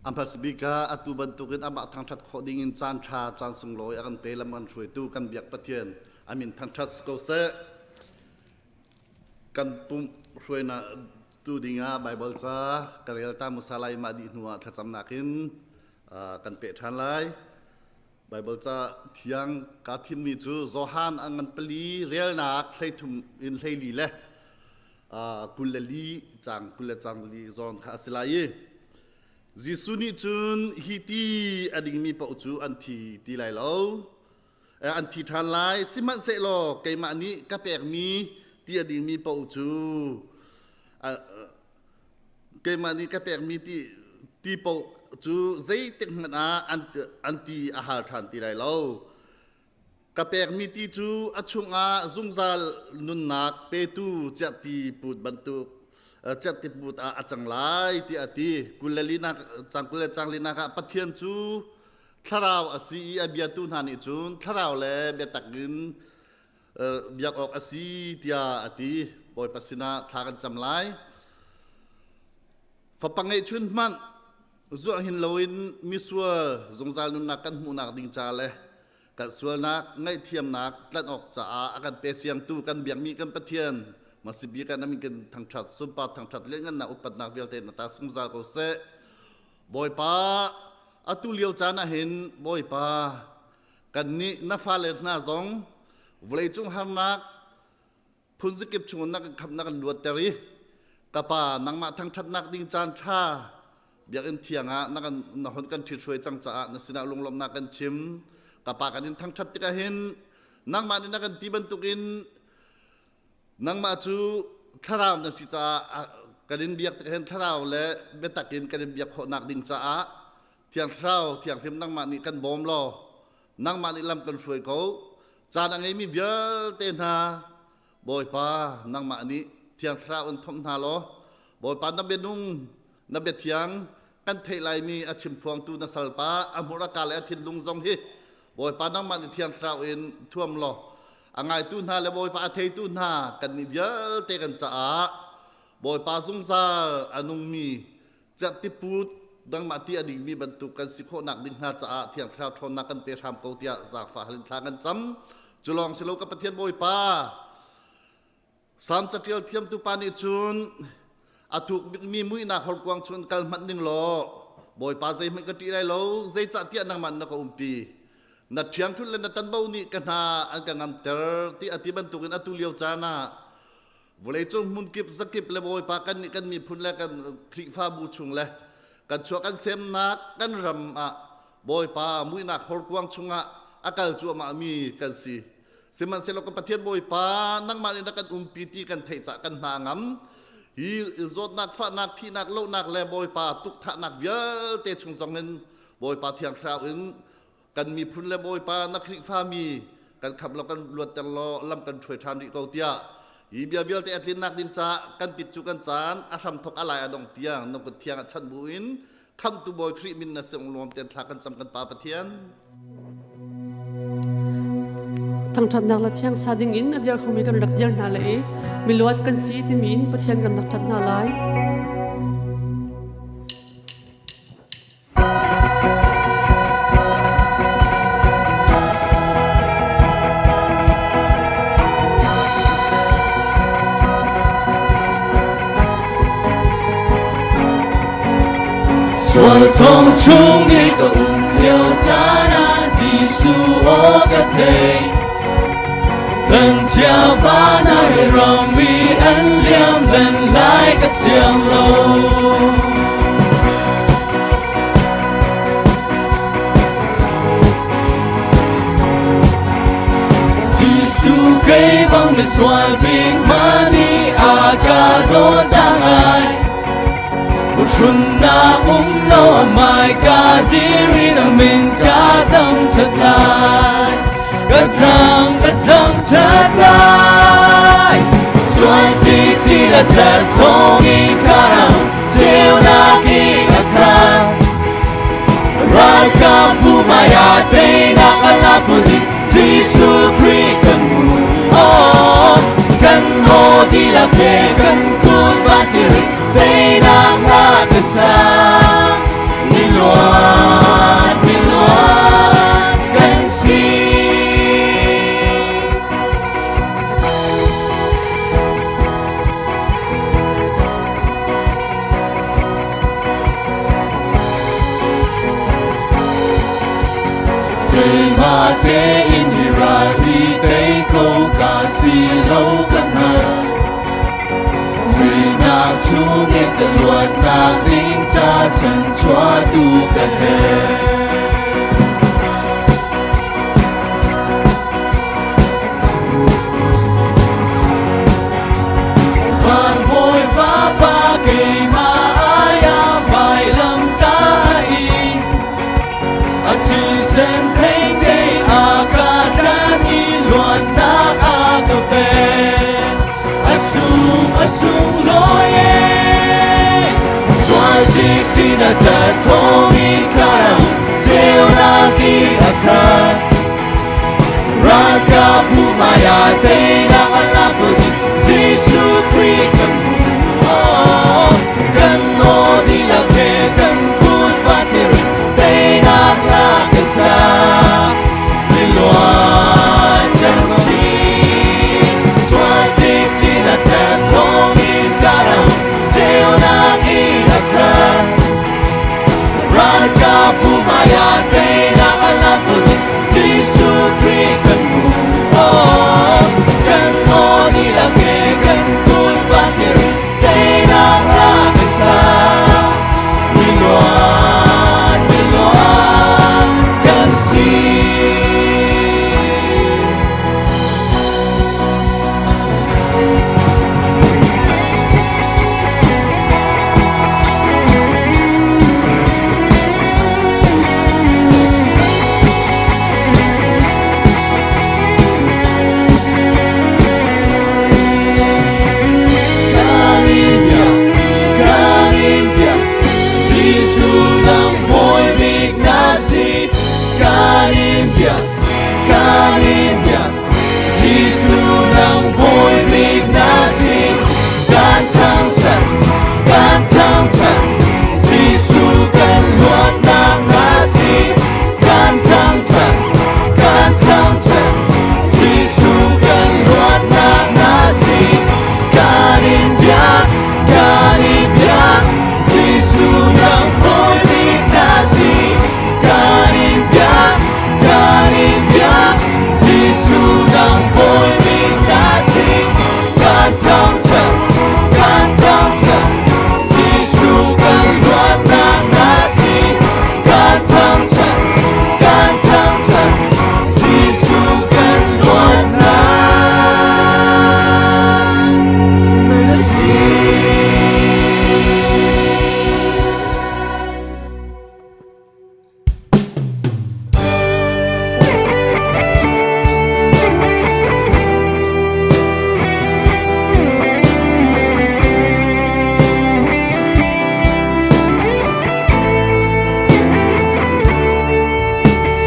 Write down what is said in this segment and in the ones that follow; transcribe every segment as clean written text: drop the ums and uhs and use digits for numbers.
Amhasbik ah atu bantukin amah thangṭhat khawh dingin caan ṭha caan sunglawi a kan pe lam kan hruaitu kan biak Pathian amin thangṭhat si ko seh. Kan pumh hruainak tu dingah Bible ca ka rel ta musa lai mah dih hnu ah thlacamnak in kan peh ṭhan lai. Bible ca thiang kaa thimmi cu Johan a ngan pali relnak 13 in 14 le 24 cang 20 le cang li zawn kha a si lai i Jesuh nih cun hi ti a dingmi paoh cu an thi ti lai lo an thi ṭhan lai sihmanhsehlaw keimah nih ka pekmi ti a dingmi paoh cu keimah nih ka pekmi ti ti paoh cu zeitik hmanh ah an ti a hal ṭhan ti lai lo. Ka pekmi ti cu a chungah zungzal nunnak petu cerhti put bantuk cerhti put ah a cang lai tiah a ti. 22nak cang 20 le cang linak ah Pathian cu thlarau a si i a biatu hna nih cun thlarau le biatak in biak awk a si tiah a ti. Bawipa sinah thla kan cam lai. Fapa ngeihchun hmanh zuah hin loin misual zungzal nunnak kan hmuhnak ding ca le kan sualnak ngaihthiamnak tlanh awk caah a kan pe siangtu kan biakmi kan Pathian masibi kan amin kan thangṭhat sunpar thangṭhat lianngannak upatnak vialte na ta zungzal ko seh. Bawipa atu lio caan ah hin Bawipa Kannih na fale hna zong vawleicung harnak phunzikip chungin na kan khamh na kan luatter i ka pa nangmah thangṭhatnak ding caan ṭha biakinn thiang ah na kan na hon kan ṭhithruai cang caah na sinah lunglawmhnak kan chim. Ka pa kan in thangṭhat tikah hin nangmah nih na kan ti bantukin nangmah cu thlarau na si caah kan in biak tikah hin thlarau le biatak in kan in biak khawhnak ding caah Thiang Thlarau Thianghlim nangmah nih kan bawm law nangmah nih lam kan hruai ko. Caan a ngeimi vialte hna Bawipa nangmah nih Thiang Thlarau in thomh hna law Bawipa na bianung na biathiang kan theih laimi a chimphuangtu na salpa a hmur a ka le a thinlung zong hi Bawipa nangmah nih Thiang Thlarau in thuam law a ngaitu hna le Bawipa a theitu hna kan nih vialte kan caah Bawipa zungzal a nungmi Cerhtiput dangmah ti a dingmi bantuk kan si khawhnak ding hnga caah Thiang Thlarau ṭhawnnak kan pe hram ko tiah zaangfah hal in thla kan cam. Cu lawng si lo ka Pathian Bawipa, Salm caṭial thiamtu pa nih cun a thuk bikmi muihnak horkuang chung kal hmanh ning law Bawipa zeihmanh ka ṭih lai lo, zeicahtiah nangmah na ka umpi. Na ṭhiangṭhunh le na tanbo nih ka hna an ka ngamter ti a ti bantukin atu lio caan ah Vawleicung hmunkip zakip le Bawipa kan nih kan miphun le kan Khrihfabu chung le kan chuah kan semnak kan ram ah Bawipa muihnak horkuang chungah a kal cuahmah mi kan si. Sihmanhsehlaw ka Pathian Bawipa nangmah nih na kan umpi ti kan theih cah kan hna ngam. Hi zawtnak, fahnak, thihnak, lohnak le Bawipa tukthahnak vialte chung zong in Bawipa Thiang Thlarau in kan miphun le Bawipa na Khrihfami kan khamh law kan luatter law lam kan ṭhuai ṭhan rih ko tiah hi bia vialte a tlinnak ding caah kan tit cu kan caan a hramthok a lai a dong tiang na kut thiang a chanh bu in khamhtu Bawi Khrih min na sung lawm ten thla kan cam kan Pa Pathian. Thangṭhatnak le thiang sa ding in a dir khomi kan rak dir hna le i miluat kan si timi in Pathian kan rak ṭhat hna lai. Sual thong chung i ka um lio caan ah Jesuh aw ka thei. Thangchia fa nai ram i an liam len lai ka siang lo. Jesuh kei bang misual bik mani a ka dawt ngai. Phuhrunnak um lo a hmai ka dir in a min ka thangṭhat lai. Ka thang ka thangṭhat lai. Sual chi chi la cer thong in ka ram ceunak in a khat. Ralkap bu maya teinak a la pudi Jesuh Khrih kan hmu. Oh, kan aw dihlak he kan kut van thlir in teinak hla kan sa. Keimah tein hi ral hi tei kho ka si lo ka hngal. Muihnak chungin ka luatnak ding ca chanchuahtu ka herh. Van bawi fapa keimah ai-ah vailam ta in a thisen thengte a ka tlan i luatnak a ka pek. A sung lawi e sual cikcin a cat thawngin ka ram ceunak in a khat. Ralkap hmai ah teinak a lak ding Jesuh Khrih kan hmu. Oh, kan aw dihlak he kan kut va thlir in teinak hla kan sa. Miluan kan si. Sual cikcin a cat thawngin ka ram ceunak in a khat. Ralkap hmai ah teinak a lak ding Jesuh Khrih kan hmu. Oh, kan aw dihlak he kan kut va thlir in teinak hla kan sa. Miluan, miluan kan si. Kan in biak, kan in biak, Jesuh nang bawi bik na si. Kan in biak, kan in biak, Jesuh nang bawi bik na si. Kan thangṭhat, kan thangṭhat, Jesuh kan luatnak na si. Kan thangṭhat, kan thangṭhat, Jesuh kan luatnak na si. Kan in biak, kan in biak, Jesuh nang bawi bik na si. Kan in biak, kan in biak, Jesuh nang bawi bik na si. Kan thangṭhat, kan thangṭhat, Jesuh kan luatnak na si. Kan thangṭhat, kan thangṭhat, Jesuh kan luatnak na si.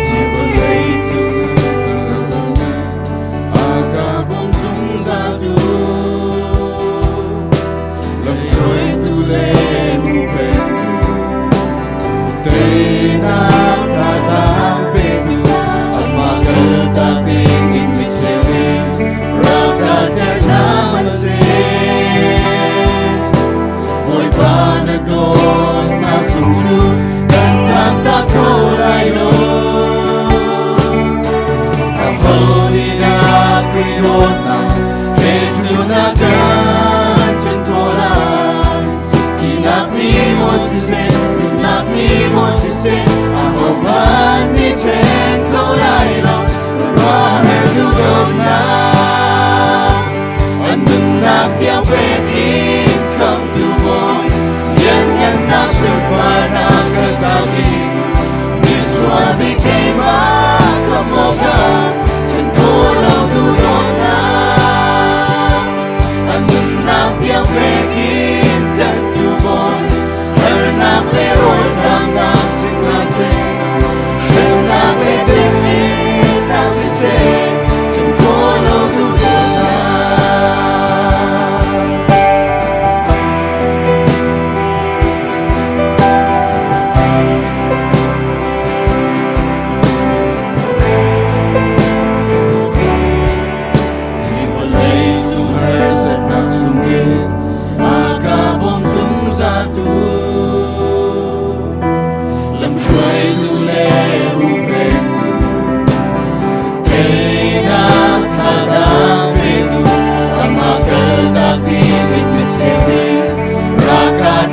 Hi vawlei cu a ka bawm zungzaltu, lamhruaitu le huhphenhtu, teinak thazaang petu, amah kaltak ding in micheu nih rak ka tlernak an si. Bawipa na dawtnak sung cu kan samtak kho lai lo. Aho nih dah Khrih dawtnak he cu na kan ṭhen khawh lai?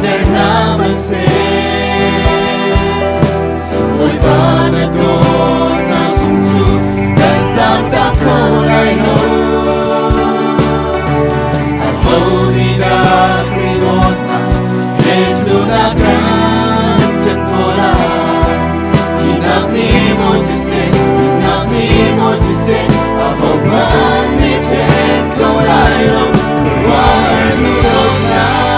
tler hna hmanhseh Bawipa na dawtnak sung cu kan zaangtak kho lai lo. Aho nih dah Khrih dawtnak he cu na kan ṭhen khawh lai? Thihnak nih maw siseh, nunnak nih maw siseh, ahohmanh nih ṭhen kho lai lo. Ruah duh dawtnak,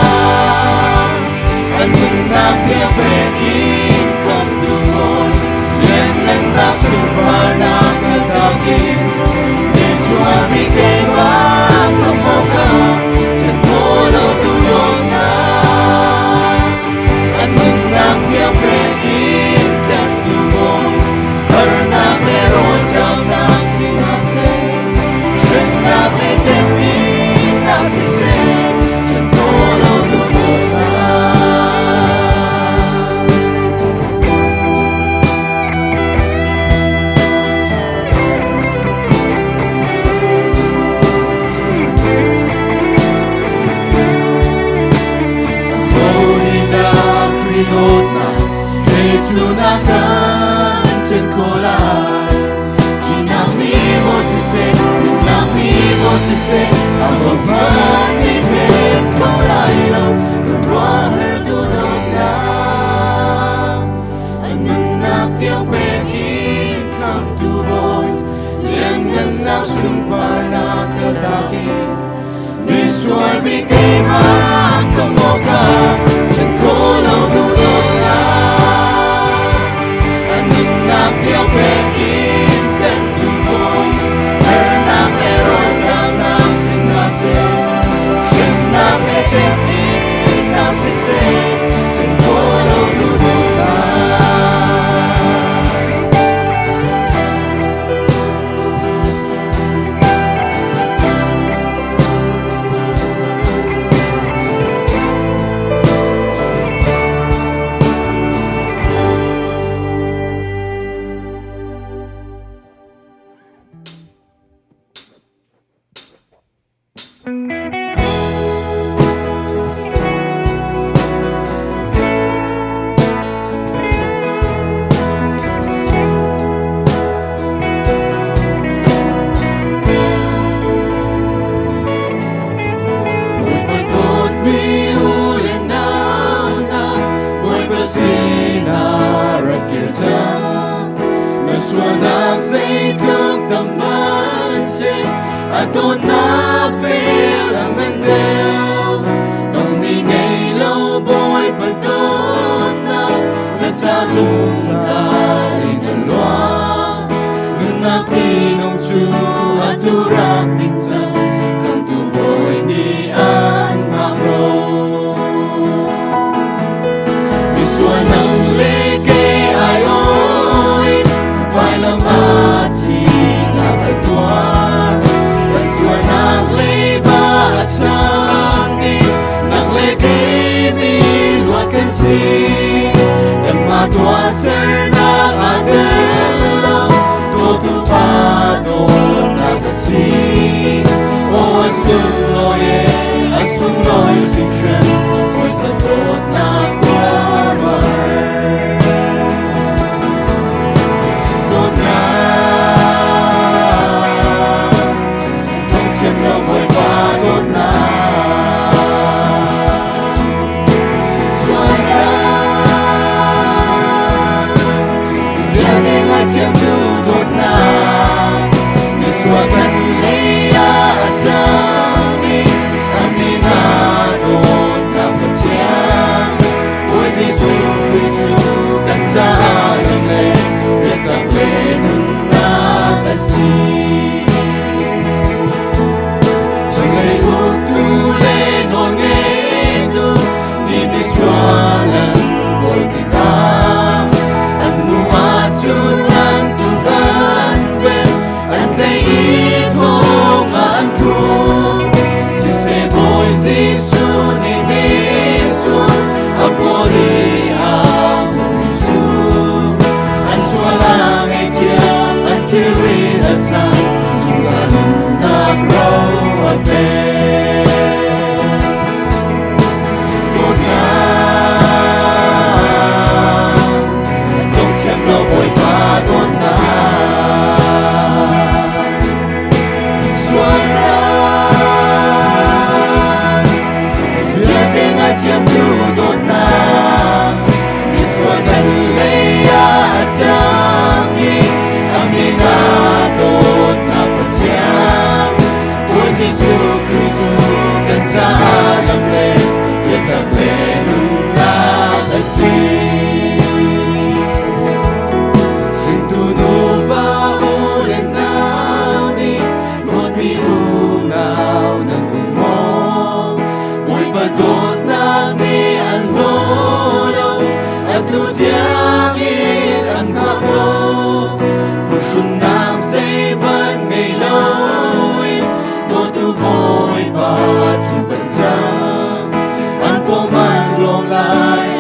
an nunnak tiang pek in khamtu Bawi, lianngannak sunparnak kaltak in Misual mi keimah khamh awkah ṭhen khawh lo duh dawtnak, an nunnak tiang pek in tlanhtu Bawi, harnak le rawlṭamnak si hna seh, hremnak le temhinnak siseh, ṭhen khawh lo duh dawtnak. Holy Khrih dawtnak he cu na kan ṭhen khawh lai. Thihnak nih maw siseh, nunnak nih maw siseh, ahohmanh nih ṭhen kho lai lo. Ka ruahher duhdawtnak, a nunnak tiang pek in khamtu Bawi, lianngannak sunparnak kaltak in misual mi keimah khamh awkah ṭhen khawh lo duhdawtnak, a nunnak tiang pek in tlanhtu Bawi, harnak le rawlṭamnak si hna seh, hremnak le temhinnak siseh, ṭhen khawh lo duhdawtnak. Bawipa dawtmi u le nau hna, Bawipa sinah rak kir cang. Na sualnak zeitluk tam hmanhseh, a dawtnak vel a ngan deuh. Tongni ngei lo Bawipa dawtnak, na ca zungzal in a luang. Nunnak tinung cu atu rak ding cang, khamtu Bawi nih an hngak ko. Misual nang le ke ai oi, vailam ah thihnak a tuar. Kan sualnak leiba a cham dih, nang le kei mi luat kan si. Kanmah tuahsernak aa tel lo, dawtu Pa dawtnak a si. Aw a sunglawi e, a sunglawi hringhran, Bawipa dawtnak khuaruahhar. Dawtnak, thawngthiam lo Bawipa dawtnak. Sualnak,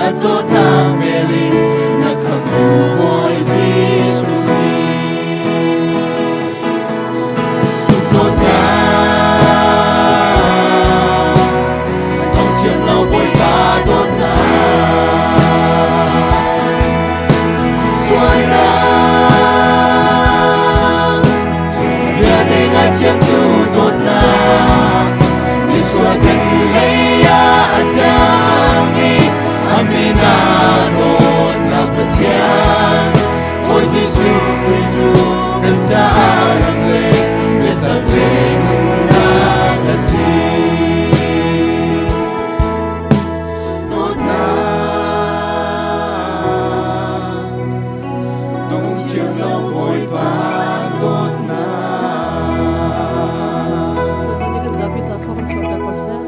Na dawtnak vel in na khamhtu Bawi Jesuh nih. Dawtnak, thawngthiam lo Bawipa dawtnak. Sualnak, vialte ngaithiamtu dawtnak. Misual kan lei ah a ṭang i a min ah dawtnak Pathian. Bawi Jesuh Khrih cu kan caah lam le biatak le nunnak a si. Dawtnak, dongthiam lo Bawipa dawtnak. Bawipa nih kan zapi ca thluak kan chuahpiak ko seh.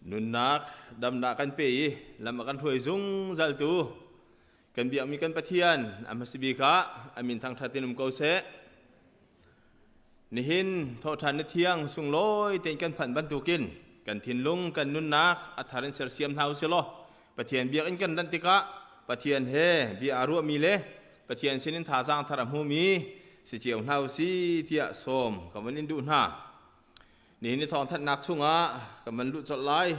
Nunnak damnak kan pe i lam a kan hruai zungzal tu kan biakmi kan Pathian a hmasa bik ah a min thangṭhat in um ko seh. Nihin thawhṭhan ni thiang sunglawi tein kan phanh bantukin kan thinlung kan nunnak a thar in sersiam hna usih law Pathian biakinn kan ran tikah Pathian he bia aa ruahmi le Pathian sinin thazaang thar a hmumi si cio hna usih tiah sawm ka van in duh hna. Nihin ni thawngthanhnak chungah kan van luh colh lai.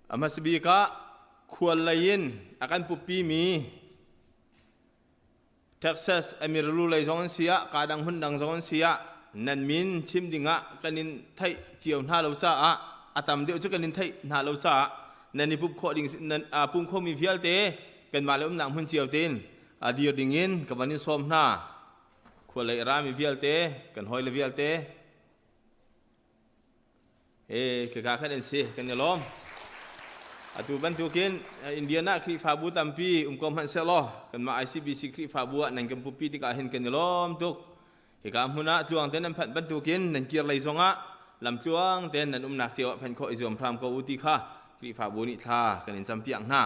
A hmasa bik ah khual lei in a kan puppimi Texas Amarillo lei zong an si ah kadang hmun dang zong an si ah nan min chim dingah kan in theih cio hna lo caah a tam deuh cu kan in theih hna lo caah nan i pup khawh ding nan aa pum khomi vialte kanmah le umnak hmun cio tein a dir ding in ka van in sawm hna. Khua lei a rami vialte kan hawile vialte He khika khan an si kan i lawm. Atu bantukin Indiana Khrihfabu tampi um ko hmanh sehlaw kanmah ICBC Khrihfabu ah nan kan pupi tikah hin kan i lawm tuk. Hika hmun ah tluang tein nan phanh bantukin nan kir lei zongah lam tluang tein nan umnak cio ah phanh khawh i zuam hram ko u ti kha Khrihfabu nih thla kan in campiak hna.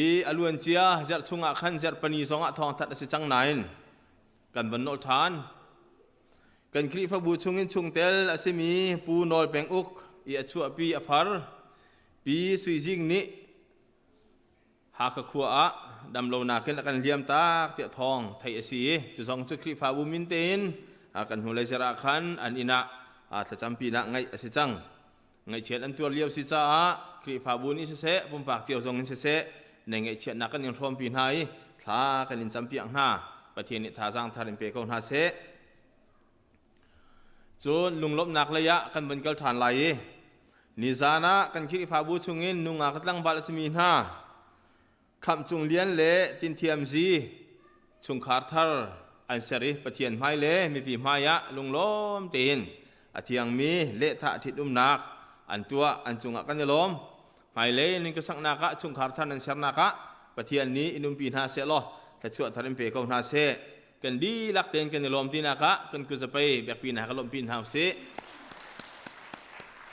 I a luancia zarh chungah khan zarh pani zongah thawngthat a si cang nain kan van nolh ṭhan. Kan Khrihfabu chungin chungtel a simi Pu Nawl Peng Uk i a chuahpi a far Pi Sui Zing nih Hakha khua ah damlonak in a kan liam tak tiah thawng theih a si i cu zong cu Khrihfabu min tein kan hnulei zarh ah khan an inn ah thlacampinak ngeih a si cang. Ngaihchiat an tuar lio si caah Khrihfabu nih siseh, pumpak cio zong in siseh, na ngaihchiatnak kan in hrawmpi hna i thla kan in campiak hna. Pathian nih thazaang thar in pe ko hna seh. Cun lunglawmhnak lei ah kan van kal ṭhan lai i nizan ah kan Khrihfabu chungin nungak tlangval a simi hna Khamh Cung Lian le Tinthiam Zi chungkhar thar an ser i Pathian hmai le mipi hmai ah lunglawm tein a thiangmi lehthah ṭhitumnak an tuah an cungah kan i lawm. Hmailei nan ka saknak ah chungkhar thar nan sernak ah Pathian nih in umpi hna seh law thluachuah thar in pe ko hna seh. Kan dihlak tein kan i lawm tinak ah kan kuzapei biakpi hna ka lawmhpi hna usih.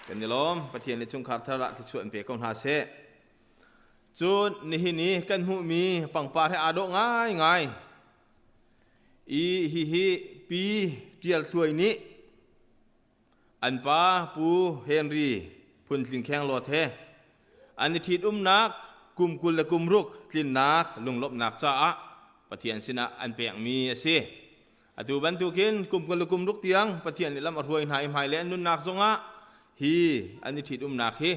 Kan i lawm. Pathian nih chungkhar thar ah thluachuah in pe ko hna seh. Cun nihin i kan hmuhmi pangpar he aa dawh ngaingai. I hihi Pi Ṭial Thluai nih an pa Pu Henry Phuntling Khenglawt he an i ṭhitumnak kum 26 tlinnak lunglawmhnak caah Pathian sinah an pekmi a si. Atu bantukin kum 20 le kum ruk tiang Pathian nih lam a hruai hna i hmailei an nunnak zongah hi an i ṭhitumnak hi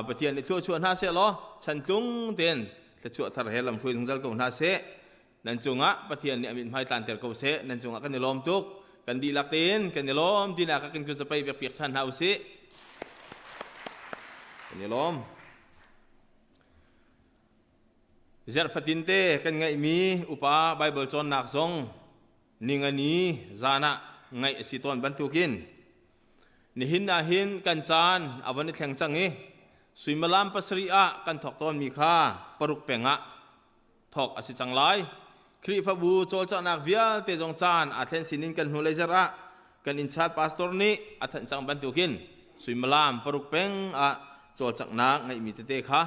Pathian nih thluachuah hna seh law chantlung tein thluachuah thar he lam hruai zungzal ko hna seh. Nan cungah Pathian nih a mithmai tlanter ko seh. Nan cungah kan i lawm tuk. Kan dihlak tein kan i lawm tinak ah kan kuzapei biakpiak ṭhan hna usih. Kan i lawm. Zarh fatinte kan ngeihmi upa Baibal cawnnak zong Ningani zan ah ngaih a si tawn bantukin nihin ah hin kan caan a von i thleng cang i suimilam 7 ah kan thawk tawnmi kha 6 peng ah thawk a si cang lai. Khrihfabu cawlcanghnak vialte zong caan aa thlen sinin kan hnulei zarh ah kan innchat pastor nih a thanh cang bantukin suimilam 6 peng ah cawlcanghnak ngeihmi tete kha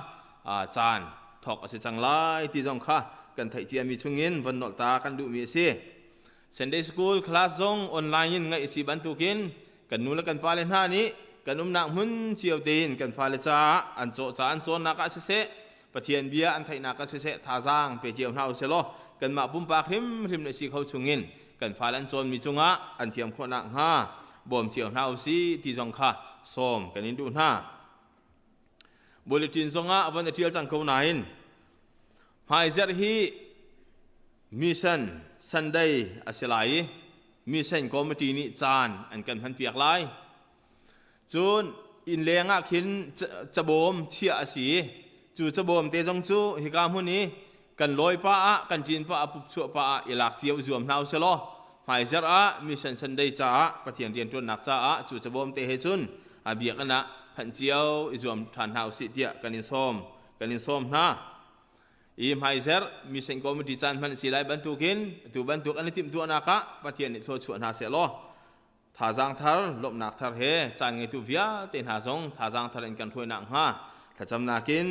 caan thawk a si cang lai ti zong kha kan theih ciami chungin von nolh ta kan duhmi a si. Sunday school class zong online in ngaih a si bantukin kan nu le kan pale hna nih kan umnak hmun cio tein kan fale caah an cawh ca an cawnnak ah siseh Pathian bia an theihnak ah siseh thazaang pe cio hna usih law kanmah pumpak hrimhrim le si kho chungin kan fale an cawnmi cungah an thiam khawh nakhnga bawm cio hna usih ti zong kha sawm kan in duh hna. Bulletin zongah a von i ṭial cang ko nain hmaizarh hi mission Sunday a si lai i mission committee nih caan an kan hmanpiak lai. Cun inn leng ah khin cabawm chiah a si i cu cabawm te zong cu hika hmun i kan lawi pa ah kan ṭin pa ah pupchuah pa ah i lak cio zuam hna usih law hmaizarh ah mission Sunday caah Pathian rianṭuannak caah cu cabawm te he cun a biakinn ah phanh cio i zuam ṭhan hna usih tiah kan in sawm kan in sawm hna. I hmaizarh mission committee caan hman si lai bantukin atu bantuk an i timhtuahnak ah Pathian nih thluachuah hna seh law Thazaang thar, lawmhnak thar he caan ngeitu vialte hna zong thazaang thar in kan hruainak hnga thlacamnak in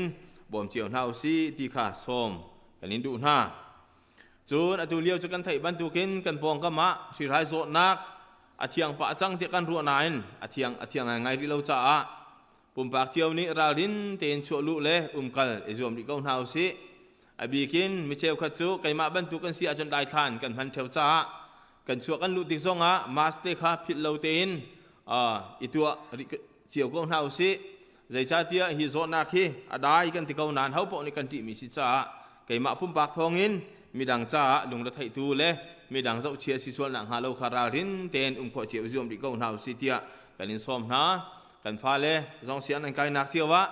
bawm cio hna usih ti kha sawm kan in duh hna. Cun atu lio cu kan theih bantukin kan pawngkam ah hrirai zawtnak a thiang pah cang tiah kan ruah nain a thiang a thiang ngai rih lo caah pumpak cio nih ralrin tein chuah luh le umkal i zuam rih ko hna usih. A bikin mi cheukhat cu keimah bantuk kan si ahcun daithlan kan hman ṭheo caah kan chuah kan luh tik zongah mask te kha philh lo tein i tuah rih cio ko hna usih. Zeicahtiah hi zawtnak hi a dai kan ti ko nain ho paoh nih kan ṭihmi si caah keimah pumpak thawngin midang caah lungretheihtu le midang zohchia si sual nak hnga lo kha ralrin tein um khawh cio i zuam rih ko hna usih tiah kan in sawm hna. Kan fale zong sianginn an kainak cio ah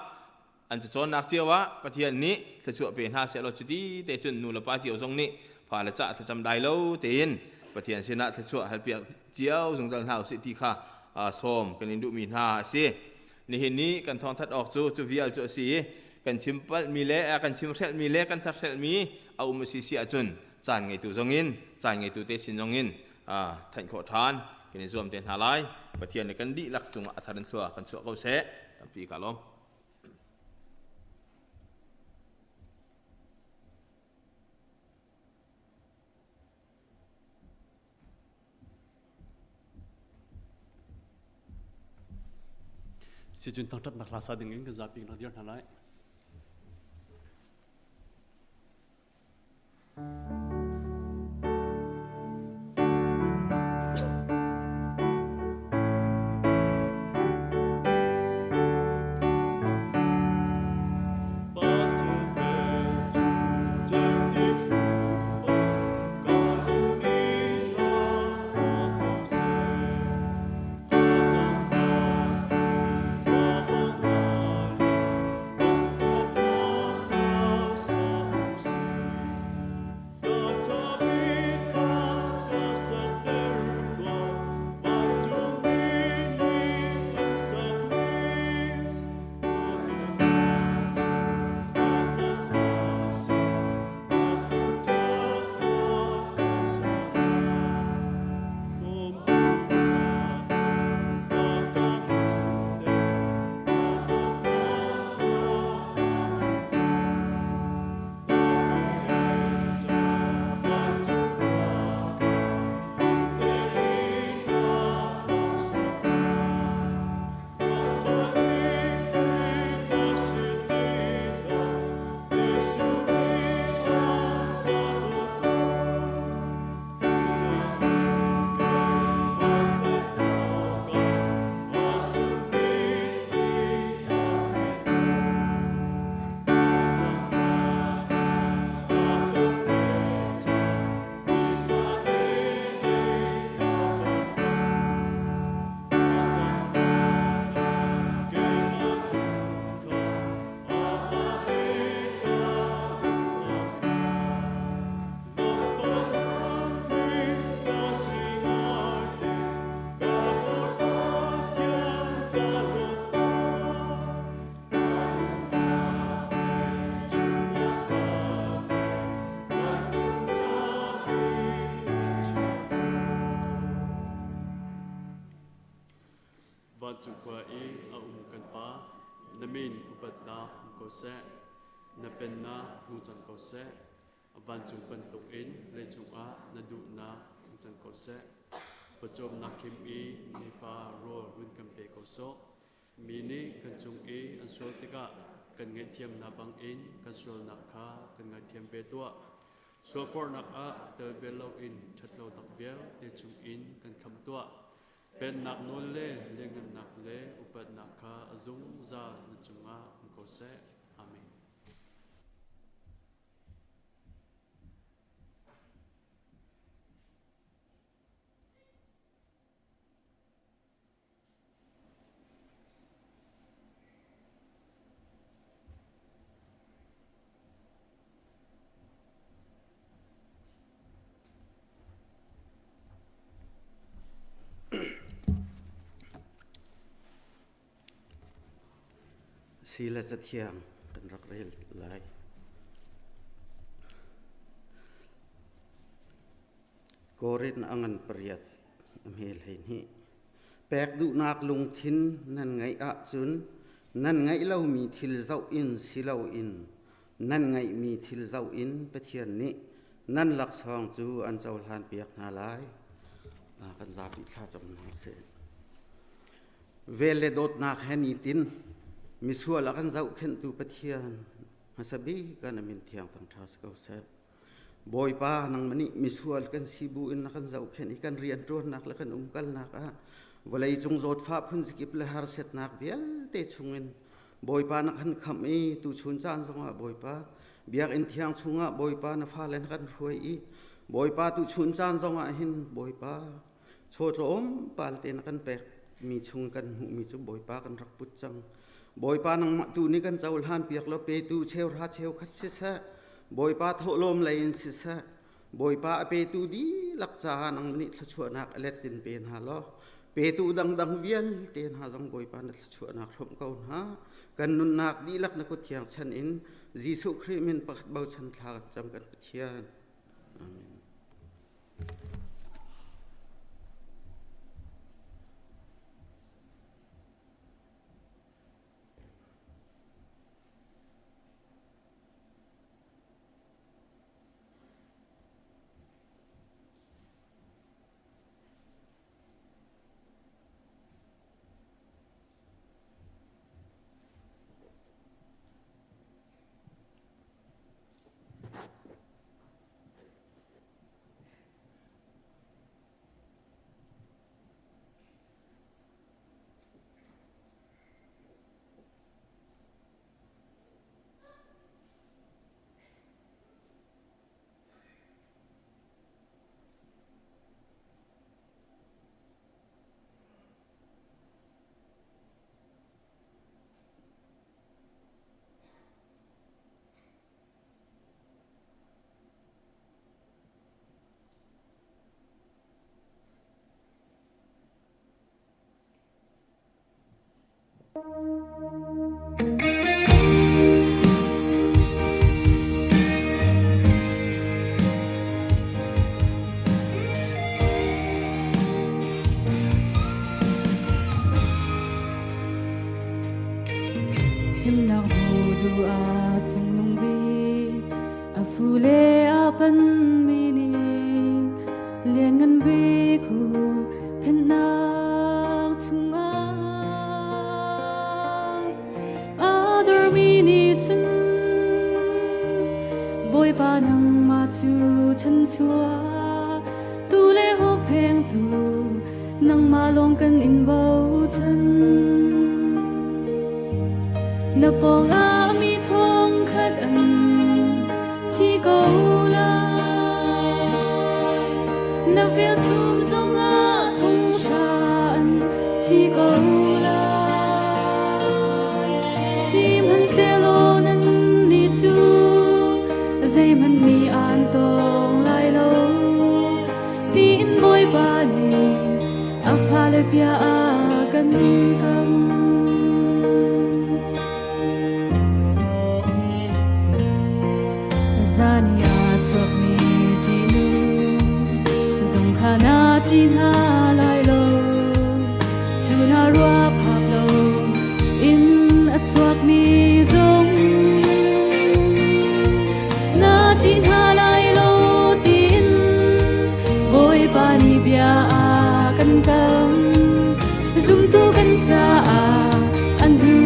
an cacawnnak cio ah Pathian nih thluachuah pe hna sehlaw cuti te cun nu le pa cio zong nih fale cah thlacam dai lo tein Pathian sinah thluachuah halpiak cio zungzal hna usih ti kha sawm kan in duhmi hna a si. Nihin ni kan thawngthat awk cu cu vial cu a si i kan chim palhmi le kan chim hrelhmi le kan thathrelhmi a um a si si ahcun caan ngeitu zongin caan ngeitu te sin zongin thanh khawh ṭhan kan i zuam te hna lai. Pathian nih kan dihlak cungah a thar in thlua kan chuah ko seh. Tampi ka lawm. Sicun thangṭhatnak hla sa dingin kan zapi kan rak dir hna lai. Vancung khua i a um kan Pa, na min upatnak um ko seh. Na pennak hmu cang ko seh. Vancung bantukin leicung ah na duhnak tling cang ko seh. Pawcawmnak khim i nifa rawl run kan pe ko sawh. Mi nih kan cung i an sual tikah kan ngaihthiamnak bangin kan sualnak kha kan ngaithiam ve tuah. Sualforhnak ah tel ve loin ṭhatlonak vialte chungin kan khamh tuah. Pennak nawl le lianhngannak le upatnak kha a zungzal na cungah um ko seh. Amen. Si le cathiang kan rak rel lai. Korin a ngan pariat a hme 12. Pek duhnak lungthin nan ngeih ahcun nan ngeih lomi thil zoh in si loin nan ngeihmi thil zoh in Pathian nih nan laksawng cu an cohlanpiak hna lai. Kan zapi thlacam hna usih. Vel le dawtnak he nitin misual a kan zohkhenhtu Pathian hmasa bik ah na min thiang thangṭha si ko seh. Bawipa, nangmah nih misual kan si bu in na kan zohkhenh i kan rianṭuannak le kan umkalnak ah vawleicung zawtfah phunzikip le harsatnak vialte chungin Bawipa na kan khamh i tuchun caan zongah Bawipa biakinn thiang chungah Bawipa na fale na kan hruai i Bawipa tuchun caan zongah hin Bawipa chaw tlawmpal te na kan pek mi chung kan hmuhmi cu Bawipa kan rak put cang. Bawipa nangmah tu nih kan cohlan piak law petu cheuhra cheukhat siseh Bawipa thawhlawm lei in siseh Bawipa a petu dihlak caah nang nih thluachuahnak a let in pe hna law petu dangdang vialte hna zong Bawipa na thluachuahnak hrawmh ko hna. Kan nunnak dihlak na kut thiang chan in Jesuh Khrih min pakhat bochan thla kan cam kan Pathian. Amen. Himnak bu ah cungnung bik a fu le a pan mi nih lianngan bik hu phennak chungah a dormi nih cun Bawipa nangmah cu chanchuak tu le huphengtu nangmah lawng kan in bochan. Na pawngah mi thong khat an thi ko lai. Na velchum zongah thong hra an thi ko lai. Sihmanhsehlaw nannih cu zeihmanh nih aan tawng lai lo. Tiin Bawipa nih a fale bia a kan kam. Zan i aa chuakmi ṭihnu zong kha na ṭih hna lai lo. Cu na ruah. bia a kan kam. Zumtu kan caah an hu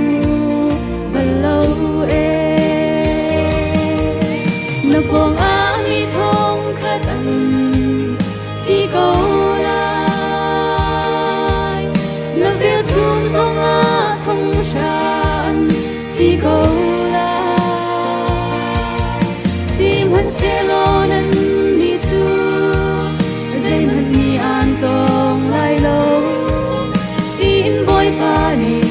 bal lo e. Na pawng ah mi thong khat an thi ko lai. Na velchum zongah thong hra an thi ko lai. Sihmanhsehlaw nannih cu zeihmanh nih aan tawng lai lo, tiin Bawipa nih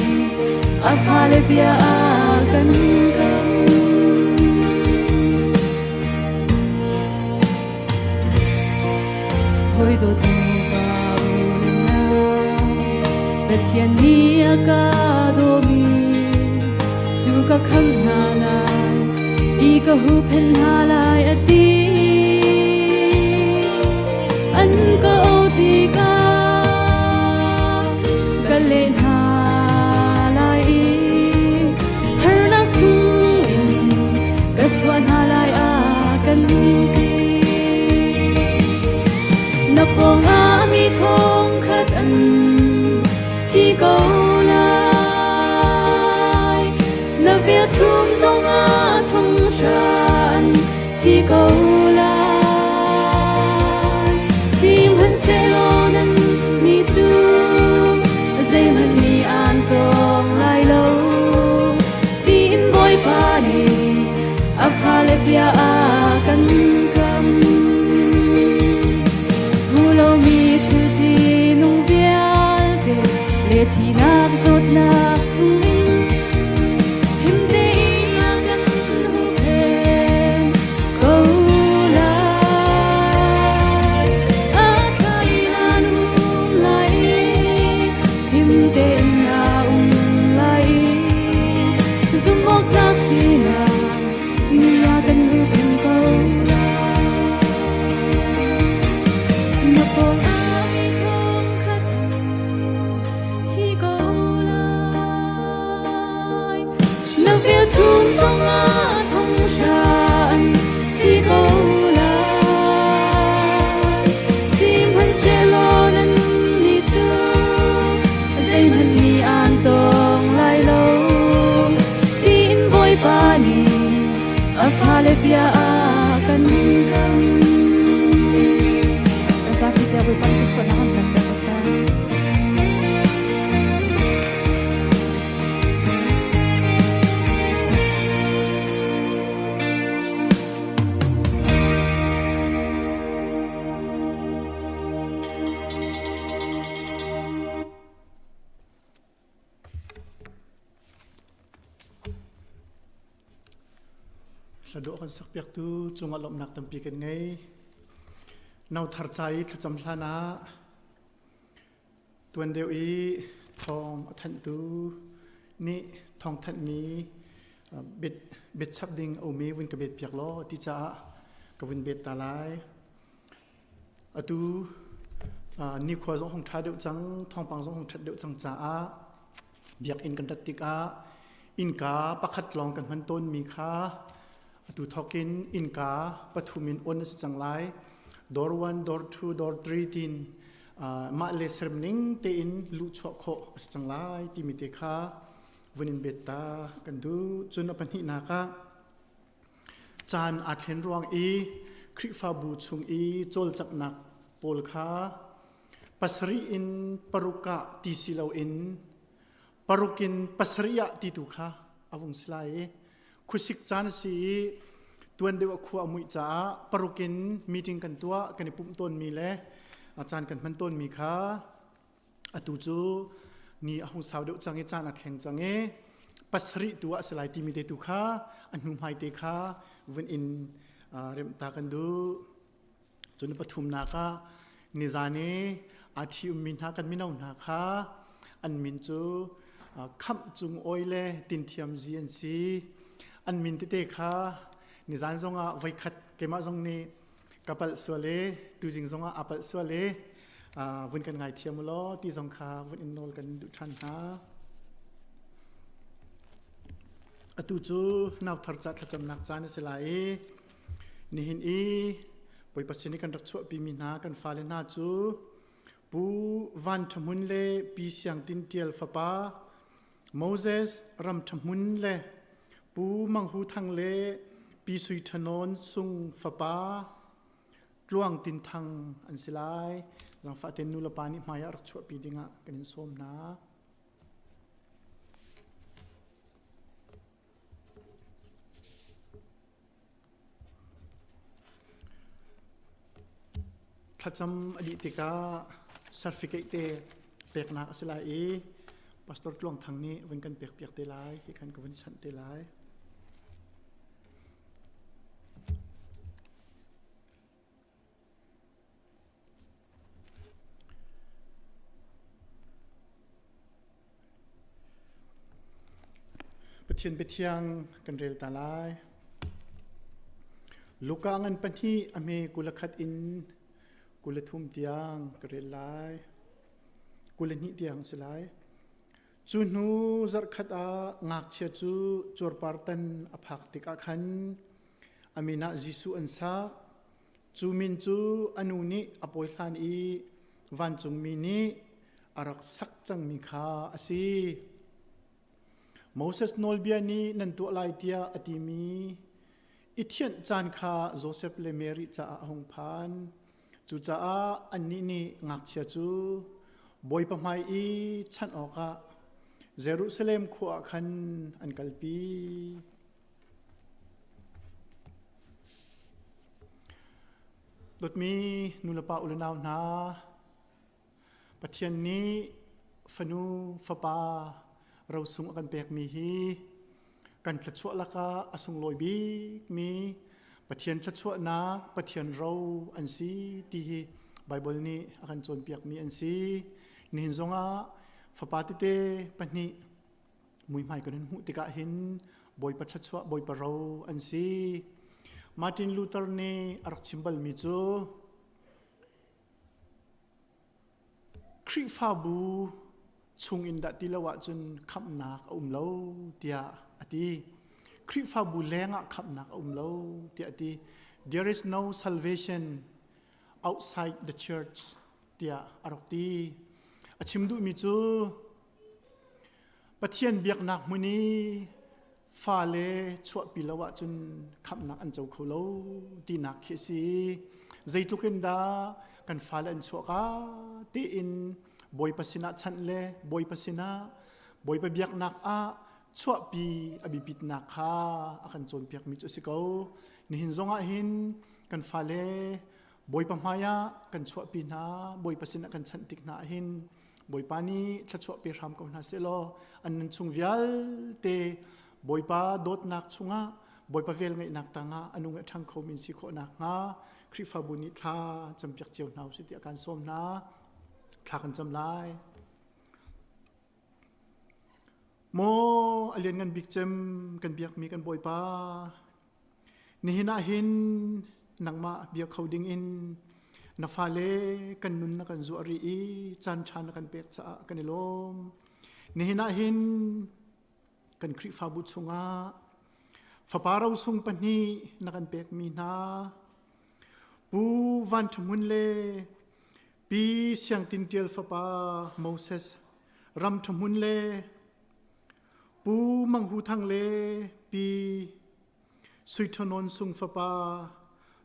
a fale bia a kan kam. Hawi dawt nupa u le nau, Pathian nih a ka dawmi cu ka khamh hna lai, i ka huhphenh hna lai a ti. An ka auh tikah ka leh hna lai i harnak chungin ka chuah hna lai a kan ti. Na pawngah mi thong khat an thi ko lai. Na velchum zongah thong hra an thi ko lai. Sihmanhsehlaw nannih cu zeihmanh nih aan tawng lai lo, tiin Bawipa nih a fale bia a kan kam. Hmu lomi thil ṭihnung vialte le thihnak zawtnak chungin him tein a kan huhphenh ko lai. A thla in an um lai i him tein a um lai i zumhawktlak sinak ni a kan huhphenh ko lai. Na pawngah mi thong khat an thi ko lai. Na velchum zongah thong hra an thi ko lai. Sihmanhsehlaw nannih cu zeihmanh nih aan tawng lai lo, tiin Bawipa nih a fale bia a kan kam. Kan zapi te Bawipa nih thluachuahnak an kan pek ko seh. Hladawh kan sakpiaktu cungah lawmhnak tampi kan ngei. Nauthar ca i thlacam hlan ah tuan deuh i thawng a thanhtu nih thawng thanhmi bet bet chap ding a um i vun ka bet piak law ti caah ka vun bet ta lai. Atu nikhua zong hung ṭha deuh cang, thawngpang zong hung ṭhat deuh cang caah biakinn kan rat tikah innka pakhat lawng kan hman tawnmi kha atu thawkin innka pathum in on a si cang lai. Door 1, door 2, door 3 tin mah le sermning tein luhchuah khawh a si cang lai timi te kha vun in bet ta kan duh. Cun a pahnihnak ah Caan aa thlen ruang i Khrihfabu chung i cawlcanghnak pawl kha pasarih in paruk ah ti si loin paruk in pasarih ah ti tu kha a vung si lai i khuasik caan a si i tuan deuh a khua a muih caah paruk in meeting kan tuah kan i pumh tawnmi le caan kan hman tawnmi kha Atu cu ni a hung sau deuh cang i caan a thleng cang i pasarih tu ah a si lai timi te tu kha a hnu hmai te kha vun in remh ta kan duh. Cun pathumnak ah nizan i aa ṭhi ummi hna kan mino hna kha an min cu Khamh Cung Awi le Tin Thiam Zi an si. An min tete kha nizan zongah voikhat keimah zong nih ka palh sual i tuzing zongah a palh sual i vun kan ngaithiam u law ti zong kha vun in nawl kan duh ṭhan hna. Atu cu nauthar ca thlacamnak caan a si lai i nihin i Bawipa sin i kan rak chuahpimi hna kan fale hna cu. Pu Van Ṭha Hmun le Pi Siang Tin Ṭial fapa Moses Ram Ṭha Hmun le Pu Mang Hu Thang le Pi Sui Ṭha Nawn Sung fapa Tluang Tin Thang an si lai. Zaangfah tein nu le pa nih hmai ah rak chuahpi dingah kan in sawm hna. Thlacam a dih tikah certificate te peknak a si lai i Pastor Tluang Thang nih vun kan pekpiak te lai. Hi khan ka vun chanh te lai. Pathian biathiang kan rel ta lai. Luka ngan pahnih a hme 21 in 23 tiang ka rel lai. 22 tiang si lai. Cu hnu zarhkhat ah ngakchia cu cuarpartan a phak tikah khan a min ah Jesuh an sak. Cu min cu a nu nih a pawi hlan i vancungmi nih a rak sak cangmi kha a si. Moses nawlbia nih nan tuah lai tiah a timi i thianh caan kha Josef le Mary caah a hung phan. Cucaah annih nih ngakchia cu Bawipa hmai i chanh awkah Jerusalem khua ah khan an kalpi. Dawtmi nulepa u le nau hna, Pathian nih fanu fapa rosung a kan pekmi hi kan thluachuah lakah a sunglawi bikmi Pathian thluachuahnak, Pathian ro an si ti hi Baibal nih a kan cawnpiakmi an si. Nihin zongah fapa tete pahnih muihmai kan hun hmuh tikah hin Bawipa thluachuah Bawipa ro an si. Martin Luther nih a rak chim balmi cu Khrihfabu chung in dah ti lo ahcun khamhnak a um lo tiah a ti. Khrihfabu lengah khamhnak a um lo tiah a ti. There is no salvation outside the church tiah a rak ti. A chim duhmi cu Pathian biaknak hmun i fale chuahpi lo ahcun khamhnak an co kho lo tinak khi a si. Zeitluk in dah kan fale an chuah ka tiin Bawipa sinah chanh le Bawipa sinah Bawipa biaknak ah chuahpi a biapitnak kha a kan cawnpiakmi cu a si ko. Nihin zongah hin kan fale Bawipa hmaiah kan chuahpi hna, Bawipa sinah kan chanh tik hna ahhin Bawipa nih thluachuah pe hram ko hna sehlaw an nun chung vialte Bawipa dawtnak chungah Bawipa velngeihnak tangah a nung a ṭhang khomi si khawh nakhnga Khrihfabu nih thla campiak cio hna usih tiah kan sawm hna. Thla kan cam lai. Maw a lianngan bik cem kan biakmi kan Bawipa Nihin ah hin nangmah bia kho ding in na fale kan nun na kan zuah rih i caan ṭha na kan pek caah kan i lawm. Nihin ah hin kan Khrihfabu chungah fapa rosung pahnih na kan pekmi hna Pu Van Ṭha Hmun le Pi Siang Tin Ṭial fapa Moses Ram Ṭha Hmun le Pu Mang Hu Thang le Pi Sui Ṭha Nawn Sung fapa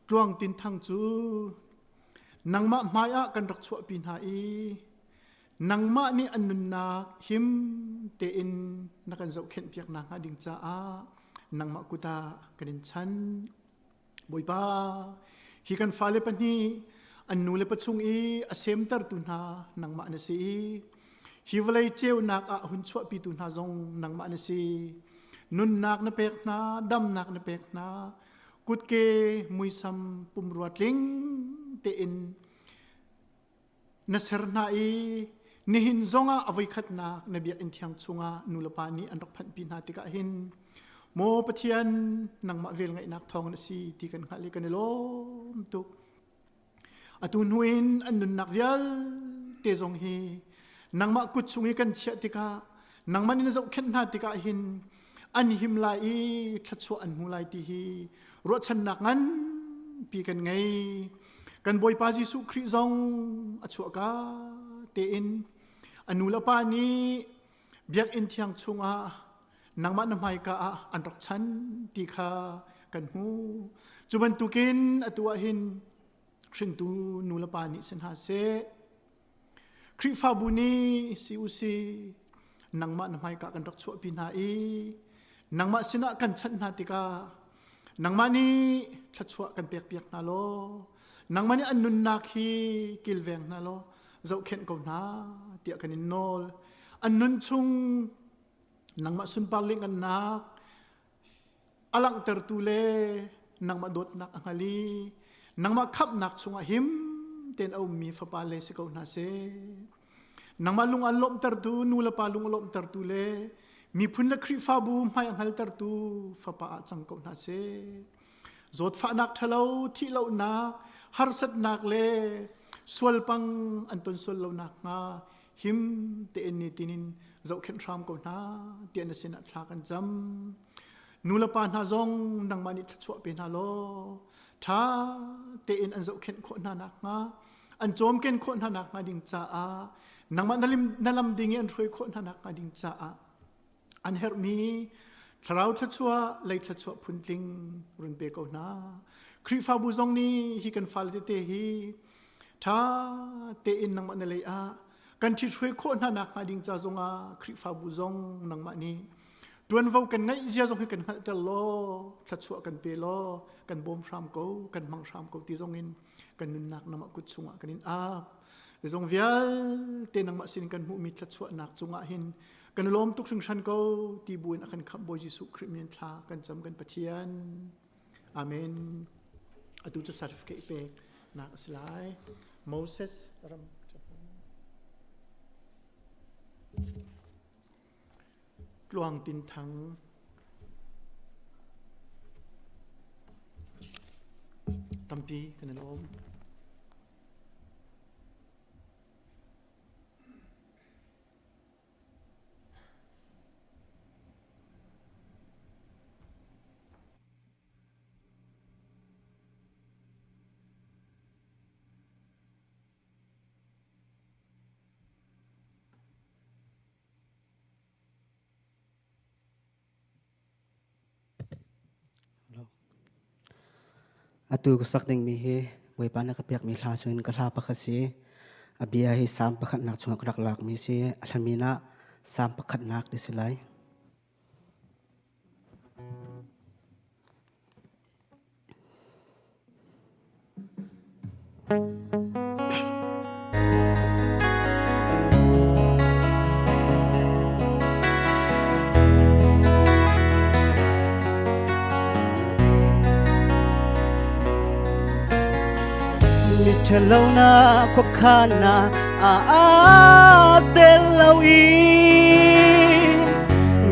Tluang Tin Thang cu nangmah hmai ah kan rak chuahpi hna i nangmah nih an nunnak him tein na kan zohkhenhpiak nakhnga ding caah nangmah kut ah kan in chan. Bawipa, hi kan fale pahnih an nu le pa chung i a semtertu hna nangmah na si i hi vawlei ceunak ah hun chuahpitu hna zong nangmah na si. Nunnak na pek hna, damnak na pek hna, kutke muisam pumrua tling tein Na ser hna i nihin zongah a voikhatnak na biakinn thiang chungah nulepa nih an rak phanhpi hna tikah hin maw Pathian nangmah velngeihnak thawng na si ti kan hngalh i kan i lawm tuk. Atu hnu in an nunnak vialte zong hi nangmah kut chung i kan chiah tikah nangmah nih na zohkhenh hna tikah hin an him lai i thluachuah an hmu lai ti hi ruahchannak nganpi kan ngei. Kan Bawipa Jesuh Khrih zong a chuahka tein a nu le pa nih biakinn thiang chungah nangmah na hmaika ah an rak chan ti kha kan hmu. Cu bantukin atu ah hin hringtu nu le pa nih si hna seh, Khrihfabu nih si u si, nangmah na hmaika kan rak chuahpi hna i nangmah sinah kan chanh hna tikah nangmah nih thluachuah kan pekpiak hna law, nangmah nih an nunnak hi kilveng hna law zohkhenh ko hna tiah kan in nawl. An nun chung nangmah sunpar lingannak a langhtertu le nangmah dawtnak a hngal i nangmah khamhnak chungah him tein a ummi fapa le si ko hna seh. Nangmah lung an lawmhtertu, nu le pa lung a lawmhtertu le miphun le Khrihfabu hmai a hngaltertu fapa ah cang ko hna seh. Zawtfahnak ṭhalo, thihlohnak, harsatnak le sualpang an ton sual lo nakhnga him tein nitin in zohkhenh hram ko hna tiah na sinah thla kan cam. Nu le pa hna zong nangmah nih thluachuah pe hna law ṭha tein an zohkhenh khawh hna nakhnga, an cawmken khawh hna nakhnga ding caah, nangmah na lam ding i an hruai khawh hna nakhnga ding caah an herhmi thlarau thluachuah, lei thluachuah phuntling run pe ko hna. Khrihfabu zong nih hi kan fale tete hi ṭha tein nangmah na lei ah kan ṭhithruai khawh hna nakhnga ding ca zongah Khrihfabu zong nangmah nih ṭuanvo kan ngeih zia zong hi kan hngalhter law thluachuah kan pe law kan bawm hram ko, kan hmang hram ko ti zong in kan nunnak nangmah kut chungah kan in ap. Zong vialte nangmah sin kan hmuhmi thluachuahnak cungah hin kan lawm tuk hringhran ko ti buin a kan khamh Bawi Jesuh Khrih min thla kan cam kan Pathian. Amen. Atu cu certificate pek nak a si lai. Moses ram Tluang Tin Thang tampi kan i lawm. Atu ka sak dingmi hi Bawipa na ka pekmi hla chungin ka hla pakhat si. A bia hi Salm pakhatnak chungah ka rak lakmi si. A hlamin ah Salm pakhatnak ti si lai. Miṭhalo na khuakhan na aa tel lo i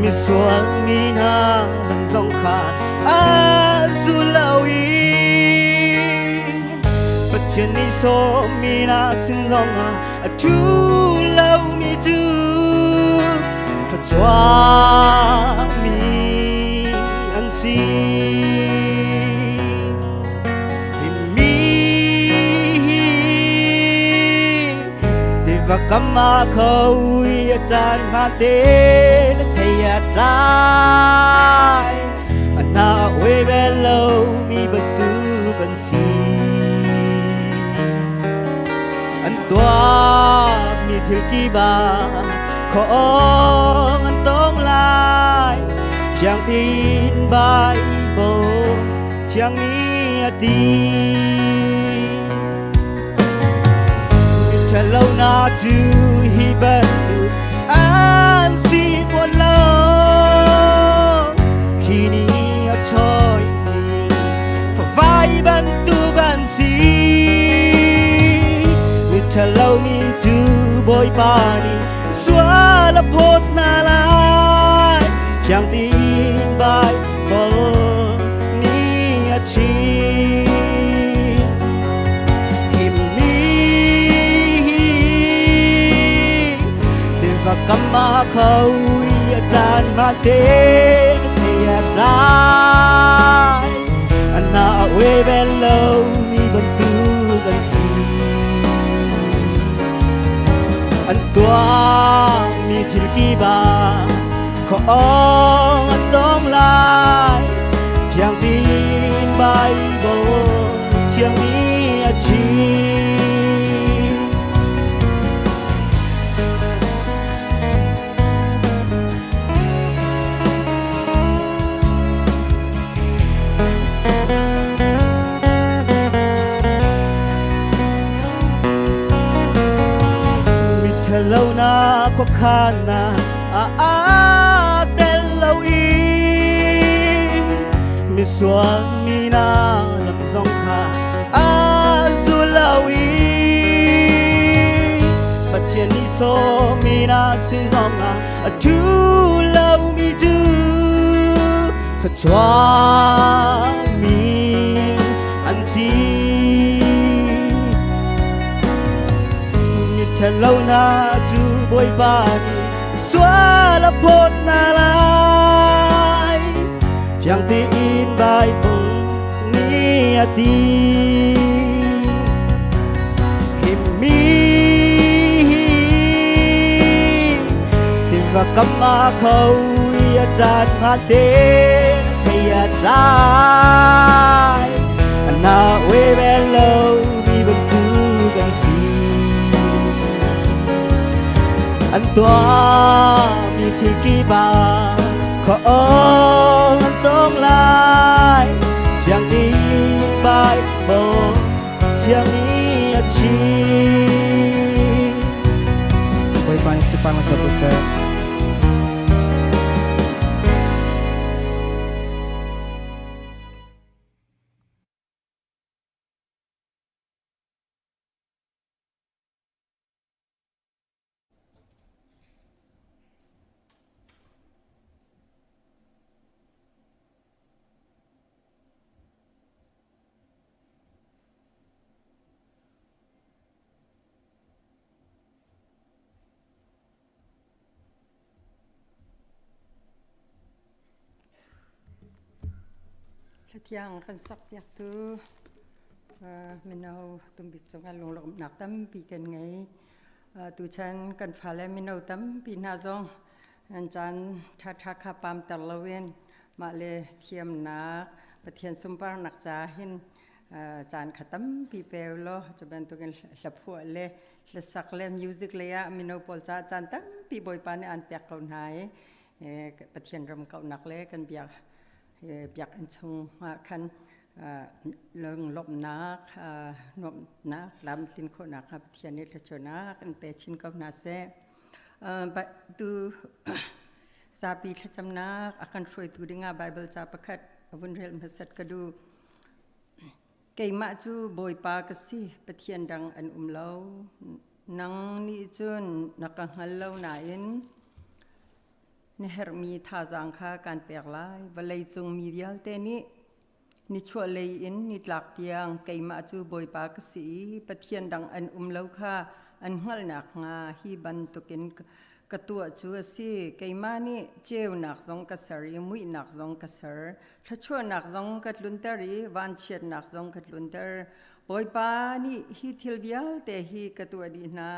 misual mi hna lam zong kha a zul lo i Pathian nih sawmmi na sin zongah a ṭhu lomi cu thluachuahmi an si. Mi hi tiva kam ah kho i a caan hmate na thei a tlai. A hna a uai bel lomi bantuk an si. An tuahmi thil kip ah khuaawng an tong lai. Thiang tein Baibal thiang nih a ti. Miṭhalo hna cu hi bantuk an si fawn lo. Thli nih a chawihmi favai bantuk an si. Miṭhalo mi cu Bawipa nih sual a phawt hna lai. Thiang tein Baibal nih a chim. Himmi tiva kam ah kho i a caan hmante na thei a tlai. A hna a uai bel lomi bantuk an si. Tua mi thil kiba kho ong an tong lai. Thiang tin Bible thiang mi a chim. Mithalo na khuakhan na a a tel lo i misual mi na lam zong kha a zul lo i Pathian nih sawmi na sin zong ah a thu lo mi cu thluachuahmi an si. Miṭhalo hna cu Bawipa nih sual a phawt hna lai. Fiang tein Baibal nih a ti. Himmi tiva kam ah kho i a caan hmate thei a tlai. Na we bel lo mi bantuk an si. An tuah mi thil kip ah kho an tong lai. Thiang in Bible thiang nih a chim. Bawipa nih sipang na co seh. Hlathiang kan sakpiaktu mino tumbik cungah lunglawmhnak tampi kan ngei. Tuchan kan fale mino tampi hna zong an caan ṭhaṭha kha pamter loin mah le thiamnak Pathian sunparnak ca hin caan kha tampi pe law cu bantukin hlaphuah le hlasak le music lei ah mino pawl caah caan tampi Bawipa nih aan pek ko hna i Pathian ram kauhnak le kan biak biakinn chung ah khan lunglawmhnak nuamhnak lamtlin khawhnak kha Pathian nih thluachuahnak in pe chin ko hna seh. Tu zapi thlacamnak a kan hruaitu dingah Bible ca pakhat a vun rel hmasat ka duh. Keimah cu Bawipa ka si, Pathian dang an um lo. Nang nih cun na ka hngal lo nain na herhmi thazaang kha kaan pek lai. Vawleicung mi vialte nih nichuahlei in nitlak tiang keimah cu Bawipa ka si i Pathian dang an um lo kha an hngalh nakhnga hi bantukin ka tuah cu a si. Keimah nih ceunak zong ka ser i muihnak zong ka ser. Thluachuahnak zong ka tlunter i vanchiatnak zong ka tlunter. Bawipa nih hi thil vialte hi ka tuah dih hna.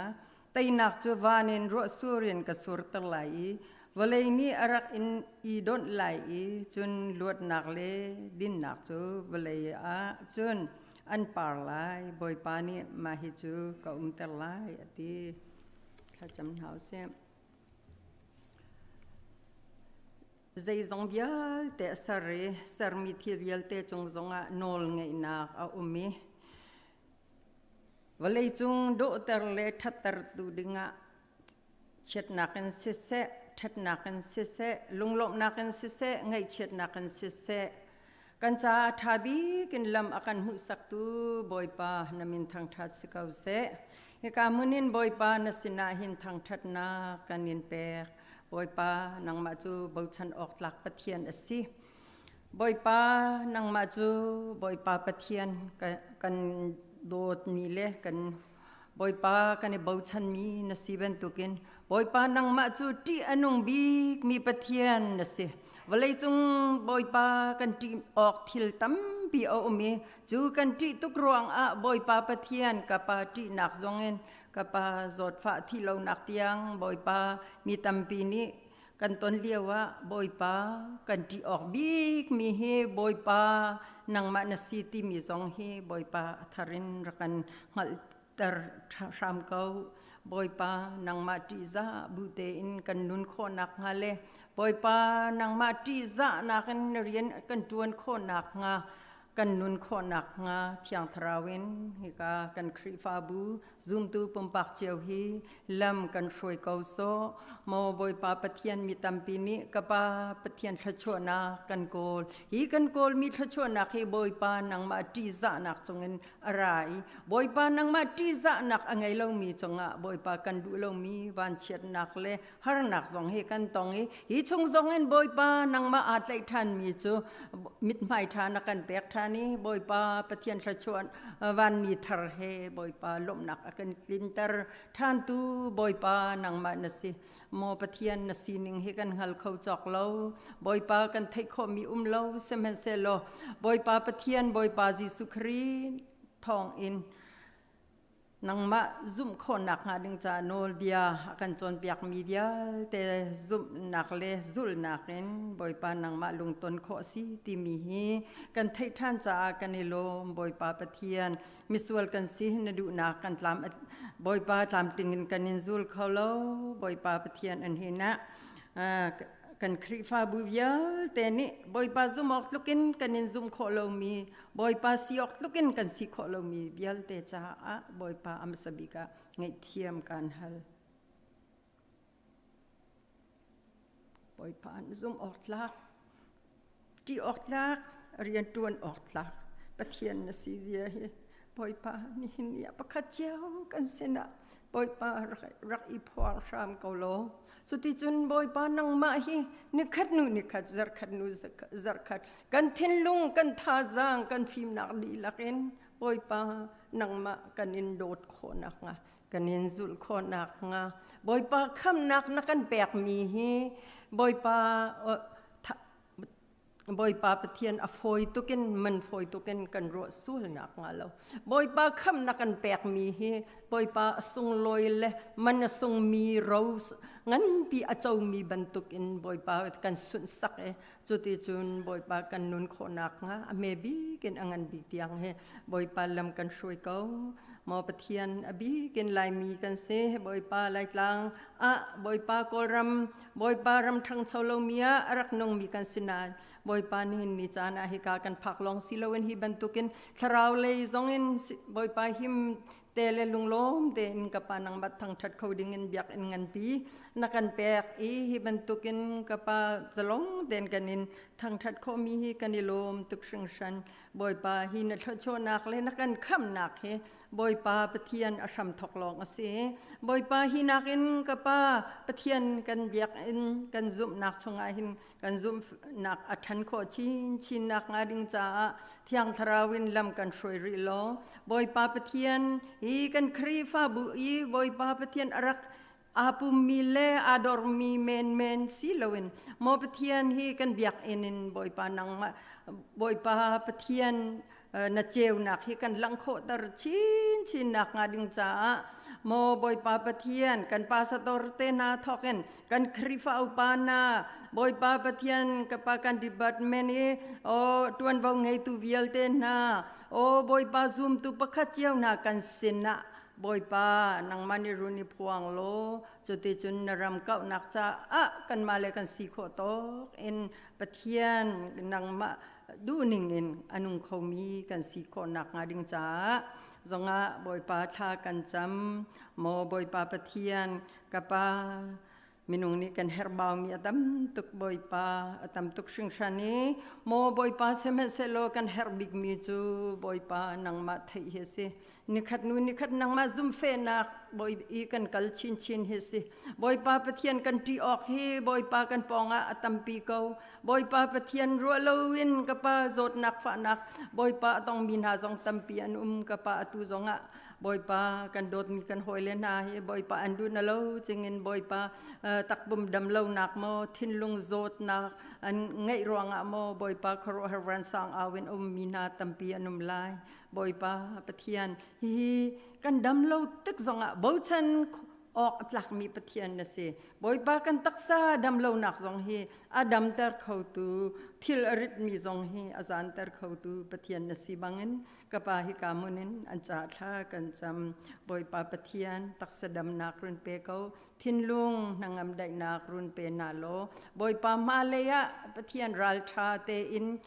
Teinak cu van in ruahsur in ka surter lai i vawlei nih a rak in i donh lai i cun luatnak le dinnak cu vawlei ah cun an par lai. Bawipa nih mah hi cu ka umter lai, a ti. Thlacam hna u sih. Zeizong vialte a ser i sermi thil vialte cung zongah nawl ngeihnak a um i Vawleicung dawhter le ṭhattertu dingah chiatnak in siseh, ṭhatnak in siseh, lunglawmhnak in siseh, ngaihchiatnak in siseh, kan caah ṭha bik in lam a kan hmuhsaktu Bawipa na min thangṭhat si ko seh. Hika hmun in Bawipa na sinah hin thangṭhatnak kan in pek. Bawipa, nangmah cu bochan awk tlak Pathian a si. Bawipa, nangmah cu Bawipa Pathian kan dawtmi le kan Bawipa kan i bochanmi na si bantukin Bawipa nangmah cu ṭih a nung bikmi Pathian na si. Vawleicung Bawipa kan ṭih awk thil tampi a um i cu kan ṭih tuk ruangah Bawipa Pathian ka Pa ṭihnak zongin ka Pa zawtfah thi lonak tiang Bawipa mi tampi nih kan ton lio ah Bawipa kan ṭih awk bikmi hi Bawipa nangmah na si timi zong hi Bawipa a thar in rak kan hngalhter hram ko. Bawipa nangmah ṭihzah bu tein kan nun khawh nakhnga le Bawipa nangmah ṭihzahnak in na rian kan ṭuan khawh nakhnga kan nun khawh nakhnga Thiang Thlarau in hika kan Khrihfabu zumtu pumpak cio hi lam kan hruai ko sawh. Maw Bawipa Pathian mi tampi nih ka Pa Pathian thluachuahnak kan kawl. Hi kan kawlmi thluachuahnak hi Bawipa nangmah ṭihzahnak cungin a ra i Bawipa nangmah ṭihzahnak a ngei lomi cungah Bawipa kan duh lomi vanchiatnak le harnak zong hi kan tong i hi chung zong in Bawipa nangmah aa tlaih ṭhanmi cu mithmai ṭha na kan pek ṭhan i Bawipa Pathian thluachuah vanni thar he Bawipa lawmhnak a kan tlinter ṭhantu Bawipa nangmah na si. Maw Pathian na sining hi kan hngal kho cawk lo. Bawipa kan theih khawhmi um lo sihmanhsehlaw Bawipa Pathian Bawipa Jesuh Khrih thawng in Nangmah zumh khawhnak hnga ding caah nawlbia a kan cawnpiakmi vialte zumhnak le zulhnak in Bawipa nangmah lungton khawh a si timi hi kan theih ṭhan caah kan i lawm. Bawipa Pathian, misual kan si na duhnak kan tlam Bawipa tlamtling in kan in zul kho lo. Bawipa Pathian an hin ah kan Khrihfabu vialte nih Bawipa zumh awk tlukin kan in zumh khawh lomi Bawipa si awk tlukin kan si khawh lomi vialte caah Bawipa a hmasa bik ah ngaihthiam kaan hal. Bawipa an zumh awk tlak, ṭih awk tlak, rian ṭuan awk tlak Pathian na si zia hi Bawipa nihin ni ah pakhat cio kan sinah Bawipa rak i phuang hram ko law Cuticun Bawipa nangmah hi nikhat nu nikhat zarkhat nu zarkhat kan thinlung kan thazaang kan fimnak dihlak in Bawipa nangmah kan in dawt khawh nakhnga kan in zulh khawh nakhnga Bawipa khamnak na kan pekmi hi Bawipa Bawipa Pathian a fawi tukin man fawi tukin kan ruah sual nak hnga lo. Bawipa khamnak kan pekmi hi Bawipa a sunglawi le man a sungmi ro nganpi a comi bantukin Bawipa kan sunhsak i cuticun Bawipa kan nun khawhnak hnga a hme bik in a ngan bik tiang hi Bawipa lam kan hruai ko. Maw Pathian a bik in Laimi kan si Bawipa Laitlang ah Bawipa Kawlram Bawipa ram ṭhangcho lomi ah a rak nungmi kan si nain Bawipa nihin ni caan ah hika kan phak lawng si loin hi bantukin thlarau lei zongin Bawipa him te le lunglawm tein ka pa nangmah thangṭhat kho dingin biakinn nganpi na kan pek i hi bantukin ka pa zalong tein kan in thangṭhat khawhmi hi kan i lawm tuk hringhran. Bawipa hi na thluachuahnak le na kan khamhnak hi Bawipa Pathian a hramthok lawng a si. Bawipa hi nakin ka Pa Pathian kan biakinn kan zumhnak chungah hin kan zumhnak a ṭhan khawh chinchin nak hnga ding caah Thiang Thlarau in lam kan hruai rih law Bawipa Pathian hi kan Khrihfabu i Bawipa Pathian a rak aa pummi le aa dormi menmen si loin maw Pathian hi kan biakinn in Bawipa nangmah Bawipa Pathian na ceunak hi kan langh khawhter chinchin nak hnga ding caah maw Bawipa Pathian kan pastor te hna thawkin kan Khrihfa upa hna Bawipa Pathian ka pa kan department i o tuanvo ngeitu vialte hna o Bawipa zumtu pakhat cio hna kan sinah Bawipa, nangmah nih run i phuang law cuticun na ram kauhnak caah kanmah le kan si khawh tawk in Pathian nangmah duhning in a nung khomi kan si khawh nakhnga ding caah zongah Bawipa thla kan cam. Maw Bawipa Pathian, ka Pa, Minung nih kan herhbaumi a tam tuk Bawipa, a tam tuk hringhran i maw Bawipa sihmanhsehlaw kan herh bikmi cu Bawipa nangmah theih hi a si. Nikhat nu nikhat nangmah zumhfehnak Bawi i kan kal chinchin hi a si. Bawipa Pathian kan ṭih awk hi Bawipa kan pawngah a tampi ko. Bawipa Pathian ruah loin ka pa zawtnak fahnak Bawipa a tongmi hna zong tampi an um ka pa atu zongah. Bawipa kan dawtmi kan hawile hna hi Bawipa an duh na lo cingin Bawipa takpum dam lonak maw thinlung zawtnak an ngeih ruangah maw Bawipa khuaruahhar vansang au in ummi hna tampi an um lai. Bawipa Pathian hihi kan dam lo tik zongah bochan awk a tlakmi Pathian na si. Bawipa kan taksa dam lonak zong hi a damter khotu thil a ritmi zong hi a zanter khotu Pathian na si bangin ka pa hi ka mun in an ca thla kan cam. Bawipa Pathian taksa damnak run pe ko thinlung hnangam daihnak run pe na law Bawipa hmalei ah Pathian ralṭha tein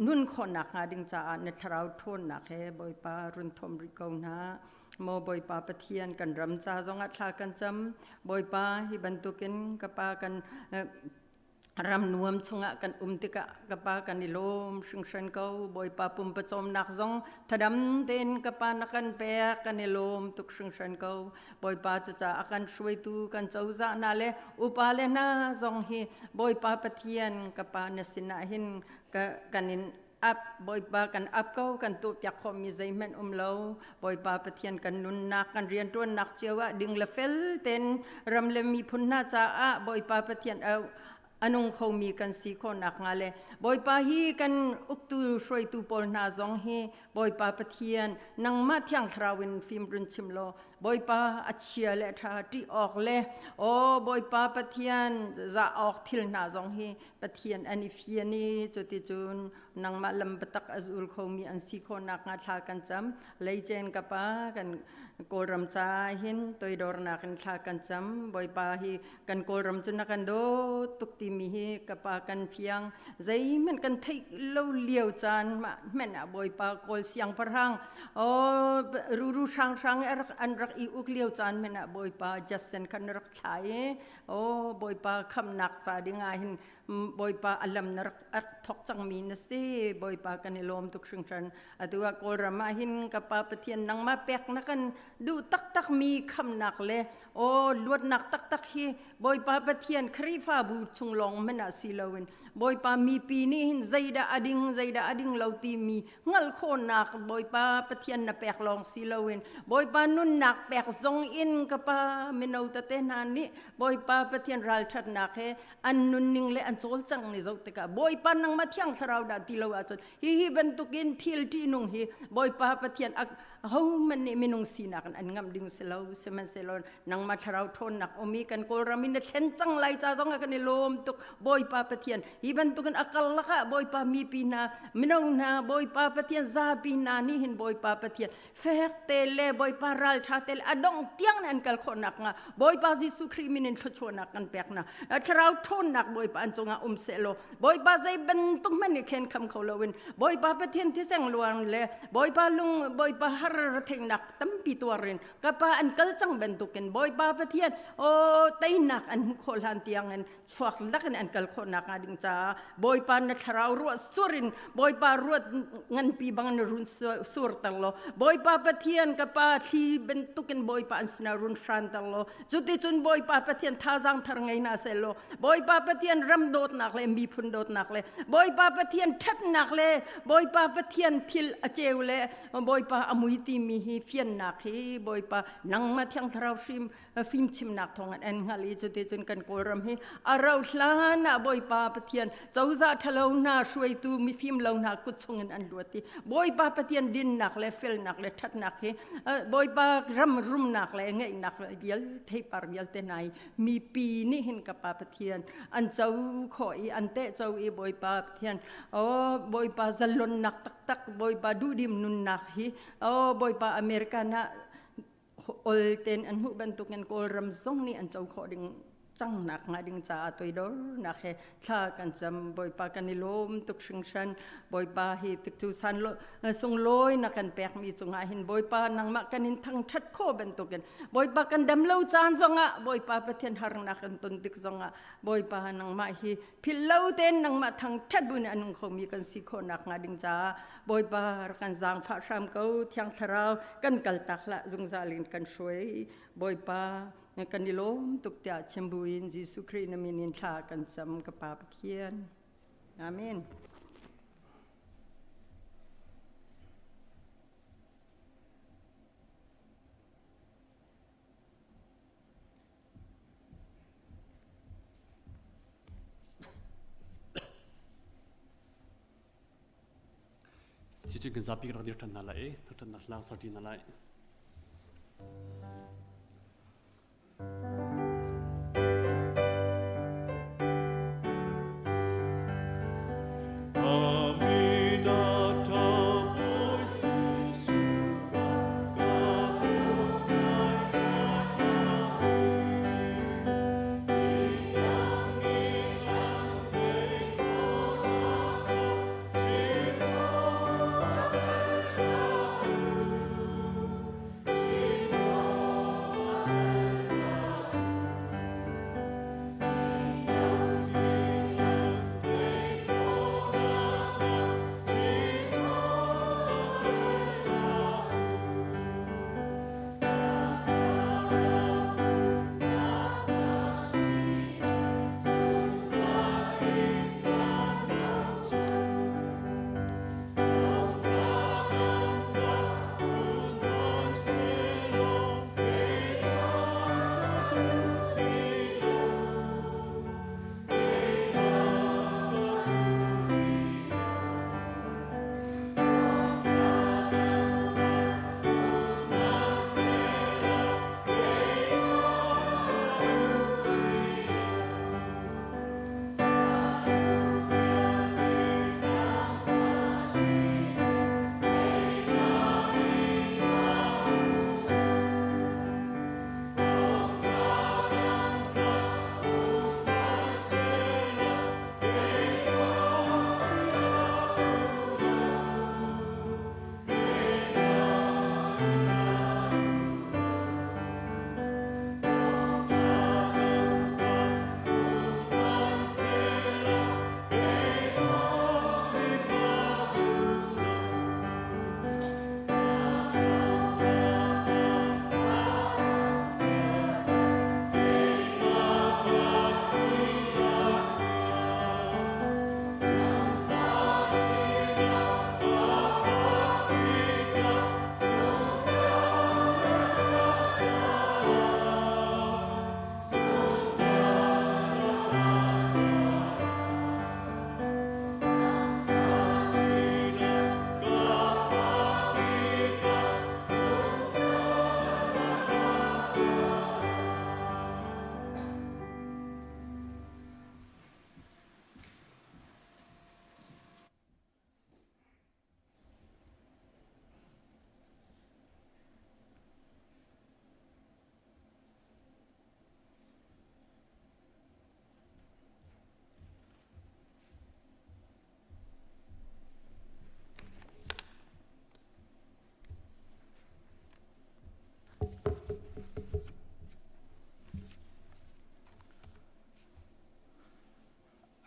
nun khawhnak hnga ding caah na thlarau ṭhawnnak he Bawipa run thawm rih ko hna. Maw Bawipa Pathian kan ram ca zongah thla kan cam. Bawipa hi bantukin ka pa kan ram nuam chungah kan um tikah ka pa kan i lawm hringhran ko. Bawipa pumpa cawmnak zong thadam tein ka pa na kan pek kan i lawm tuk hringhran ko. Bawipa cucaah a kan hruaitu kan cozah hna le upa le hna zong hi Bawipa Pathian ka pa na sinah hin kan in ap Bawipa kan ap ko kan tuahpiak khawhmi zeihmanh um lo. Bawipa Pathian kan nunnak kan rianṭuannak cio ah ding le fel tein ram le miphun hna caah Bawipa Pathian a nung khomi kan si khawhnak hnga le Bawipa hi kan uktu hruaitu pawl hna zong hi Bawipa Pathian nangmah Thiang Thlarau in fim run chim law Bawipa a chia le ṭha ṭih awk le aw Bawipa Pathian zah awk thil hna zong hi Pathian an i fian i cuticun nangmah lam biatak a zul khomi an si khawhnak hnga thla kan cam. Leicen ka pa kan Kawlram ca hin toidornak in thla kan cam. Bawipa hi kan Kawlram cu na kan dawt tuk timi hi ka pa kan fiang. Zeihmanh kan theih lo lio caan hmanh ah Bawipa Kawl siangpahrang oh ruru hrang hrang an rak i uk lio caan hmanh ah Bawipa Jason khan rak thla i Oh Bawipa khamnak ca ding ah hin Bawipa a lam na rak thok cangmi na si. Bawipa kan i lawm tuk hringhran. Atu ah Kawlram ah hin ka Pa Pathian nangmah pek na kan duh taktak mi khamnak le oh luatnak taktak hi Bawipa Pathian Khrihfabu chung lawng hmanh ah si loin Bawipa mipi nih hin zeidah a ding zeidah a ding lo timi hngalh khawhnak Bawipa Pathian na pek lawng si loin Bawipa nunnak pek zong in ka pa mino tete hna nih Bawipa Pathian ralṭhatnak he an nunning le an cawlcangh ni zoh tikah Bawipa nangmah Thiang Thlarau dah ti lo ahcun hihi bantukin thil ṭihnung hi Bawipa Pathian ahohmanh nih minung sinak in an ngamh ding si lo sihmanhsehlaw nangmah thlarau ṭhawnnak um i kan Kawlram in na thlen cang lai ca zong ah kan i lawm tuk Bawipa Pathian hi bantukin a karlak ah Bawipa mipi hna mino hna Bawipa Pathian zapi hna nih hin Bawipa Pathian fek te le Bawipa ralṭha te le a dongh tiang an kal khawh nakhnga Bawipa Jesuh Khrih min in thluachuahnak kan pek hna thlarau ṭhawnnak Bawipa an cungah um sehlaw Bawipa zei bantuk hmanh nih khen kham kho loin Bawipa Pathian thisen luang le Bawipa lung Bawipa har retheihnak tampi tuar in ka pa an kal cang bantukin Bawipa Pathian o teinak an hmuh khawh hlan tiang in chuak lakin an kal khawh nak hnga ding caah Bawipa na thlarau ruah sur in Bawipa ruat nganpi bang na run sur ter law Bawipa Pathian ka pa thli bantukin Bawipa an sinah run hran ter law cuticun Bawipa Pathian thazaang thar ngei hna seh law Bawipa Pathian ram dawtnak le miphun dawtnak le Bawipa Pathian ṭhatnak le Bawipa Pathian thil a ceu le Bawipa a mui timi hi fiannak hi Bawipa nangmah Thiang Thlarau hrim fimchimnak thawngin an hngalh i cuticun kan Kawlram hi a rauh hlan ah Bawipa Pathian cozah ṭhalo hna hruaitu mifim lo hna kut chungin an luat i Bawipa Pathian dinnak le felnak le ṭhatnak hi Bawipa ram rumnak le ngeihnak vial theipar vialte hna hi mipi nih hin ka Pa Pathian an co khawh i an teh co i Bawipa Pathian oh Bawipa zalonnak taktak Bawipa duhdim nunnak hi oh Bawipa American ah ol ten an hmuh bantukin Kawlram zong nih an co khawh ding cang nak hnga ding caah toidornak he thla kan cam. Bawipa kan i lawm tuk hringhran. Bawipa hi tikcu san lo sunglawi na kan pekmi cungah hin Bawipa nangmah kan in thangṭhat khawh bantukin Bawipa kan dam lo caan zongah Bawipa Pathian harnak kan ton tik zongah Bawipa nangmah hi philh lo tein nangmah thangṭhat buin a nung khomi kan si khawh nak hnga ding caah Bawipa rak kan zaangfah hram ko. Thiang Thlarau kan kaltak hlah zungzal in kan hruai. Bawipa kan i lawm tuk tiah chim buin Jesuh Khrih na min in thla kan cam ka Pa Pathian. Amen. Cucu kan zapi kan rak dir ṭhan hna lai i thangṭhatnak hla sarṭi hna lai.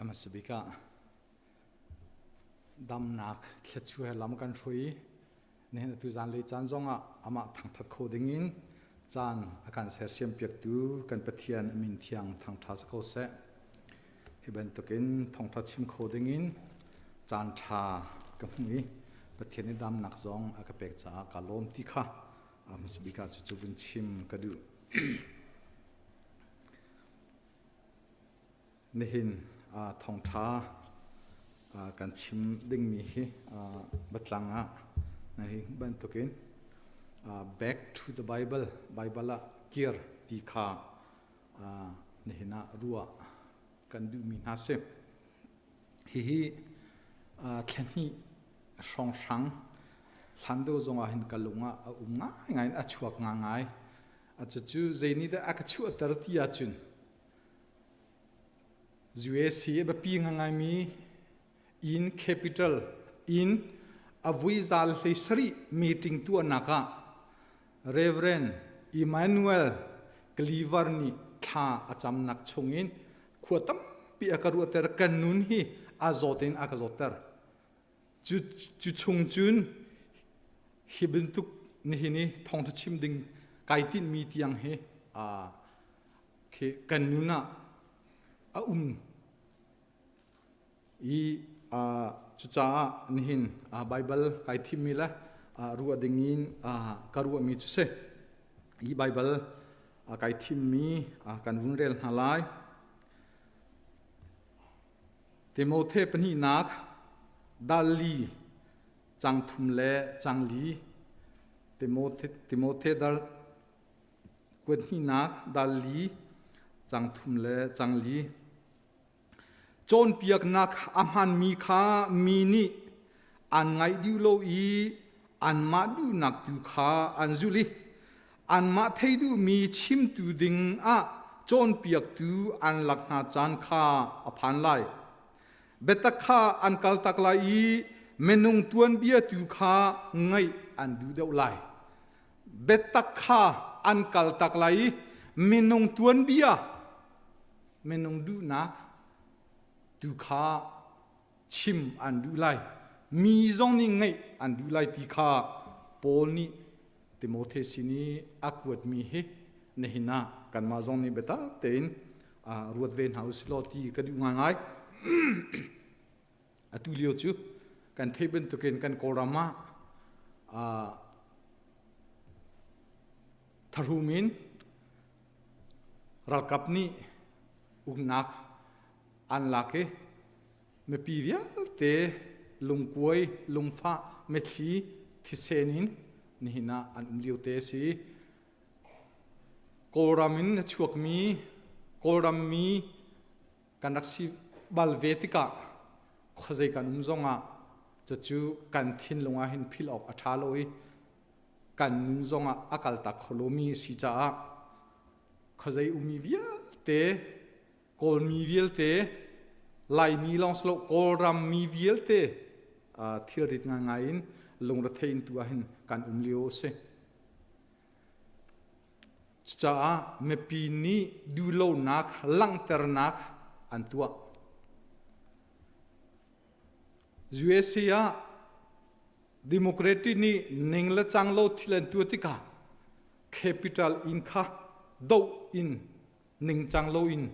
Hmasabik ah damnak thluachuah he lam kan hrui. Nihin atu zanlei caan zongah amah thangṭhat kho dingin caan a kan sersiam piaktu kan Pathian a min thiang thangṭha si ko seh. Hi bantukin thawngṭha chim kho dingin caan ṭha ka hmu i Pathian i damnak zong a ka pek caah ka lawm ti kha hmasabik ah cucu vun chim ka duh. Nihin thawngṭha kan chim dingmi hi batlang ah hi bantukin back to the Bible, Bible ah kir ti kha nihin ah ruah kan duhmi hna si. Hihi thlahnih hrawnghrang hlan deuh zongah hin ka lung ah a um ngaingai in a chuak ngangai. A cucu zei nih dah a ka chuahter ti ahcun US hi a biapi ngaingaimi inn capital inn a vui zal hlei sarih meeting tuahnak ah Reverend Emmanuel Cleaver nih thla a camnak chungin khua tampi a ka ruahter kan nun hi a zawt in a ka zawtter. Cu, cu chung cun hi bantuk nihin i thawngtha chim ding kai tinhmi tiang hi khi kan nun ah a um i cucaah nihin Baibal kai thimmi le ruah dingin ka ruahmi cu si. Hi Baibal kai thimmi kan vun rel hna lai. Timote pahnihnak dal li. Cang thum le cang li Timote dal kuat hnihnak dal li cang thum le cang li. Cawnpiaknak a hmanmi kha mi nih an ngaih duh lo i anmah duhnak tu kha an zulh i anmah thei duhmi chimtu ding ah cawnpiaktu an lak hna caan kha a phan lai. Biatak kha an kaltak lai i minung tuanbia tu kha ngaih an duh deuh lai. Biatak kha an kaltak lai i minung tuanbia minung duhnak tu kha chim an duh lai. Mi zong nih ngaih an duh lai ti kha Paul nih Timote sin i a kuatmi hi nihin ah kanmah zong nih biatak tein ruat ve hna usih law ti ka duh ngaingai. Atu lio cu kan theih bantukin kan Kawlram ah tharum in ralkap nih uknak an lak i mipi vialte lungkuai lungfah mitthli thisen in nihin ah an um lio te a si. Kawlram in a chuakmi Kawlram mi kan rak si bal ve tikah khuazei kan um zongah cucu kan thinlung ah hin philh awk a ṭha lo i kan nun zongah a kaltak kho lomi a si caah khuazei ummi vialte Kawlmi vialte Laimi lawng si lo Kawlram mi vialte thilrit ngaingai in lungrethei in tu ah hin kan um lio a si. Cucaah mipi nih duhlonak langhternak an tuah. USA ah Democratic nih ning le cang lo thil an tuah tikah capital inn kha doh in ningcang lo in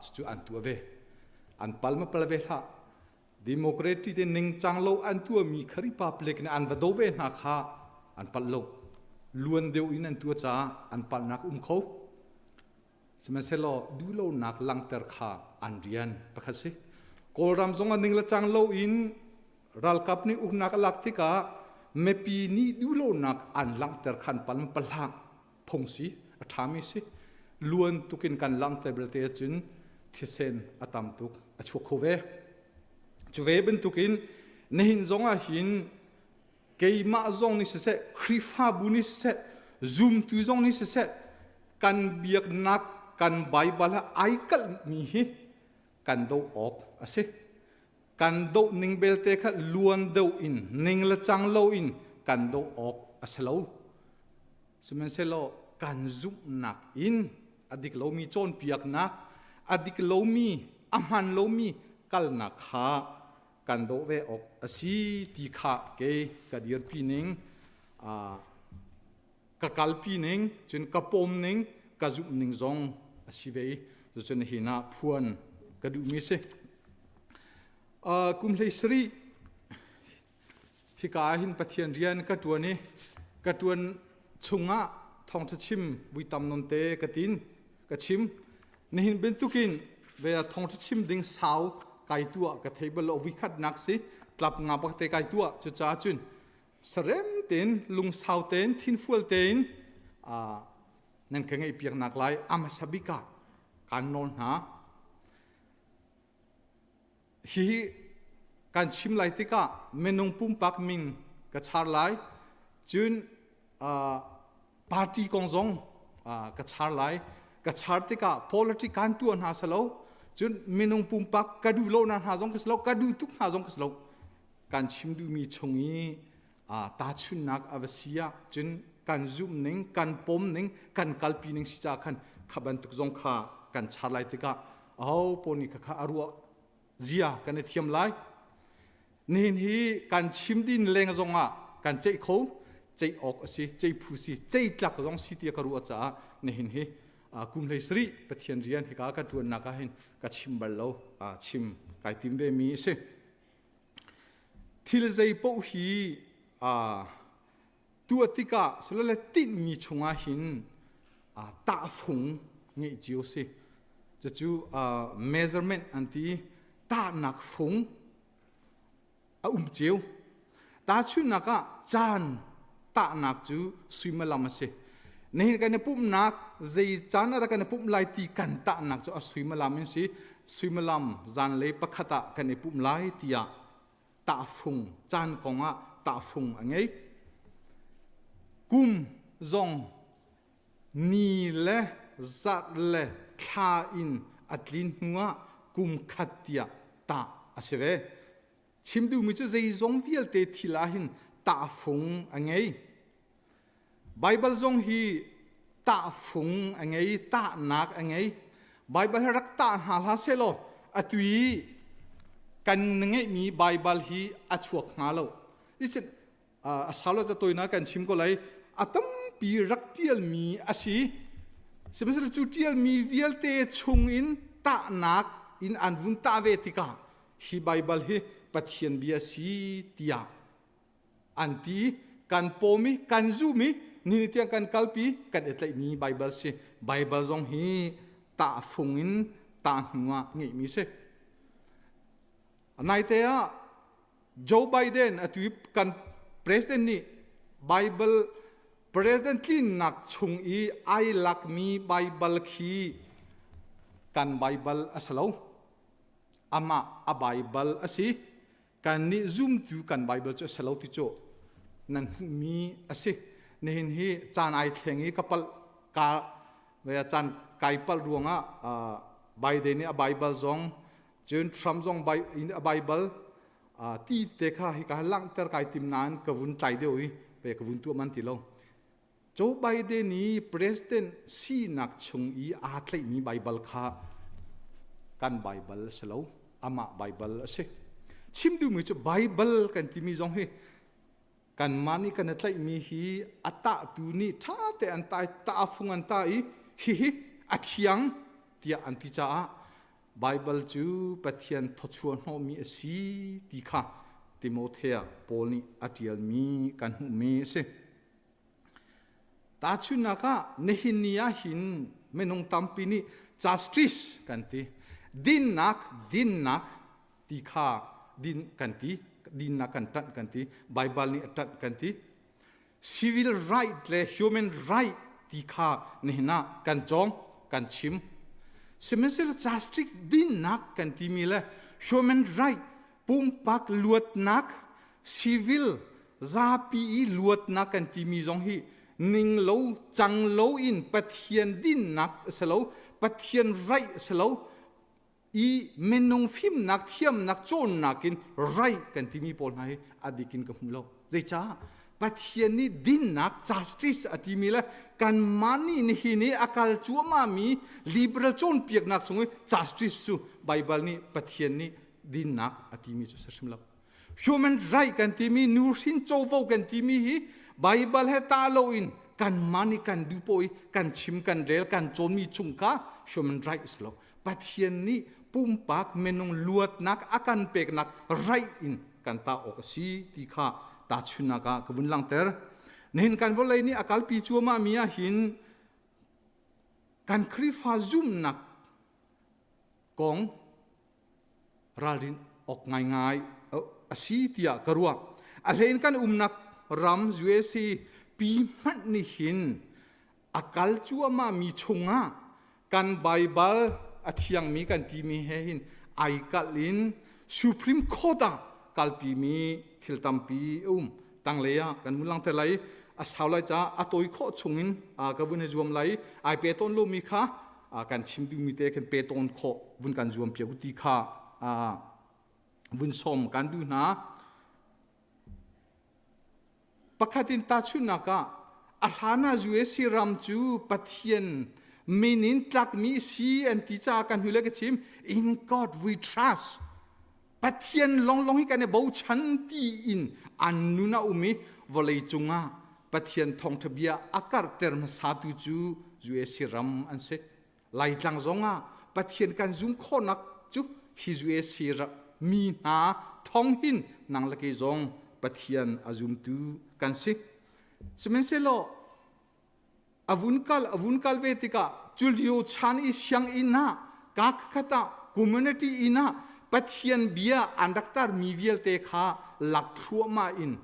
cucu an tuah ve. An pal ma pal ve hlah. Democratic te ningcang lo an tuahmi kha Republic nih an va do ve hna kha an palh lo. Luan deuh in an tuah caah an palhnak um kho. Sihmanhsehlaw duhlonak langhter kha an rian pakhat si. Kawlram zong a ning le cang lo in ralkap nih uknak a lak tikah mipi nih duhlonak an langhter khan pal pahlah phung si a ṭhami si luan tukin kan langhter belte ahcun thisen a tam tuk a chuak kho ve cu ve bantukin nihin zong ah hin keimah zong nih siseh Khrihfabu nih siseh zumtu zong nih siseh kan biaknak kan Baibal ah ai kalhmi hi kan doh awk a si kan doh ning belte kha luan deuh in ning le cang lo in kan doh awk a si lo sihmanhsehlaw kan zumhnak in a dik lomi cawnpiaknak a dik lomi a hman lomi kalnak kha kan doh ve awk a si ti kha kei ka dirpi ning ka kalpi ning cun ka pawm ning ka zumh ning zong a si ve i cucun hi ah phuan ka duhmi si kum hlei sarih hika ah hin Pathian rian ka ṭuan i ka ṭuan chungah thawngṭha chim vui tam non te ka tin ka chim nihin bantukin ve thawngṭha chim ding sau kai tuah ka thei bal lo vui khatnak si tlap nga bak te kai tuah cucaah cun sarem tein lungsau tein thinfual tein nan ka ngeih piaknak lai a hmasa bik ah kaan nawl hna Hihi kan chim lai tikah minung pumpak min ka char lai. Cun party kong zong ka char lai. Ka char tikah politics kan tuah hna selo. Cun minung pumpak ka duh lo na hna zong ka si lo, ka duh tuk hna zong ka si lo. Kan chim duhmi chung i tahchunhnak a va si ah cun kan zumh ning, kan pom ning, kan kalpi ning si ca khan kha bantuk zong kha kan char lai tikah aho pawl nih khakha a ruah zia kan i thiam lai nihin hi kan chim din leng zong ah kan ceih kho ceih awk a si ceih phu si ceih tlak zong si ti ka ruah caah nihin hi kum hlei sarih Pathian rian hika ka ṭuannak ah hin ka chim bal lo chim kai tim ve mi a si thil zei paoh hi tuah tikah silole tinhmi chungah hin tahfung ngeih cio si. Cucu measurement an ti tahnak fung a um cio. Tahchunhnak ah caan tahnak cu suimilam a si. Nihin kan i pumhnak zei caan ah dah kan i pumh lai ti kan tahnak cu a suimilam in si. Suimilam zanlei pakhat ah kan i pum lai tiah tahfung caan kong ah tahfung a ngei. Kum zong ni le zarh le thla in a tlin hnuah kum khat tiah tah a si ve. Chim duhmi cu zeizong vialte thil ah hin tahfung a ngei. Baibal zong hi tahfung a ngei, tahnak a ngei. Baibal hi rak tah hna hlah sehlaw atu i kan ngeihmi Baibal hi a chuak hnga lo. A sau le tawinak kan chim ko lai. A tampi rak ṭialmi a si. Sihmanhsehlaw cu ṭialmi vialte chungin tahnak in an vun tah ve tikah hi Baibal hi Pathian bia si tiah an ti. Kan pawm i kan zum i ni tiang kan kalpi kan i tlaihmi Baibal si. Baibal zong hi tahfung in tah hnu ah ngeihmi si. Naite ah Joe Biden atu kan president nih Bible president tlinnak chung i ai lakmi Bible khi kan Bible a si lo. Amah a Bible a si. Kan nih zumtu kan Bible cu a si lo ti cu nan hmuhmi a si. Nihin hi caan ai thleng i ka palh ka caan kai palh ruangah Biden nih a Bible zong Cun Trump zong a Bible ti te kha hika langhter kai tim nain ka vun tlai deuh i pe ka vun tuah man ti lo. Joe Biden i president sinak chung i aa tlaihmi Bible kha kan Bible a si lo, amah Bible a si. Chim duhmi cu Bible kan timi zong hi kanmah nih kan i tlaihmi hi a tahtu nih ṭha te an tah i tahfung an tah i hihi a thiang tiah an ti caah Baibal cu Pathian thawchuah hnawhmi a si ti kha Timothea Paul nih a ṭialmi kan hmuhmi a si. Tahchunhnak ah nihin ni ah hin minung tampi nih justice kan ti. Dinnak, dinnak ti kha din kan ti, dinnak kan ṭanh kan ti, Baibal nih a ṭanh kan ti. Civil right le human right ti kha nihin ah kan cawng, kan chim. Sihmanhsehlaw justice dinnak kan timi le human right pumpak luatnak civil zapi i luatnak kan timi zong hi ning lo cang lo in Pathian dinnak a si lo Pathian right a si lo i minung fimnak thiamnak cawnnak in right kan timi pawl hna hi a dik in ka hmu lo zeicah Pathian nih dinnak justice a timi le kanmah nih nihin i a kal cuahmahmi liberal cawnpiaknak chung i justice cu Bible nih Pathian nih dinnak a timi cu si hrim lo Human right kan timi nuhrin covo kan timi hi Bible he ta loin kanmah nih kan duh poh i kan chim kan rel kan cawnmi chung kha human right a si lo. Pathian nih pumpak minung luatnak a kan peknak right in kan ta awk a si ti kha tahchunhnak ah ka vun langhter. Nihin kan vawlei nih a kalpi cuahmah mi ah hin kan Khrihfa zumhnak kong ralrin awk ngaingai a si tiah ka ruah. A hlein kan umnak ram USA pi hmanh nih hin a kal cuahmah mi chungah kan Baibal a thiangmi kan timi he hin ai kalh in Supreme Court ah kalpimi thil tampi a um. Tanglei ah kan vun langhter lai a sau lai caah a tawi khawh chungin ka vun i zuam lai. Ai pe tawn lomi kha kan chim duhmi te kan pe tawn khawh vun kan zuam piak ti kha vun sawm kan duh hna. Pakhat in tahchunhnak ah a hlan ah USA ram cu Pathian min in tlakmi si an ti caah kan hu le ka chim in God we trust Pathian longlong hi kan i bochan ti in an nun a um i vawlei cungah Pathian thawngṭha bia a karhter hmasatu cu USA ram an si. Laitlang zongah Pathian kan zum khawhnak cu hi USA mi hna thong hin nang le kei zong Pathian a zumtu kan si. Sihmanhsehlaw a vun kal a vun kal ve tikah culio chan i sianginn ah ka khat ah community inn ah Pathian bia an rak tarmi vialte kha lak thluahmah in.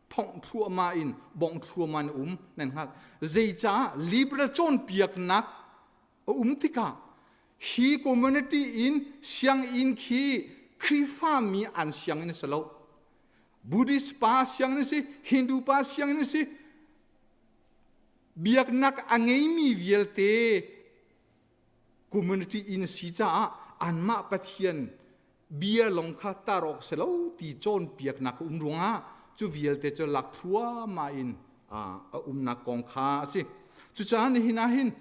Thongh thluahmah in bongh thluahmah in um nan hngalh. Zeicah liberal cawnpiaknak a um tikah hi community in sianginn khi Khrihfami an sianginn a si lo. Buddhist pa sianginn a si, Hindu pa sianginn a si. Biaknak a ngeimi vialte community inn si caah anmah Pathian bia lawng kha tar awk si lo ti cawnpiaknak a um ruangah cu vialte cu lak thluahmah in a umnak kong kha a si. Cucaah nihin ah hin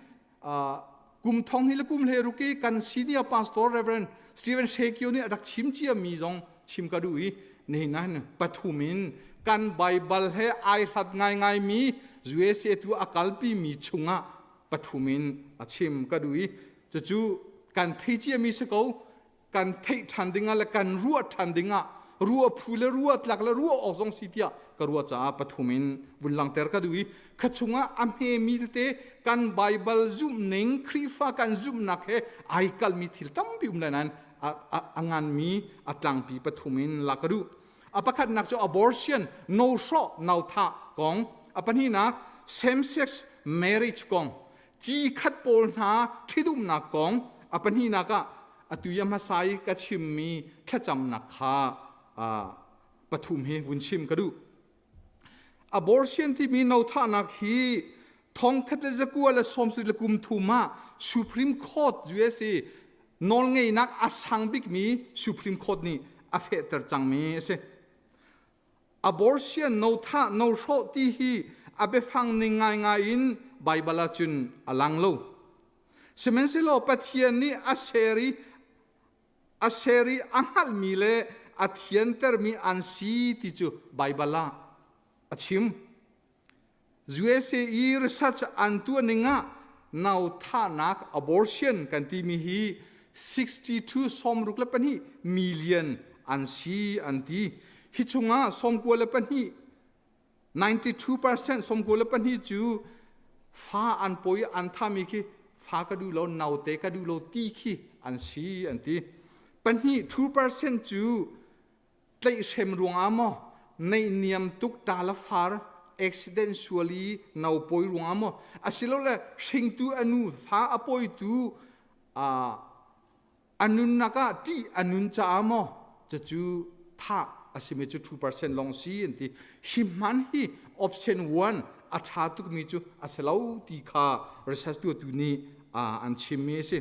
kum thong hi le kum hle ruk i kan senior pastor Reverend Stephen Shekio nih a rak chim ciami zong chim ka duh i nihin ah hin pathum in kan Bible he ai hlat ngaingaimi USA tu a kalpimi chungah pathum in a chim ka duh i cucu kan thei ciami si ko kan theih ṭhan dingah le kan ruah ṭhan dingah ruah phu le ruah tlak le ruah awk zong si tiah ka ruah caah pathum in vun langter ka duh i kha chungah a hmemi tete kan Baibal zumhning Khrihfa kan zumhnak he ai kalmi thil tampi um lai nain a nganmi a tlangpi pathum in lak ka duh. A pakhatnak cu abortion no hrawh nau thah kong, a pahnihnak same sex marriage kong, ci khat pawl hna ṭhitumnak kong a pahnihnak ah atu i a hmasa i ka chimmi thlacamnak kha pathum hi vun chim ka duh. Abortion timi nothahnak hi thongkhat le zakua le sawmsarih le kum thum ah Supreme Court USA nawlngeihnak a sang bikmi Supreme Court nih a fehter cangmi a si. Abortion no thah no hrawh ti hi a biafang ning ngaingai in Baibal ah cun a lang lo. Sihmanhsehlaw Pathian nih a ser i a ser i a hngalhmi le a thiantermi an si ti cu Baibal ah a chim. USA i research an tuah ning ah nau thahnak abortion kan timi hi 62 64 million an si an ti. Hi chungah 92 92% 92 cu fa an pawi an thami khi fa ka duh lo naute ka duh lo ti khi an si an ti. Pahnih 2% cu tlaihhrem ruangah maw neihniam tuk ṭa le far accident sual i naupawi ruangah maw asilole hringtu a nu fa a pawitu a nunnak ah ṭih a nun caah maw cucu thah a simi cu 2% lawng si an ti hi hman hi option 1 a ṭha tukmi cu a si lo ti kha research tuahtu nih an chimmi a si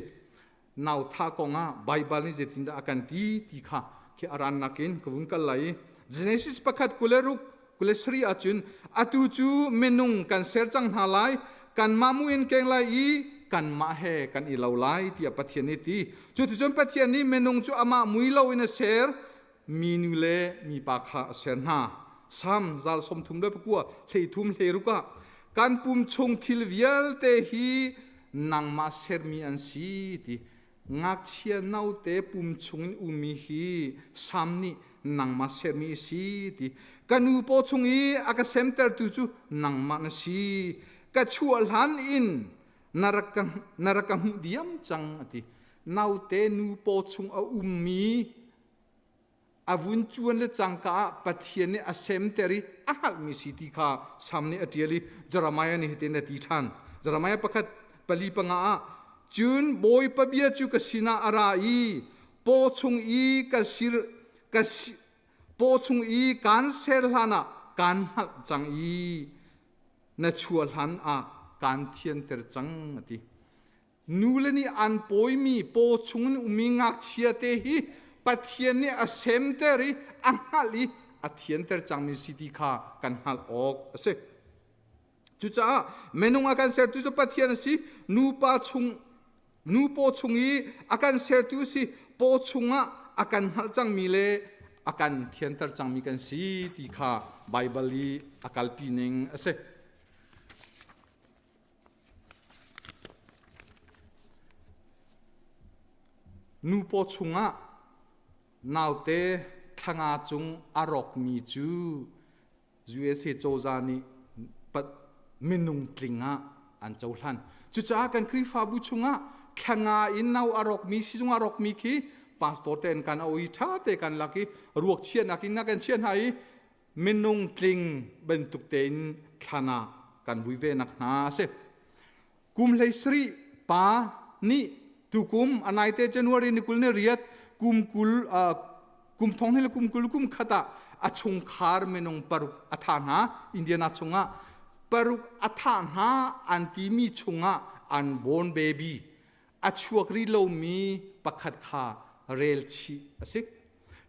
Nauthah kongah Baibal nih zeitindah a kan ti ti kha khi a rannak in ka vun kal lai i Genesis pakhat 26 27 ahcun atu cu minung kan ser cang hna lai kanmah mu in keng lai i kanmah he kan i lo lai tiah Pathian nih ti. Cuticun Pathian nih minung cu amah mui lo in a ser minu le mipa kha a ser hna. Sam zal 39 hleithum hleiruk ah kan pum chung thil vialte hi nangmah sermi an si ti ngakchia note pum chungin ummi hi Sam nih nangmah sermi a si ti ka nu paw chung i a ka semtertu cu nangmah na si ka chuah hlan in na rak ka na rak ka hmuh diam cang a ti naute nu paw chung a ummi a vun cuan le cangka ah Pathian nih a semter i a hngalhmi si ti kha Sam nih a ṭial i Jeremiah nih hitin a ti ṭhan. Jeremiah pakhat pali panga ah cun Bawipa bia cu ka sinah a ra i paw chung i ka sir ka si, paw chung i kaan ser hlan ah kaan hngalh cang i na chuah hlan ah kaan thianter cang a ti. Nule nih an pawimi paw chungin ummi ngakchia te hi Pathian nih a semter i a hngalh i a thianter cangmi si ti kha kan hngalh awk a si. Cucaah minung a kan sertu cu Pathian a si. Nupa chung nu paw chung i a kan sertu a si. Paw chungah a kan hngalh cangmi le a kan thianter cangmi kan si ti kha Baibal i a kalpi ning a si. Nu paw chungah naute thlanga cung a rawkmi cu USA cozah nih minung tling ah an cohlan. Cucaah kan Khrihfabu chungah thlanga in nau a rawkmi sizung a rawkmi khi pastor ten kan oi ṭha te kan lak i ruak chiahnak in na kan chiah hna i. minung tling bantuk tein thlan ah kan vui ve nak hna a si. Kum hlei sarih pa nih tukum anaite January ni 28 kum kul kum thong hnih le kum 20 kum khat ah a chungkhar minung paruk a tha hna. Indiana chungah paruk a thah hna an timi chungah unborn baby a chuak rih lomi pakhat kha rel chih a si.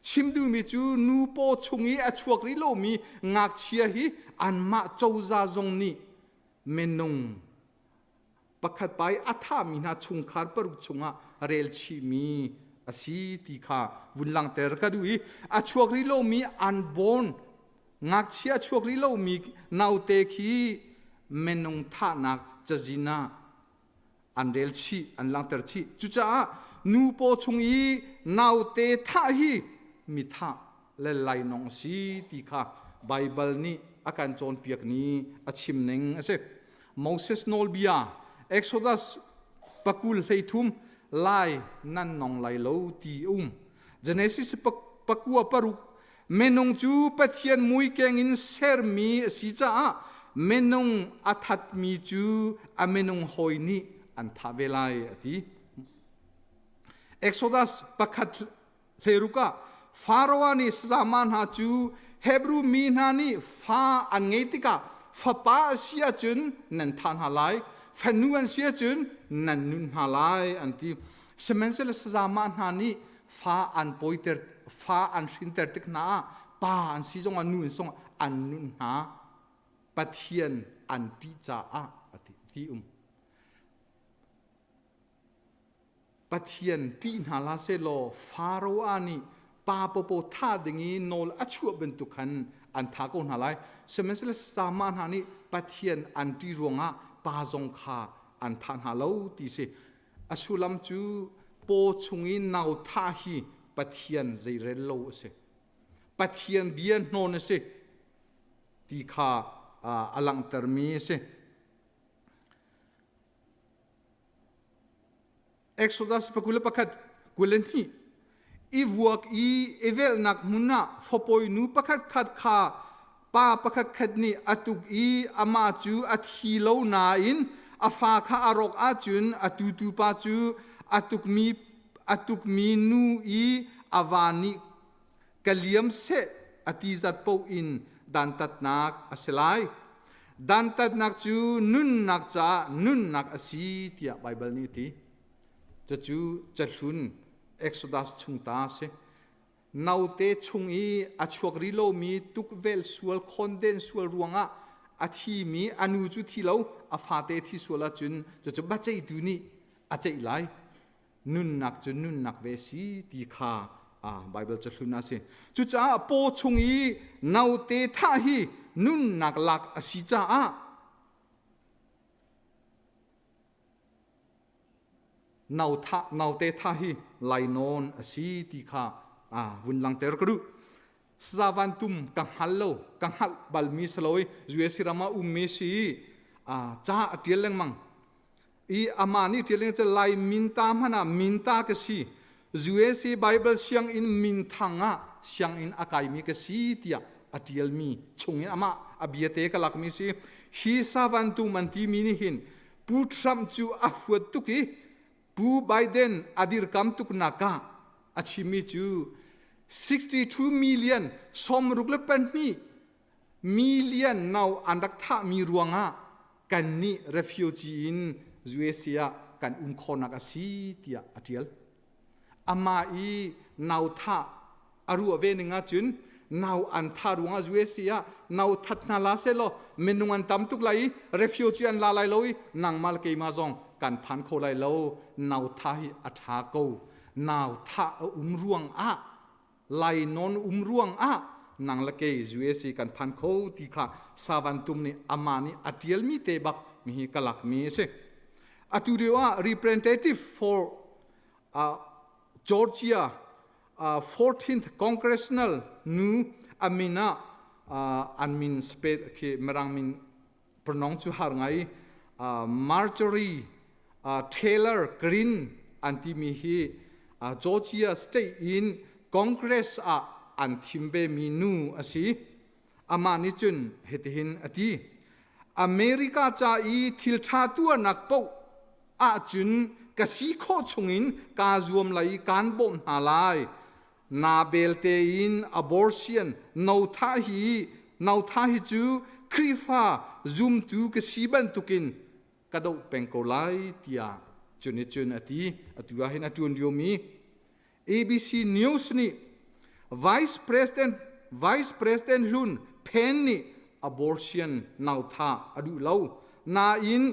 Chim duhmi cu nu paw chung i a chuak rih lomi ngakchia hi anmah cozah zong nih minung pakhat pa i a thahmi hna chungkhar paruk chungah rel chihmi a si ti kha vun langhter ka duh i a chuak rih lomi unborn ngakchia a chuak rih lomi naute khi minung thahnak cazin ah an rel chih an langhter chih. Cucaah nu paw chung i naute thah hi mi thah le lainawng si ti kha Baibal nih a kan cawnpiak ni a chim ning a si. Moses nawlbia Exodus pakul 13 lai nan nong lai lo ti um. Genesis 26 minung cu Pathian mui keng in sermi a si caah minung a thatmi cu a minung hawi nih an thah ve lai a ti. Exodus pakhat hleiruk ah Faraoh nih sazama hna cu Hebrew mi hna nih fa an ngei tikah fapa a si ahcun nan thah hna lai, fanu an si ahcun nan nun hna lai an ti. Sihmanhsehlaw sazama hna nih fa an pawiter fa an hrinter tik hna ah pa an si zongah nu an zongah an nun hna Pathian an ṭih caah a ti ti um. Pathian ṭih hna hlah sehlaw Faraoh nih pa popo thah ding i nawl a chuah bantuk khan an thah ko hna lai. Sihmanhsehlaw sama hna nih Pathian an ṭih ruangah pa zong kha an thah hna lo ti si. A sullam cu paw chung i nau thah hi Pathian zeirel lo a si. Pathian bia hnawn a si ti kha a langhtermi a si. Exodus 21 22 i vuak i i velhnak hmun ah fapawi nu pakhat khat kha pa pakhat khat nih a tuk i amah cu a thi lo nain a fa kha a rawk ahcun a tutu pa cu a tukmi a tukmi nu i a va nih ka liam seh a ti zat paoh in dantatnak a si lai. Dantatnak cu nunnak caah nunnak a si tiah Baibal nih a ti. Cucu cahlun Exodus chung ta a si. Naute chung i a chuak rih lomi tukvel sual khonden sual ruangah a thimi a nu cu thi lo a fate thi sual ahcun cucu baceihtu nih a ceih lai. Nunnak cu nunnak ve si ti kha Baibal cahlun a si. Cucaah paw chung i naute thah hi nunnak lak a si caah naute thah hi lainawn a si ti kha vun langter ka duh. Sazavan tum ka hngal lo, ka hngalh balmi si lo i US ram ah ummi si ca a ṭial lengmang. I amah nih ṭial ning cu Lai minta hmanh ah minta ka si. USA Bible sianginn minthang ah sianginn a kaimi ka si tiah a ṭialmi chung in amah a biate ka lakmi si. Hi savan tum an timi nih hin Pu Trump cu a huat tuk i Pu Biden a dirkam tuknak ah a chimmi cu 62 million 62 million nau an rak thahmi ruangah kannih refugee in USA ah kan um khawhnak a si tiah a ṭial. Amah i nau thah a ruah ve ning ahcun nau an thah ruangah USA ah nau that hna la sehlaw minung an tam tuk lai i refugee an la lai lo i nangmah le keimah zong kan phan kho lai lo. Nau thah hi a ṭha ko. Nau thah a um ruangah lainawn um ruangah nang le kei USA kan phan kho ti kha Savantum nih amah nih a ṭialmi te bak mi hi ka lakmi a si. Atu lio ah representative for Georgia 14th Congressional nu a min ah an min spell khi mirang min pronounce cu har ngai Marjorie Taylor Greene an timi hi Georgia state in Congress ah an thim ve mi nu a si. Amah nih cun hitihin a ti. America ca i thil ṭha tuahnak paoh ahcun ka si khawh chungin kaa zuam lai i kaan bawmh hna lai. Na belte in abortion no thah hi no thah hi cu Khrihfa zumtu ka si bantukin ka doh peng ko lai tiah cun cun a ti. Atu ah hin a ṭuan liomi ABC News nih Vice President Vice President hlun Pence nih abortion nauthah a duh lo. Nain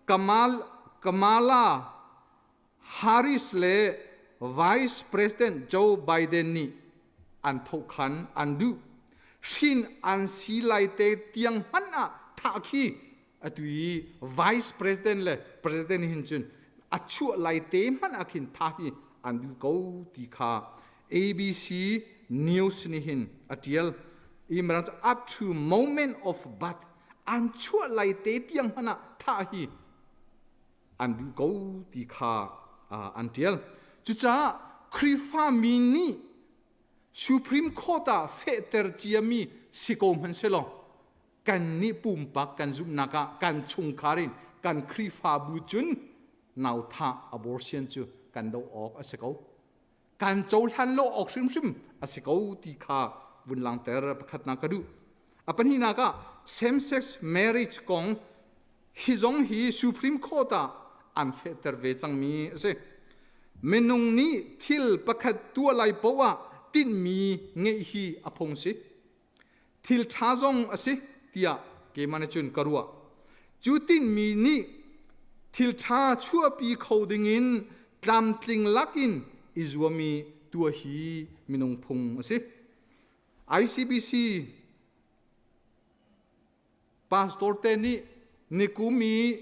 Kamal, Kamala Harris le Vice President Joe Biden nih an thohkhan an duh. Hrin an si lai te tiang hmanh ah thah khi atu i vice president le president hin cun a chuah lai te hmanh ah khin tha hi an duh ko ti kha ABC News nih hin a tial i mirang cu up to moment of birth an chuah lai te tiang hmanh ah tha hi an duh ko ti kha an tial cucaah Khrihfa mi nih Supreme Court ah fehter ciami si ko hmanh selaw kannih pumpak kan zumhnak ah kan chungkhar in kan Khrihfabu cun nauthah abortion cu kan doh awk a si ko. Kan cohlan lo awk hrimhrim a si ko ti kha vun langter pakhatnak ka duh. A pahnihnak ah same-sex marriage kong hi zong hi Supreme Court ah an fehter ve cangmi a si. Minung nih thil pakhat tuah lai poah ah tinhmi ngeih hi a phung si. Thil ṭha zong a si tiah keimah nih cun ka ruah. Cu tinhmi nih thil ṭha chuahpi kho dingin tlamtling lakin i zuam i tuah hi minung phung a si. ICBC Pastor te nih nikum i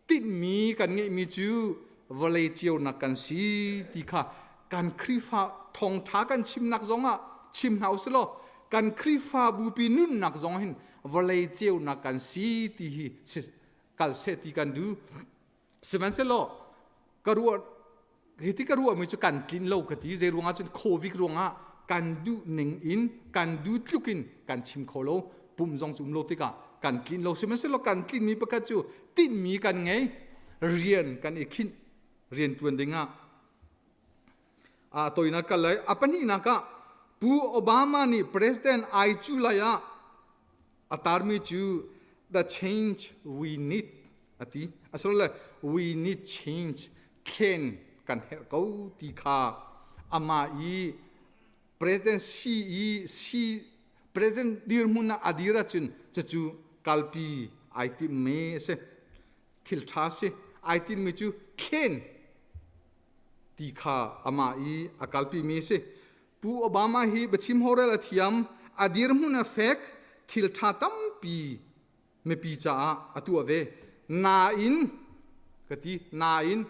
tinhmi kan ngeihmi cu vawlei ceunak kan si ti kha kan Khrihfa thawngṭha kan chimnak zongah chim hna usih law kan Khrihfabupi nunnak zong hin vawlei ceunak kan si ti hi kal seh ti kan duh. Sihmanhsehlaw ka ruah hiti ka ruahmi cu kan tlin lo ka ti. Zei ruangah cun COVID ruangah kan duh ning in kan duh tluk in kan chim kho lo. Pum zong cu um lo tikah kan tlin lo. Sihmanhsehlaw kan tlinmi pakhat cu tinhmi kan ngei. Rian kan i khinh. Rian ṭuan dingah a toinak kal lai. A pahnihnak ah Pu Obama nih president ai cu lai ah a tarmi cu the change we need a ti asilole we need change thlen kan herh ko ti kha amah i president si i si president dirhmun ah a dir ahcun cucu kalpi ai timmi a si thil ṭha si ai timmi cu thlen ti kha amah i a kalpimi a si Pu Obama hi biachim horel a thiam a dirhmun a fek thil ṭha tampi mipi caah a tuah ve. Nain ka ti nain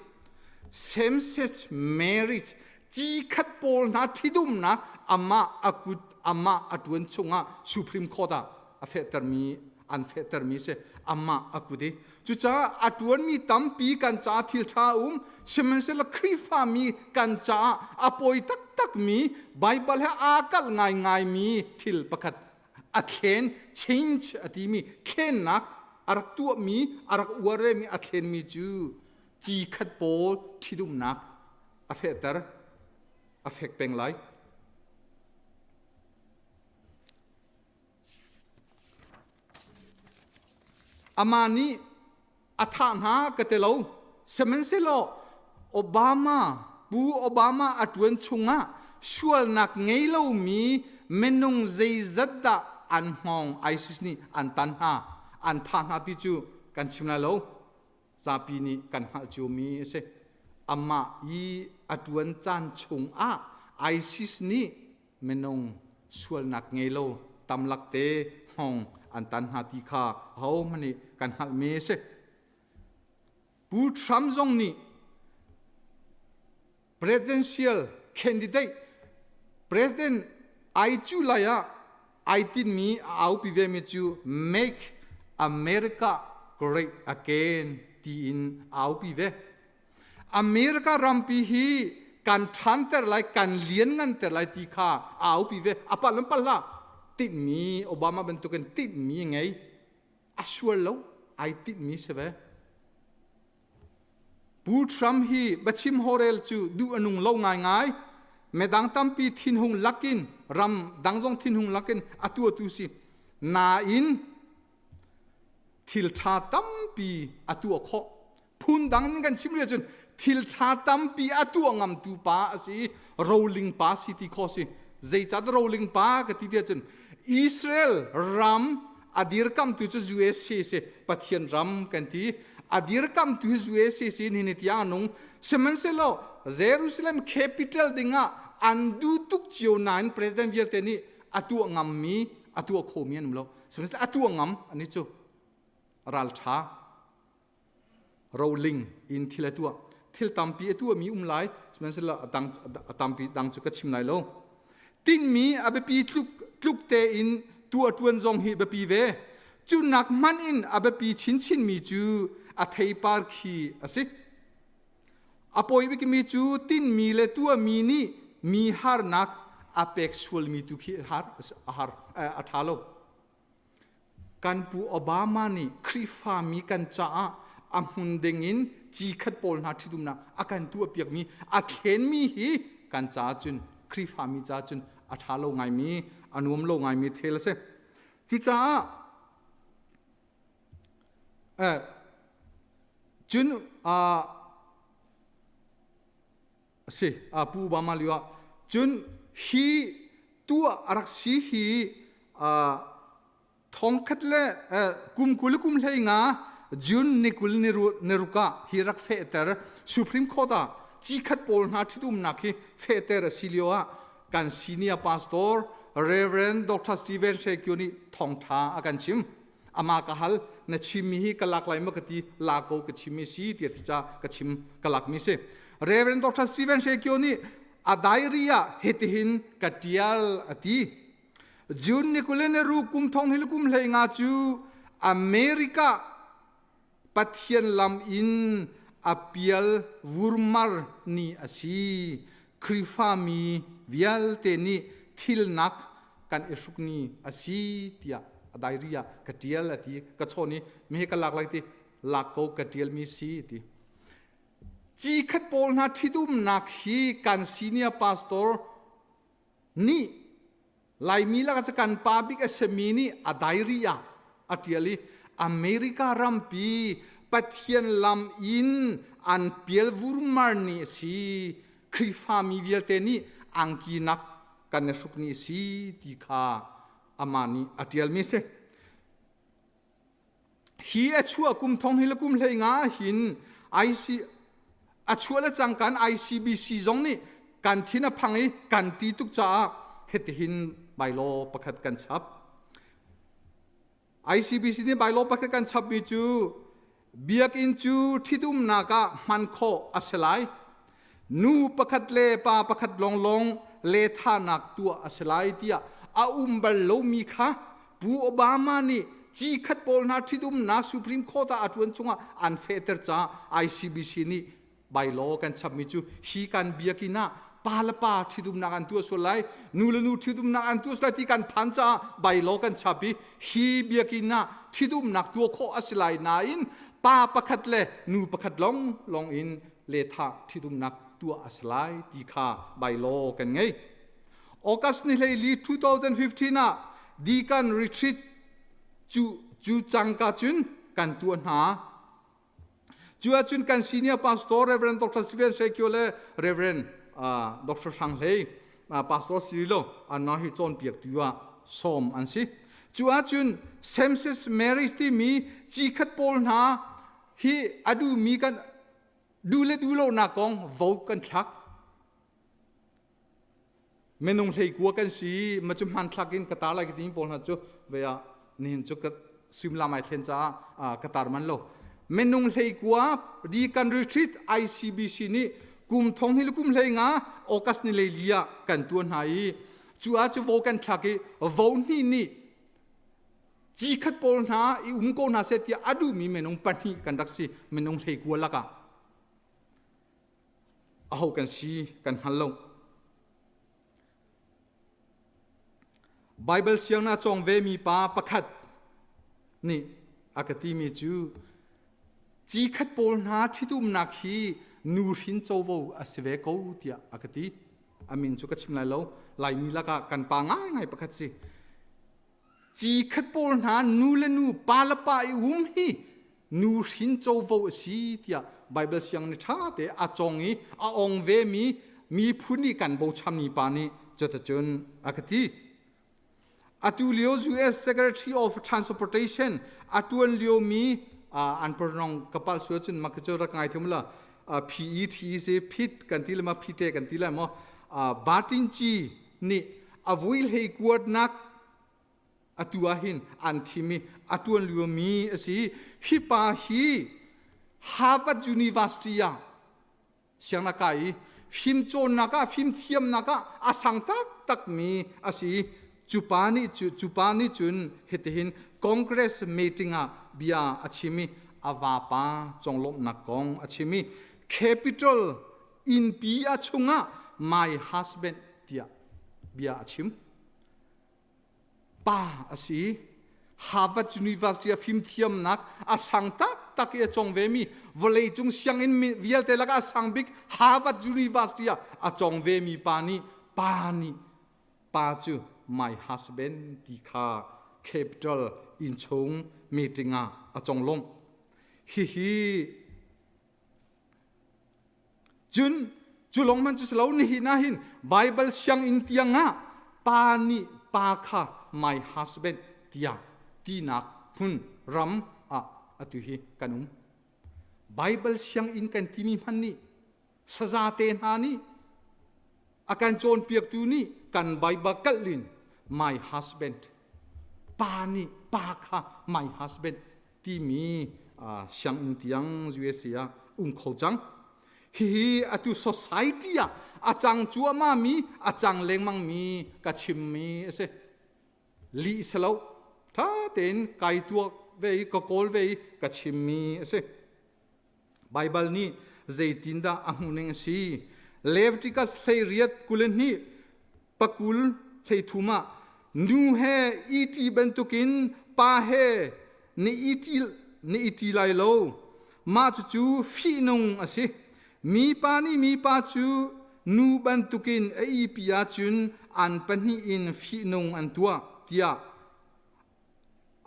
same sex marriage ci khat pawl hna ṭhitumnak amah a kut amah a ṭuan chungah Supreme Court ah a fehtermi an fehtermi si amah a kut i cucaah a ṭuanmi tampi kan caah thil ṭha a um sihmanhsehlaw Khrihfami kan caah a pawi taktakmi Baibal he aa kalh ngaingaimi thil pakhat a thlen change a timi thlennak a rak tuahmi a rak uar vemi a thlenmi cu ci khat pawl ṭhitumnak a fehter a fek peng lai. Amah nih a thah hna ka ti lo. Sihmanhsehlaw Obama, Pu Obama a ṭuan chungah sualnak ngei lomi minung zeizat dah an hngawng ISIS nih an tan hna, an thah hna ti cu kan chim lai lo. Zapi nih kan hngalh ciomi a si. Amah i a ṭuan caan chungah ISIS nih minung sualnak ngei lo tamlak te hngawng an tan hna ti kha ahohmanh nih kan hngalhmi a si. Pu Trump zong nih presidential candidate president ai cu lai ah ai tinmi a aupi vemi cu make America great again tiin aupi ve. America rampi hi kan ṭhanter lai, kan liannganter lai ti kha a aupi ve. A palh an palh hlah. Tinhmi Obama bantukin tinhmi ngei. A sual lo, ai tinhmi si ve. Pu Trump hi biachim horel cu duh a nung lo ngaingai. Medang tampi thinhung lakin ram dang zong thinhung lakin a tuatu si. Nain thil ṭha tampi a tuah khawh. Phun dang in kan chim rih ahcun thil ṭha tampi a tuah ngamtu pa a si i roling pa si ti khawh si. Zeicahtiah roling pa ka ti ti ahcun Israel ram a dirkamtu cu USA si Pathian ram kan ti. A dirkamtu hi USA si nihin tiang a nung. Sihmanhsehlaw Jerusalem capital dingah an duh tuk cio nain president vialte nih a tuah ngammi a tuah khomi an um lo. Sihmanhsehlaw a tuah ngam ani cu ralṭha roling in thil a tuah. Thil tampi a tuahmi um lai, sihmanhsehlaw a tampi dang cu ka chim lai lo. Tinhmi a biapi tluk tluk tein tuah ṭuan zong hi biapi ve. Cu nak hmanh in a biapi chinchinmi cu a theipar khi a si. A poi bikmi cu tinhmi le tuahmi nih mi harnak a pek sualmi tu khi har a har a ṭha lo. Kan pu Obama nih Khrihfami kan caah a hmun dingin cikhat pawl hna ṭhitumnak a kan tuahpiakmi a thlenmi hi kan caah cun Khrihfami caah cun a ṭha lo ngaimi a nuam lo ngaimi thil a si. Cucaah eh, cun uh, si pu Obama lio ah cun hi tuah a rak si hi thongkhat le kum 20 kum 15 June ni 20 ni ruk ah hi rak fehter Supreme Court ah cikhat pawl hna ṭhitumnak hi fehter a si lio ah kan senior pastor Reverend Dr. Stephen Hre Kio nih thawngṭha a kan chim. Ama ka hal na chimmi hi ka lak lai ma ka ti la ko ka chimmi si tiah ti ca ka chim ka lakmi si. Reverend Dr. Stephen Hre Kio nih a diary ah hitihin ka tial a ti. June ni 20 ni ru kum thong hil kum hlei nga cu America Pathian lam in a pial vurmar ni a si. Khrihfami vialte nih thilnak kan i hruk ni a si tiah a diary ah ka tial a ti. Ka chawn i mi ka lak lai ti lak ko ka tialmi si ti. Cikhat pawl hna ṭhitumnak hi kan senior pastor nih Laimi lakah cu kan pa bik a simi nih a diary ah a ṭial i America rampi Pathian lam in an pial vurmar ni a si. Khrihfami vialte nih angki nak kan i hruk ni a si ti kha amah nih a ṭialmi a si. Hi a chuah kum thong hi le kum 15 hin IC a chuah le cangkan ICBC zong nih kan thin a phang i kan ṭi tuk caah hitihin bylaw pakhat kan chap. ICBC nih bylaw pakhat kan chapmi cu biakinn cu ṭhitumnak ah hman khawh a si lai. Nu pakhat le pa pakhat lawnglawng lethahnak tuah a si lai tiah a um bal lomi kha Pu Obama nih cikhat pawl hna ṭhitumnak Supreme Court ah a ṭuan chungah an fehter caah ICBC nih bylaw kan chapmi cu hi kan biakinn ah pa le pa ṭhitumnak an tuah sual lai nu le nu ṭhitumnak an tuah sual lai ti kan phan caah bylaw kan chap i hi biakinn ah ṭhitumnak tuah khawh a si lai nain pa pakhat le nu pakhat lawng lawng in lethah ṭhitumnak tuah a si lai ti kha bylaw kan ngei. August ni 14 2015 ah Deacon retreat cu cu cangka cun kan tuah hna. Cu ahcun kan senior pastor Reverend Dr. Stephen Shekyo le Reverend uh, Dr. Hrang Hlei uh, pastor Sirilo anna hi cawnpiaktu ah sawm an si. Cu ahcun same-sex marriage timi cikhat pawl hna hi a duhmi kan duh le duh lonak kong vote kan thlak. Minung 19 kan si ma cu hmanthlak in ka tar lai ka ti pawl hna cu ve ah nihin cu ka suimilam ai thlen caah ka tar man lo. Minung 19 Deacon Retreat ICBC nih kum thong hi le kum 15 August ni 14 ah kan tuah hna i cu ah cu vo kan thlak i vo hnih nih cikhat pawl hna i um ko hna seh tiah a duhmi minung pahnih kan rak si minung 19 lakah aho kan si kan hngal lo. Bible siangna cawng ve mi pa pakhat nih a ka timi cu ci khat pawl hna ṭhitumnak hi nu hrin covo a si ve ko tiah a ka ti. A min cu ka chim lai lo. Laimi lakah kan pa ngaingai pakhat si. Ci khat pawl hna nu le nu, pa le pa i um hi nu hrin covo a si tiah Bible siang ni ṭha te a cawng i a ong ve mi miphun i kan bochanmi pa nih cuticun a ka ti. Atu lio US Secretary of Transportation a ṭuan liomi an pernong kapal sual cun mak cu rak ngai thiam la PETC phit kan ti le ma phite kan ti lai maw Bartin Ci nih a vui hlei kuatnak atu ah hin an thim i a ṭuan liomi a si. Hi pa hi Harvard University ah sianginn kai i fimcawnnak ah fimthiamnak ah a sang taktakmi a si. Cu pa nih cu cu pa nih cun hitihin Congress meeting ah bia a chim i a vapa conglawmhnak kong a chim i Capitol innpi a chungah my husband tiah bia a chim. Pa a si. Harvard University a fimthiamnak a sang taktak i a cawng vemi vawleicung sianginn vialte lakah a sang bik Harvard University ah a cawng vemi pa nih pa nih pa cu my husband ti kha Capitol innchung meeting ah a conglawmh. Hihi Cun cu lawng hmanh cu si lo nihin ah hin Bible sianginn tiang ah pa nih pa kha my husband tiah tinak hmun ram ah atu hi kan um. Bible sianginn kan timi hmanh nih saza te hna nih a kan cawnpiaktu nih kan Bible kalh in my husband pa nih pa kha my husband timi sianginn tiang USA ah um kho cang. Hihi atu society ah a cang cuahmah mi, a cang lengmang mi ka chimmi a si. Lih si lo. Tha tein kai tuak ve i ka kawl ve i ka chimmi a si. Baibal nih zeitindah a hmuhning a si? Leviticus 18 22 pakul 33 ah nu he iti bantukin pa he na iti na iti lai lo. Mah cucu fihnung a si. Mipa nih mipa cu nu bantukin a ipi ahcun an pahnih in fihnung an tuah tiah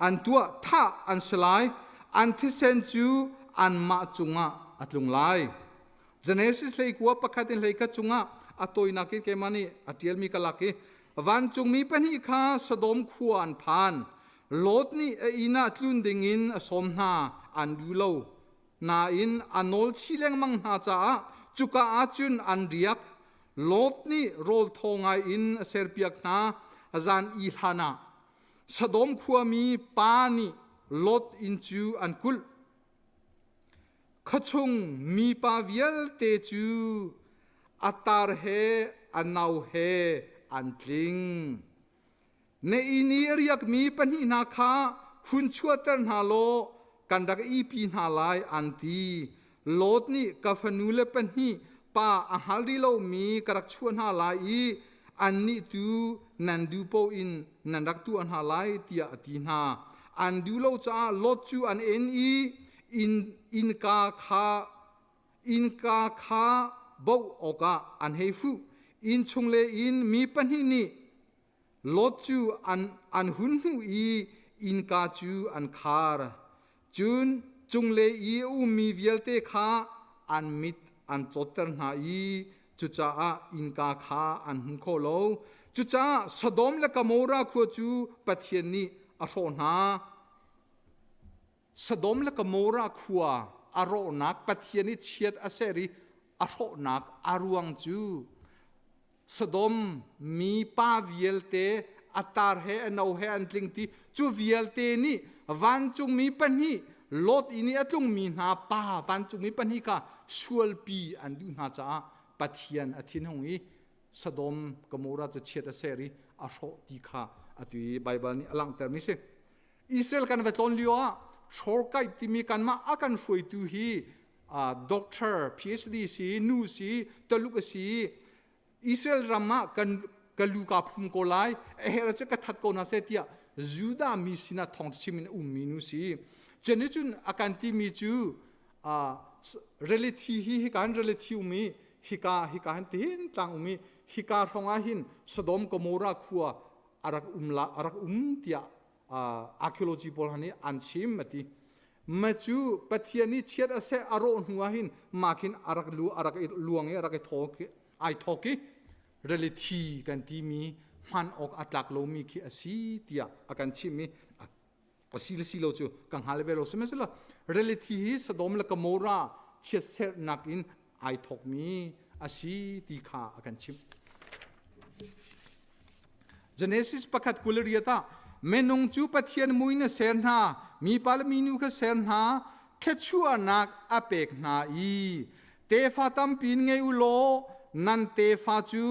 An tuah thah an si lai, an thisen cu anmah cungah a tlung lai. Genesis hleikua pakhat in hleikhat cungah a tawinak in keimah nih a ṭialmi ka lak i vancungmi pahnih kha Sodom khua an phan. Lot nih a inn ah tlun dingin a sawm hna, an duh lo. Nain a nawl chih lengmang hna caah cuka ah cun an riak. Lot nih rawl thaw ngai in a serpiak hna. Zan i hlan ah Sodom khuami pa nih Lot inn cu an kulh. Khuachung mipa vialte cu a tar he a no he an tling. Na inn i a riakmi pahnih hna kha hun chuahter hna law kan rak ihpi hna lai, an ti. Lot nih ka fanule pahnih pa a hngal rih lomi ka rak chuah hna lai i annih tu nan duh paoh in nan rak tuah hna lai tiah a ti hna. An duh lo caah Lot cu an en i inn, innka kha innka kha boh awkah an hei fuh. Inn chung le in mi pahnih nih Lot cu an, an hun hnuh i innka cu an khar. Cun cunglei i a ummi vialte kha an mit an cawtter hna i cucaah innka kha an hmu kho lo. Cucaah Sodom le Gomorrah khua cu Pathian nih a hrawh hna. Sodom le Gomorrah khua a rawhnak Pathian i chiat a ser i a hrawhnak a ruang cu Sodom mi pa vialte a tar he a no he an tling ti cu vialte nih vancungmi pahnih Lot inn i a tlungmi hna pa vancungmi pahnih kha sualpi an duh hna caah Pathian a thinhung i Sodom Gomorrah cu chiat a ser i a hrawh ti kha atu i Baibal nih a langhtermi si. Israel kan va tlawn lio ah shorkai timi kanmah a kan hruaitu hi doctor PhD si nu si Taluk a si Israel ram ah kan. ka lu ka phum ko lai a herh cu ka that ko hna seh tiah Judah mi sinah thawng chim in a ummi nu si. Cun cun a kan timi cu reality hi hika hin reality um i hika hika hin tihin tlang um i hika hrawng ah hin Sodom Gomorrah khua a rak um la a rak um tiah archaeology pawl han i an chim a ti. Ma cu Pathian nih chiat a seh a rawh hnu ah hin mah khin a rak lu a rak i luang i a rak i thawk ai thawk i reality kan timi hman awk a tlak lomi khi a si tiah a kan chimh i a si le si lo cu ka hngal ve lo sihmanhsehlaw reality hi Sodom le Gomorrah chiatserhnak in ai thawkmi a si ti kha a kan chimh. Genesis pakhat 28 ah minung cu Pathian mui in a ser hna mipa le minu kha ser hna thluachuahnak a pek hna i tefa tampi in ngei u law nan tefa cu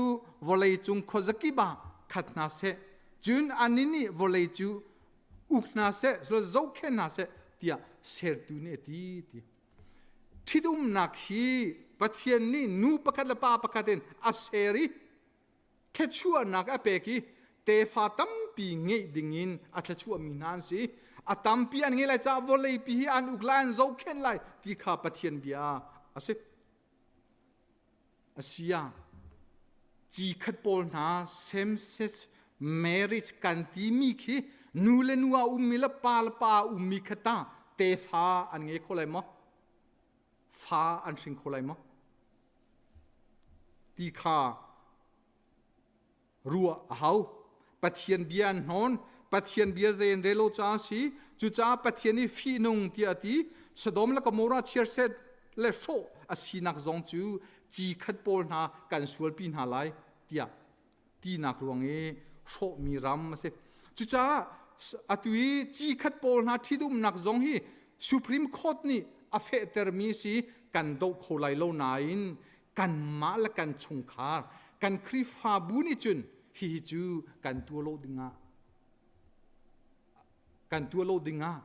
vawlei cung khuazakip ah khat hna seh cun anih nih vawlei cu uk hna seh zohkhenh hna seh tiah sertu nih a ti ti ṭhitumnak hi Pathian nih nu pakhat le pa pakhat in a ser i thluachuahnak a pek i tefa tampi ngeih dingin a thluachuahmi hna an si. A tampi an ngei lai caah vawleipi hi an uk lai, an zohkhenh lai ti kha Pathian bia a si. Asia ci khat pawl hna same sex marriage kan timi khi nu le nu a ummi le pa le pa a ummi kha ta tefa an ngei kho lai maw? Fa an hring kho lai maw? Ti kha ruah a hau. Pathian bia an hnawn. Pathian bia zei an rel lo caah a si. Cucaah Pathian i fihnung tiah a ti. Sodom le Gomorrah chiarset le hrawh a sinak zong cu ci khat pawl hna kan sualpi hna lai tiah tinak ruang i hrawhmi ram a si. Cucaah atu i ci khat pawl hna ṭhitumnak zong hi Supreme Court nih a fehtermi si kan doh kho lai lo nain kanmah le kan chungkhar kan Khrihfabu nih cun hihi cu kan tuah lo dingah kan tuah lo dingah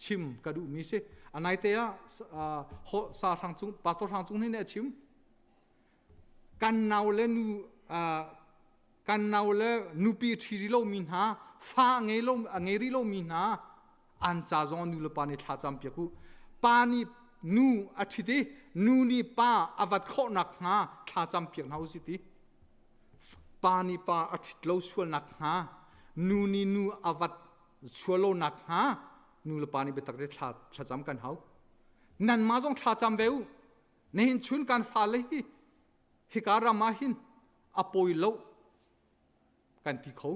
chim ka duhmi si. A naite ah sa hrang cung pastor hrang cung nih a chim kan nau le nu kan nau le nupi ṭhi rih lomi hna fa ngei lo a ngei rih lomi hna an ca zong nu le pa nih thla cam piak u pa nih nu a ṭhit i nu nih pa a vat khawh nakhnga thla cam piak hna u si ti pa nih pa a ṭhit lo sual nakhnga nu nih nu a vat sual lo nakhnga nu le pa nih biatak te thla thlacam kan hau nanmah zong thla cam ve u nihin chun kan fale hi hika ram ah hin a pawi lo kan ti kho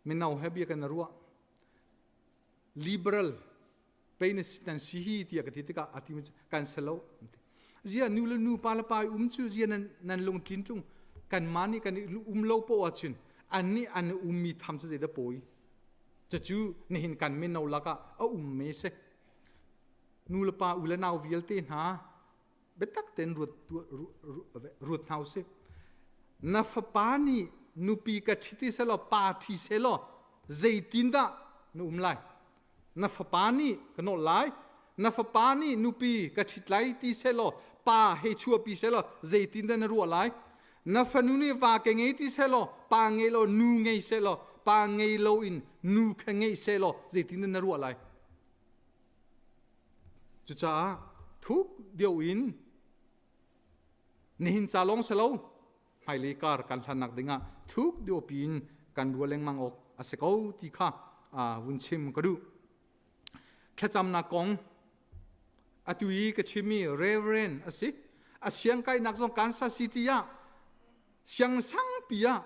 mino he bia kan ruah liberal pei na nan si hi tiah ka ti tikah a ti kan se lo zia nu le nu pa le pa um cu zia nan nan lungtlin tung kan ma nih kan um lo po ahcun an nih an ummi tham cu zeidah pawi cucu nihin kan mino lakah a um me se nu le pa u le nau vialte hna biatak tein ruat ruat hna usih na fapa nih nupi ka ṭhiti selaw pa ṭhi selaw zeitindah na um lai na fapa nih ka nawl lai na fapa nih nupi ka ṭhit lai ti selaw pa hei chuahpi selaw zeitindah na ruah lai na fanu nih va ke ngei ti selaw pa ngei lo nu ngei selaw pa ngei lo in nu kha ngei selaw zeitindah na ruah lai Cucaah thuk deuh in nihin ca lawng si lo hmailei kar kan hlannak dingah thuk deuh piin kan ruah lengmang awk a si ko ti kha vun chim ka duh. Thlacamnak kong atu i ka chimmi Reverend a si. A siangkainak zong Kansas City ah siang sangpi ah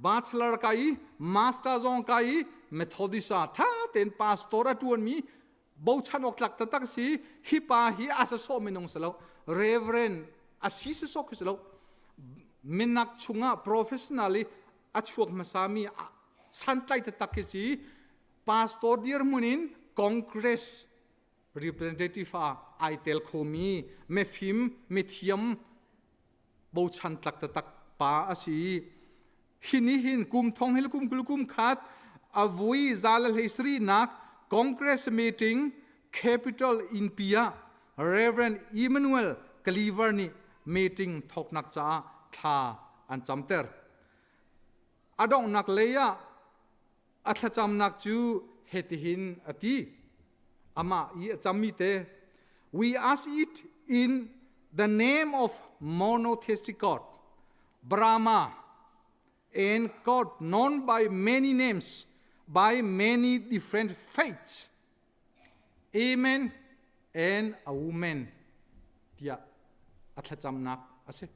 bachelor kai i master zong kai i Methodist ah ṭha tein pastor a ṭuanmi bochan awk tlak taktak si hi pa hi a sasawh minung si lo reverend a si sasawh khi si lo minak chungah professionally a chuak hmasami santlai taktak khi si pastor dirhmun in congress representative ah ai tel khomi mifim mithiam bochan tlak taktak pa a si hi ni hin kum thong hil kum kul kum khat avui zala hlei sri nak congress meeting capital in pia Reverend Emmanuel Cleaver nih meeting thoknak caah thla an camter. A donghnak lei ah a thlacamnak cu hitihin a ti. Amah i a cammi te, We ask it in the name of monotheistic God, Brahma, and God known by many names, by many different faiths. Amen and a woman tiah a thlacamnak a si.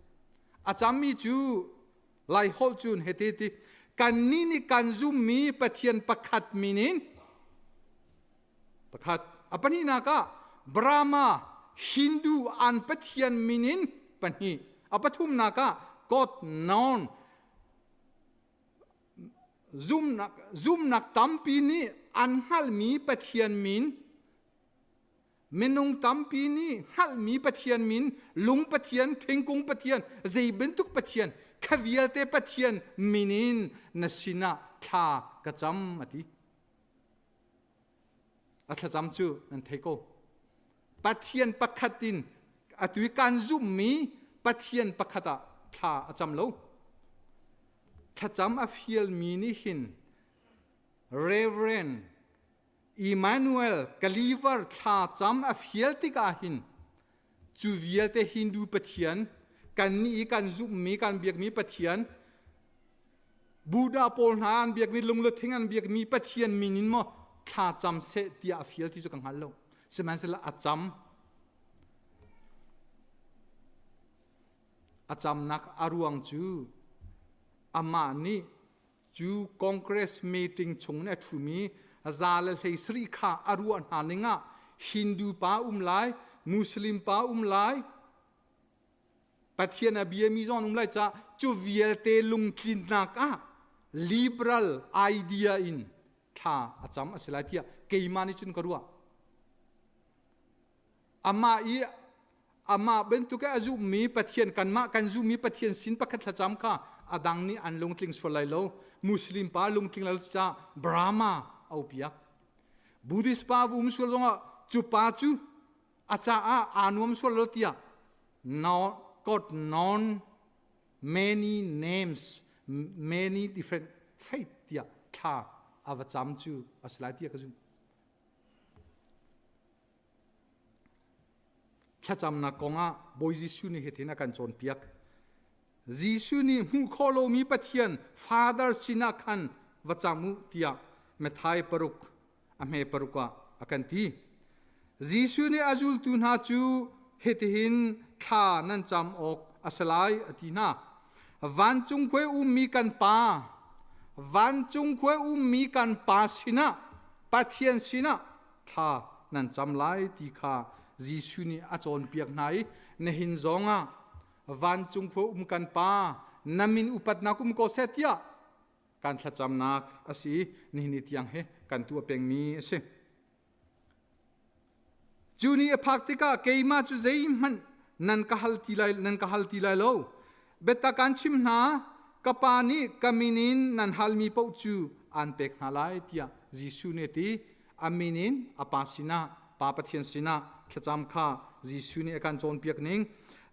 A cammi cu Lai holh cun hiti ti kannih nih kan zummi Pathian pakhat min in pakhat a pahnihnak ah Brahma Hindu an Pathian min in pahnih a pathumnak ah God known zumnak zumnak tampi nih an hngalhmi Pathian min minung tampi nih hngalhmi Pathian min lung Pathian thingkung Pathian zei bantuk Pathian kha vialte Pathian min in na sinah thla ka cam a ti a thlacam cu nan thei ko Pathian pakhat in atu i kan zumhmi Pathian pakhat ah thla a cam lo thlacam a fialmi nih hin Reverend Emmanuel Gulliver thla cam a fial tikah hin cu vialte Hindu pathian kannih i kan zumhmi kan biakmi pathian Buddha pawl hna an biakmi lunglathing an biakmi pathian min in maw thla cam seh tiah a fial ti cu ka hngal lo sihmanhsehlaw a cam a camnak a ruang cu amah nih cu Congress meeting chung in a ṭhumi 117 kha a ruah hna ning ah Hindu pa um lai Muslim pa um lai Pathian a biami zong an um lai caah cu vialte lungtlinnak ah liberal idea in thla a cam a si lai tiah keimah nih cun ka ruah. Amah i amah bantuk i a zummi Pathian kanmah kan zummi Pathian sin pakhat thlacam kha a dang nih an lungtling sual lai lo. Muslim pa lungtling lai lo caah Brahma au piak. Buddhist pa um sual zongah cu pa cu a caah aa nuam sual lo tiah no, God known many names many different faith tiah thla a va cam cu a si lai tiah ka zumh. Thlacamnak kongah Bawi Jesuh nih hitin a kan cawnpiak. Jesuh nih hmuh khawh lomi Pathian Father sinah khan va cam u tiah Matthai paruk a hme paruk ah a kan ti. Jesuh nih a zultu hna cu hitihin thla nan cam awk a si lai a ti hna. Vancung khuai ummi kan Pa, vancung khuai ummi kan Pa sinah, Pathian sinah thla nan cam lai ti kha Jesuh nih a cawnpiak hna i nihin zongah vancung khua um kan Pa na min upatnak um ko seh tiah kan thlacamnak a si i nihin ni tiang hi kan tuah pengmi a si. Cu ni a phak tikah keimah cu zeihmanh nan ka hal ti lai nan ka hal ti lai lo. Biatak kaan chim hna, ka Pa nih ka min in nan halmi paoh cu aan pek hna lai tiah Jesuh nih a ti. A min in a Pa sinah, Pa Pathian sinah thlacam kha Jesuh nih a kan cawnpiak ning.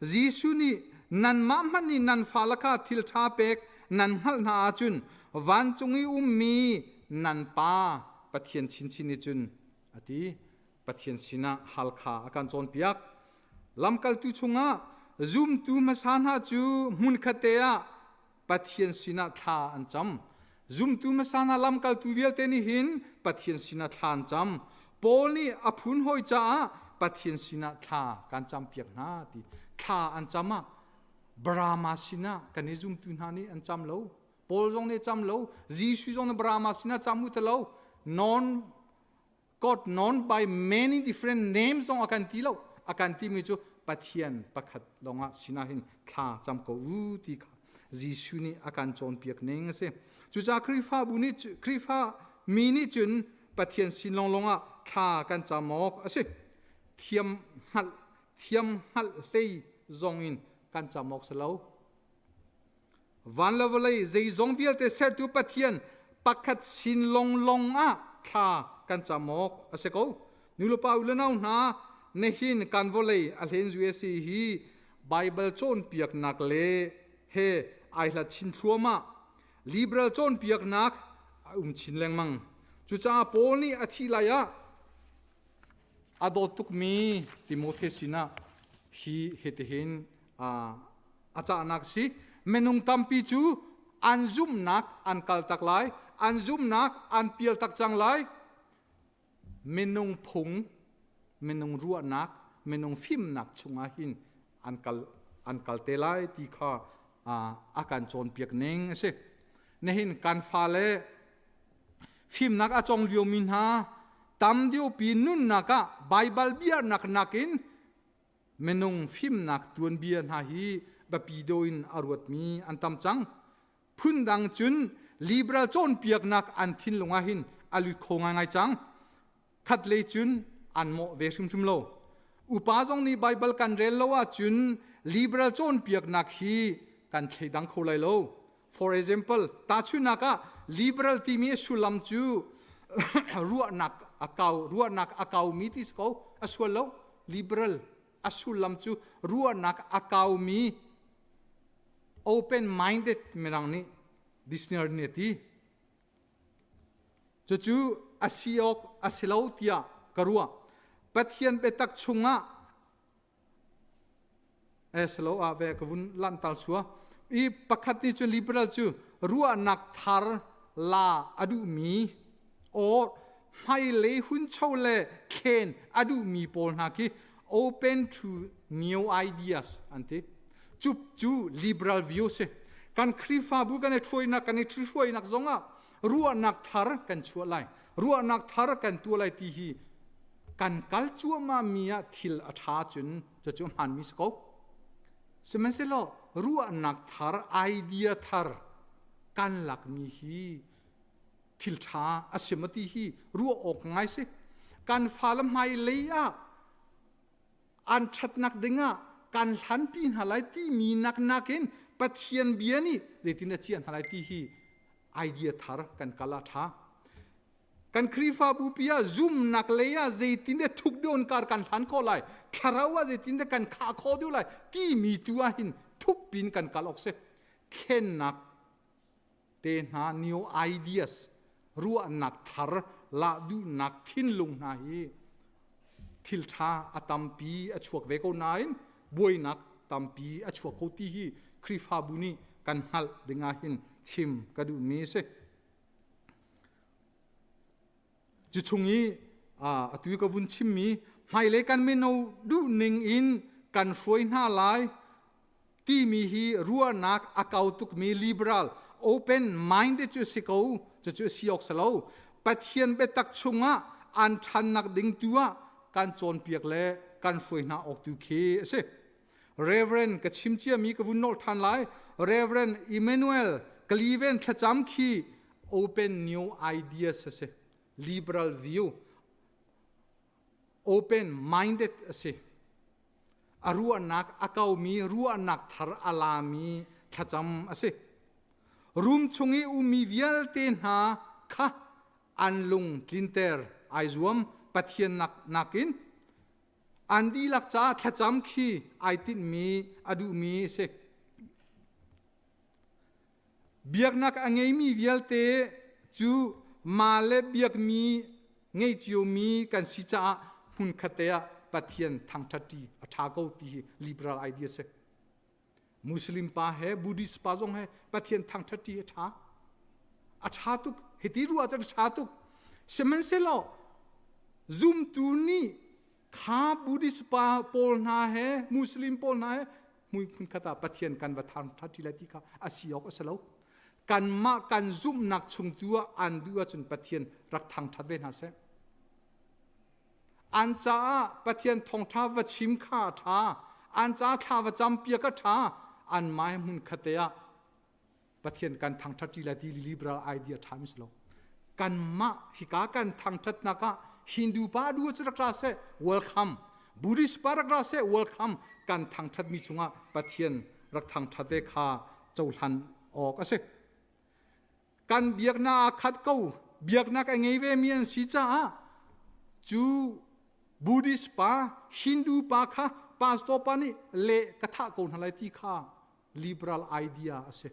Jesuh nih nanmah hmanh nih nan fale kha thil ṭha pek nan hngalh hna ahcun vancung i ummi nan Pa Pathian chinchin nih cun a ti. Pathian sinah hal kha a kan cawnpiak. Lamkaltu chungah zumtu hmasa hna cu hmunkhat te ah Pathian sinah thla an cam. Zumtu hmasa hna lamkaltu vialte nih hin Pathian sinah thla an cam. Paul nih a phun hawi caah Pathian sinah thla kan campiak hna ti. Thla an cam ah Brahma sinah kan i zumtu hna nih an cam lo. Paul zong nih cam lo. Jesuh zong nih Brahma sinah cam u ti lo. Non God known by many different names zong a kan ti lo a kan timi cu Pathian pakhat lawngah sinah hin thla cam ko u ti kha Jesuh nih a kan cawnpiak ning a si. Cucaah Khrihfabu nih Khrihfa mi nih cun Pathian sin lawnglawng ah thla kan cam awk a si. Thiam hngalh thiam hngalh hlei zong in kan cam awk si lo. Van le vawlei zeizong vialte sertu Pathian pakhat sin longlong ah thla kan cam awk a si ko. Nulepa u le nau hna, nihin kan vawlei a hlen USA hi Bible cawnpiaknak le he ai hlat chin thluahmah. Liberal cawnpiaknak a um chin lengmang. Cucaah Paul nih a thih lai ah a dawt tukmi Timote sinah hi hitihin a cahnak si. Minung tampi cu an zumhnak an kaltak lai, an zumhnak an pialtak cang lai. Minung phung, minung ruahnak, minung fimnak chungah hin an kal an kal te lai ti kha a kan cawnpiak ning a si. Nihin kan fale fimnak a cawng liomi hna tam deuhpi nunnak ah Baibal biaknak nakin minung fimnak tuanbia hna hi biapi deuh in a ruatmi an tam cang. Phundang cun liberal cawnpiaknak an thinlung ah hin a lut kho ngaingai cang. Khatlei cun an mawh ve hrimhrim lo. Upa zong nih Baibal kan rel lo ahcun liberal cawnpiaknak hi kan thleidang kho lai lo. For example, tahchunhnak ah liberal timi a sullam cu ruahnak a kau ruahnak a kaumi ti si ko a sual lo liberal a sullam cu ruahnak a kaumi open minded mirang nih dictionary nih a ti cucu a si awk a si lo tiah ka ruah Pathian biatak chungah eh silo ah ve ka vun lantal sua i pakhat nih cun liberal cu ruahnak thar la a duhmi or hmailei huncho le thlen a duhmi pawl hna khi open to new ideas an ti cu cu liberal view si kan Khrihfabu kan i hruainak kan i ṭhihruainak zongah ruahnak thar kan chuah lai ruahnak thar kan tuah lai ti hi kan kal cuahmah mi ah thil a ṭha cun cucu hmaanmi si ko sihmanhsehlaw ruahnak thar idea thar kan lakmi hi thil ṭha a si maw ti hi ruah awk ngai si kan fale hmailei ah an ṭhatnak dingah kan hlanpi hna lai timi nak nakin Pathian bia nih zeitin a chiah hna lai ti hi idea thar kan kal a ṭha kan Khrihfabu pi ah zumnak lei ah zeitin dah thuk deuh in kar kan hlan khawh lai thlarau ah zeitin dah kan khah khawh deuh lai timi tu ah hin thuk pin kan kal awk si thlennak te hna new ideas ruahnak thar lah duhnak thinlung hna hi thil ṭha a tampi a chuak ve ko nain buainak tampi a chuak ko ti hi Khrihfabu nih kan hngalh dingah hin chim ka duhmi a si. Cu chung i atu i ka vun chimmi hmailei kan mino duhning in kan hruai hna lai timi hi ruahnak a kau tukmi liberal open minded cu si ko cucu si awk si lo Pathian biatak chungah an ṭhannak ding tu ah kan cawnpiak le kan hruai hna awk tu khi a si. Reverend ka chim ciami ka vun nolh ṭhan lai. Reverend Emmanuel Cleveland thlacam khi open new ideas a si. Liberal view open minded a si. A ruahnak a kaumi ruahnak thar a lami thlacam a si. Room chung i ummi vialte hna kha an lung tlinter ai zuam Pathian nak nakin an dihlak caah thlacam khi ai tinhmi a duhmi a si. Biaknak a ngeimi vialte cu mah le biakmi ngei ciomi kan si caah hmunkhat te ah Pathian thangṭhatṭi a ṭha ko ti hi liberal idea si. Muslim pa he Buddhist pa zong he Pathian thangṭhatṭi a ṭha. A ṭha tuk. Hiti ruah cun a ṭha tuk. Sihmanhsehlaw zumtu nih kha Buddhist pa pawl hna he Muslim pawl hna he hmuiphun khat ah Pathian kan va thangṭhat lai ti kha a si awk a si lo. Kanmah kan zumhnak chung tu ah an duh ahcun Pathian rak thangṭhat ve hna seh. An caah Pathian thawngṭha va chim kha a ṭha. An caah thla va campiak a ṭha. An mai hmun khat te ah Pathian kan thangṭhat ṭi lai ti liberal idea ṭha mi si lo. Kanmah hika kan thangṭhatnak ah Hindu pa du cu rak ra seh welcome Buddhist pa rak ra seh welcome kan thangṭhat mi chungah Pathian rak thangṭhat ve kha cohlan awk a si. Kan biaknak aa khat ko biaknak a ngei ve mi an si caah cu Buddhist pa Hindu pa kha pastor pa nih le ka thah ko hna lai ti kha. Liberal idea a si.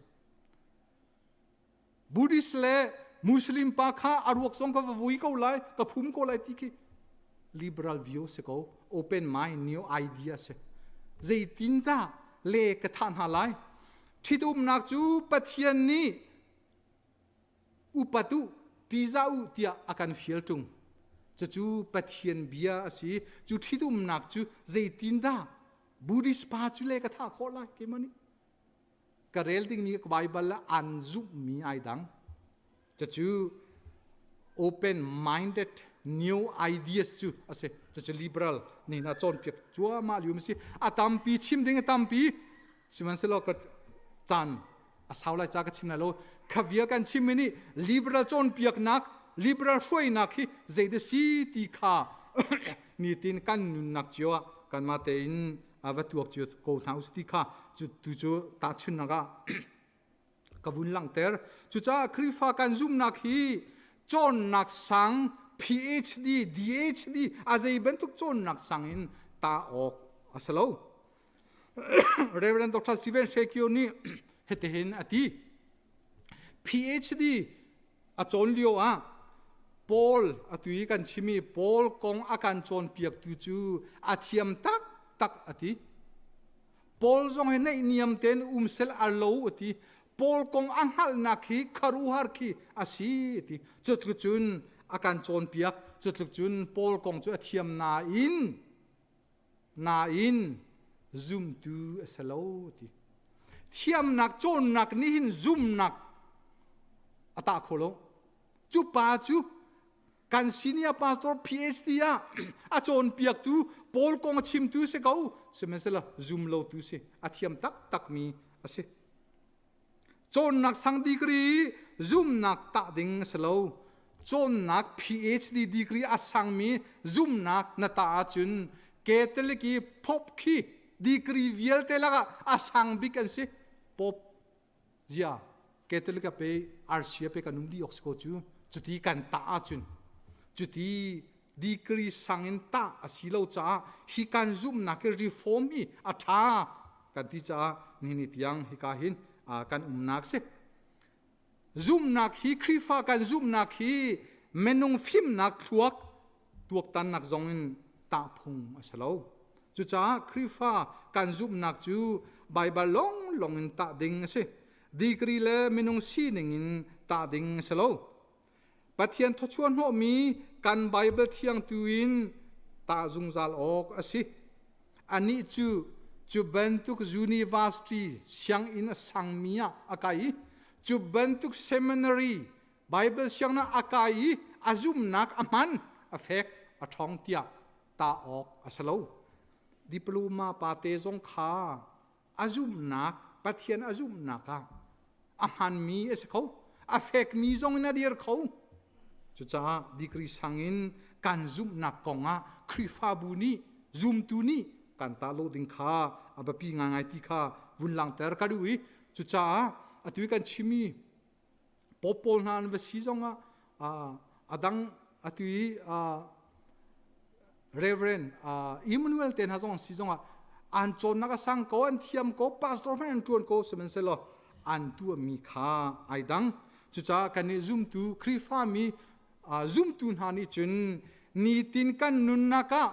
Buddhist le Muslim pa kha a ruak zong ka va vui ko lai, ka phum ko lai ti khi liberal view si ko. Open mind, new idea si. Zeitin dah le ka thah hna lai? Ṭhitumnak cu Pathian nih upat u, ṭihzah u tiah a kan fial ṭung. Cucu Pathian bia a si. Cu ṭhitumnak cu zeitindah Buddhist pa cu le ka thah khawh lai keimah nih? Ka rel dingmi ka Bible ah an zumhmi ai dang. Cucu open minded new ideas cu a si. Cucu liberal nih na cawnpiak cuahmah lio si. A tampi chim ding a tampi. Sihmanhsehlaw ka caan a sau lai ca ka chim lai lo. Khavia kan chimmi nih liberal cawnpiaknak, liberal hruainak hi zeidah si ti kha nitin kan nunnak cio ah kanmah tein va tuak cio ko hna usih ti kha cu tu cu tahchunhnak ah ka vun langhter. Cucaah Khrihfa kan zumhnak hi cawnnak sang PhD, DHD a zei bantuk cawnnak sang in ta awk a si lo. Reverend Dr. Stephen Shekio nih hitihin a ti. PhD a cawn lio ah Paul atu i kan chimi Paul kong a kan cawnpiaktu cu a thiam taktak a ti. Paul zong hi naihniam tein um sel a lo a ti. Paul kong a hngalhnak hi kharuhar khi a si a ti. Cutluk cun a kan cawnpiak. Cutluk cun Paul kong cu a thiam nain nain zumtu a si lo ti. Thiamnak cawnnak nih hin zumnak a tah kho lo. Cu pa cu kan senior pastor PhD ah a cawnpiaktu Paul kong a chimtu si ko sihmanhsehlaw zum lotu si a thiam taktakmi a si. Cawnnak sang degree zumnak tah ding a si lo. Cawnnak PhD degree a sangmi zumnak na tah ahcun Catholic i Pope khi degree vialte lakah a sang bik an si. Pope zia Catholic a pe RC a pe kan um dih awk si ko cu. Cuti kan tah ahcun cuti degree sang in tah a si lo caah hi kan zumhnak hi reform hi a ṭha kan ti caah nihin tiang hika hin kan umnak si. Zumhnak hi Khrihfa kan zumhnak hi minung fimnak thluak tuaktannak zong in tahphung a si lo. Cucaah Khrihfa kan zumhnak cu Baibal lawnglawng in tah ding a si. Degree le minung sining in tah ding a si lo. Pathian thawchuah hnawhmi kan Baibal thiang tu in tah zungzal awk a si. Anih cu cu bantuk university sianginn a sangmi ah a kai i cu bantuk seminary Baibal sianginn ah a kai i a zumhnak a hman, a fek, a ṭhawng tiah tah awk a si lo. Diploma pate zong kha a zumhnak Pathian a zumhnak ah a hmanmi a si kho a fekmi zong in a dir kho cucaah degree sang in kan zumhnak kong ah Khrihfabu nih zumtu nih kan ta lo ding kha a biapi ngaingai ti kha vun langter ka duh i cucaah atu i kan chimi Pope pawl hna an va si zongah a dang atu i Reverend Emmanuel te hna zong si zongah an cawnnak a sang ko an thiam ko pastor hmanh an ṭuan ko sihmanhsehlaw an tuahmi kha ai dang cucaah kannih zumtu Khrihfami zumtu hna nih cun nitin kan nunnak ah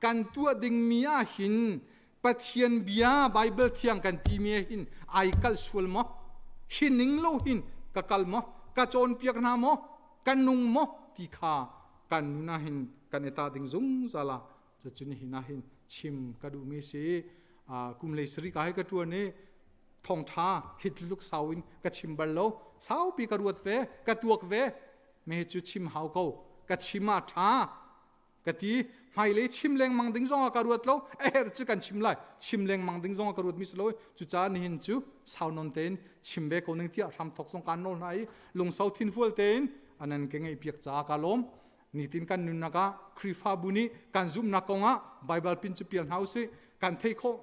kan tuah dingmi ah hin Pathian bia Bible thiang kan timi ah hin ai kal sual maw? Hi ning lo hin ka kal maw? Ka cawnpiak hna maw? Ka nung maw? Ti kha kan nun ah hin kan i tah ding zungzal ah cucun hin ah hin chim ka duhmi si kum lei sari ka hei ka ṭuan i thawngṭha hitluk sau in ka chim bal lo saupi ka ruat ve ka tuak ve me cu chim hau ko ka chim ah ṭha ka ti hmailei chim lengmang ding zong ah ka ruat lo a herh cu kan chim lai chim lengmang ding zong ah ka ruat mi si lo cucaah nihin cu sau non tein chim ve ko ning tiah hram thok zong kaan nawl hna i lungsau thinfual tein anan ke ngei piak caah ka lawm nitin kan nunnak ah Khrihfabu nih kan zumhnak kong ah Baibal pin cu pial hna usih kan theih khawh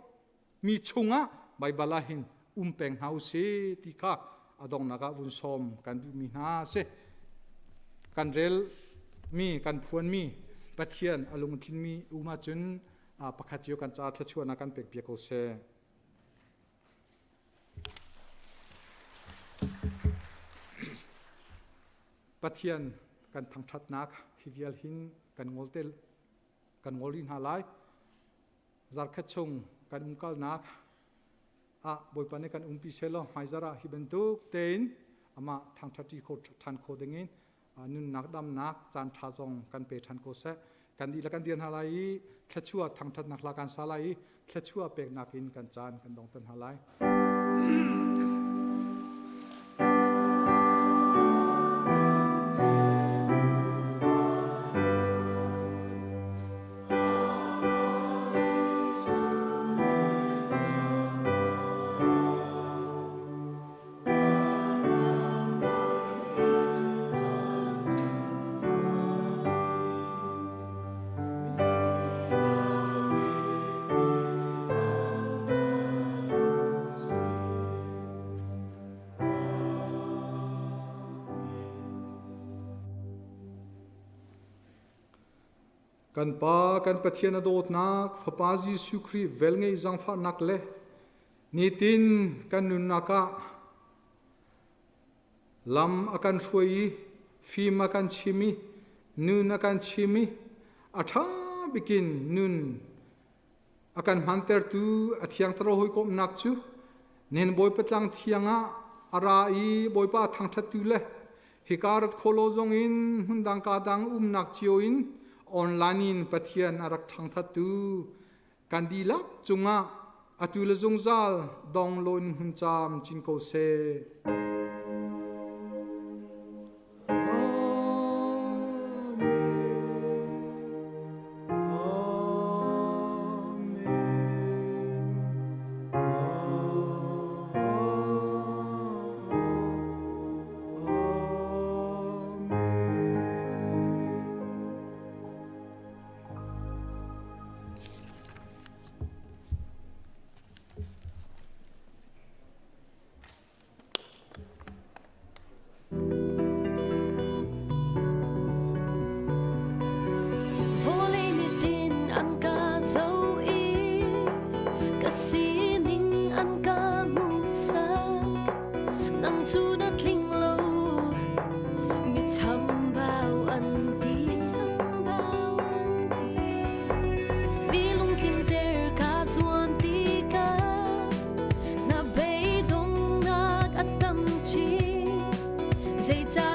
mi chungah Baibal ah hin um peng hna usih ti kha a donghnak ah vun sawm kan duhmi hna si. Kan rel mi kan phuan mi Pathian a lungthin mi um ahcun pakhat cio kan caah thluachuahnak kan pek piak ko seh. Pathian kan thangṭhatnak hi vial hin kan ngol te kan ngol rih hna lai. Zarkhat chung kan umkalnak ah Bawipa nih kan umpi selaw hmaizarh ah hi bantuk tein amah thangṭhatṭi kho ṭhan kho dingin nunnak damnak caan ṭha zong kan pe ṭhan ko seh. Kan dihlak kan dir hna lai i thluachuah thangṭhatnak hla kan sa lai i thluachuah peknak in kan caan kan dongter hna lai. Kan Pa, kan Pathian a dawtnak, Fapa Jesuh Khrih velngeih zaangfahnak le nitin kan nunnak ah lam a kan hruai i fim a kan chim i nun a kan chim i a ṭha bikin nun a kan hmantertu a thiang thlarau hawikomhnak cu nen Bawipa tlang thiang ah a ra i Bawipa thangṭhattu le hika rat khawlo zong in hmundang ka dang umnak cio in online in Pathian a rak ṭhangṭhattu kan dihlak cungah atu le zungzal dong loin hmun caam cin ko seh. Vawlei mitin an ka zoh i ka sining an ka hmuhsak. Nang cu na tling lo, mi chambau an ti. Mi lungtlinter ka zuam tikah na beidonghnak a tam chin. Zeicah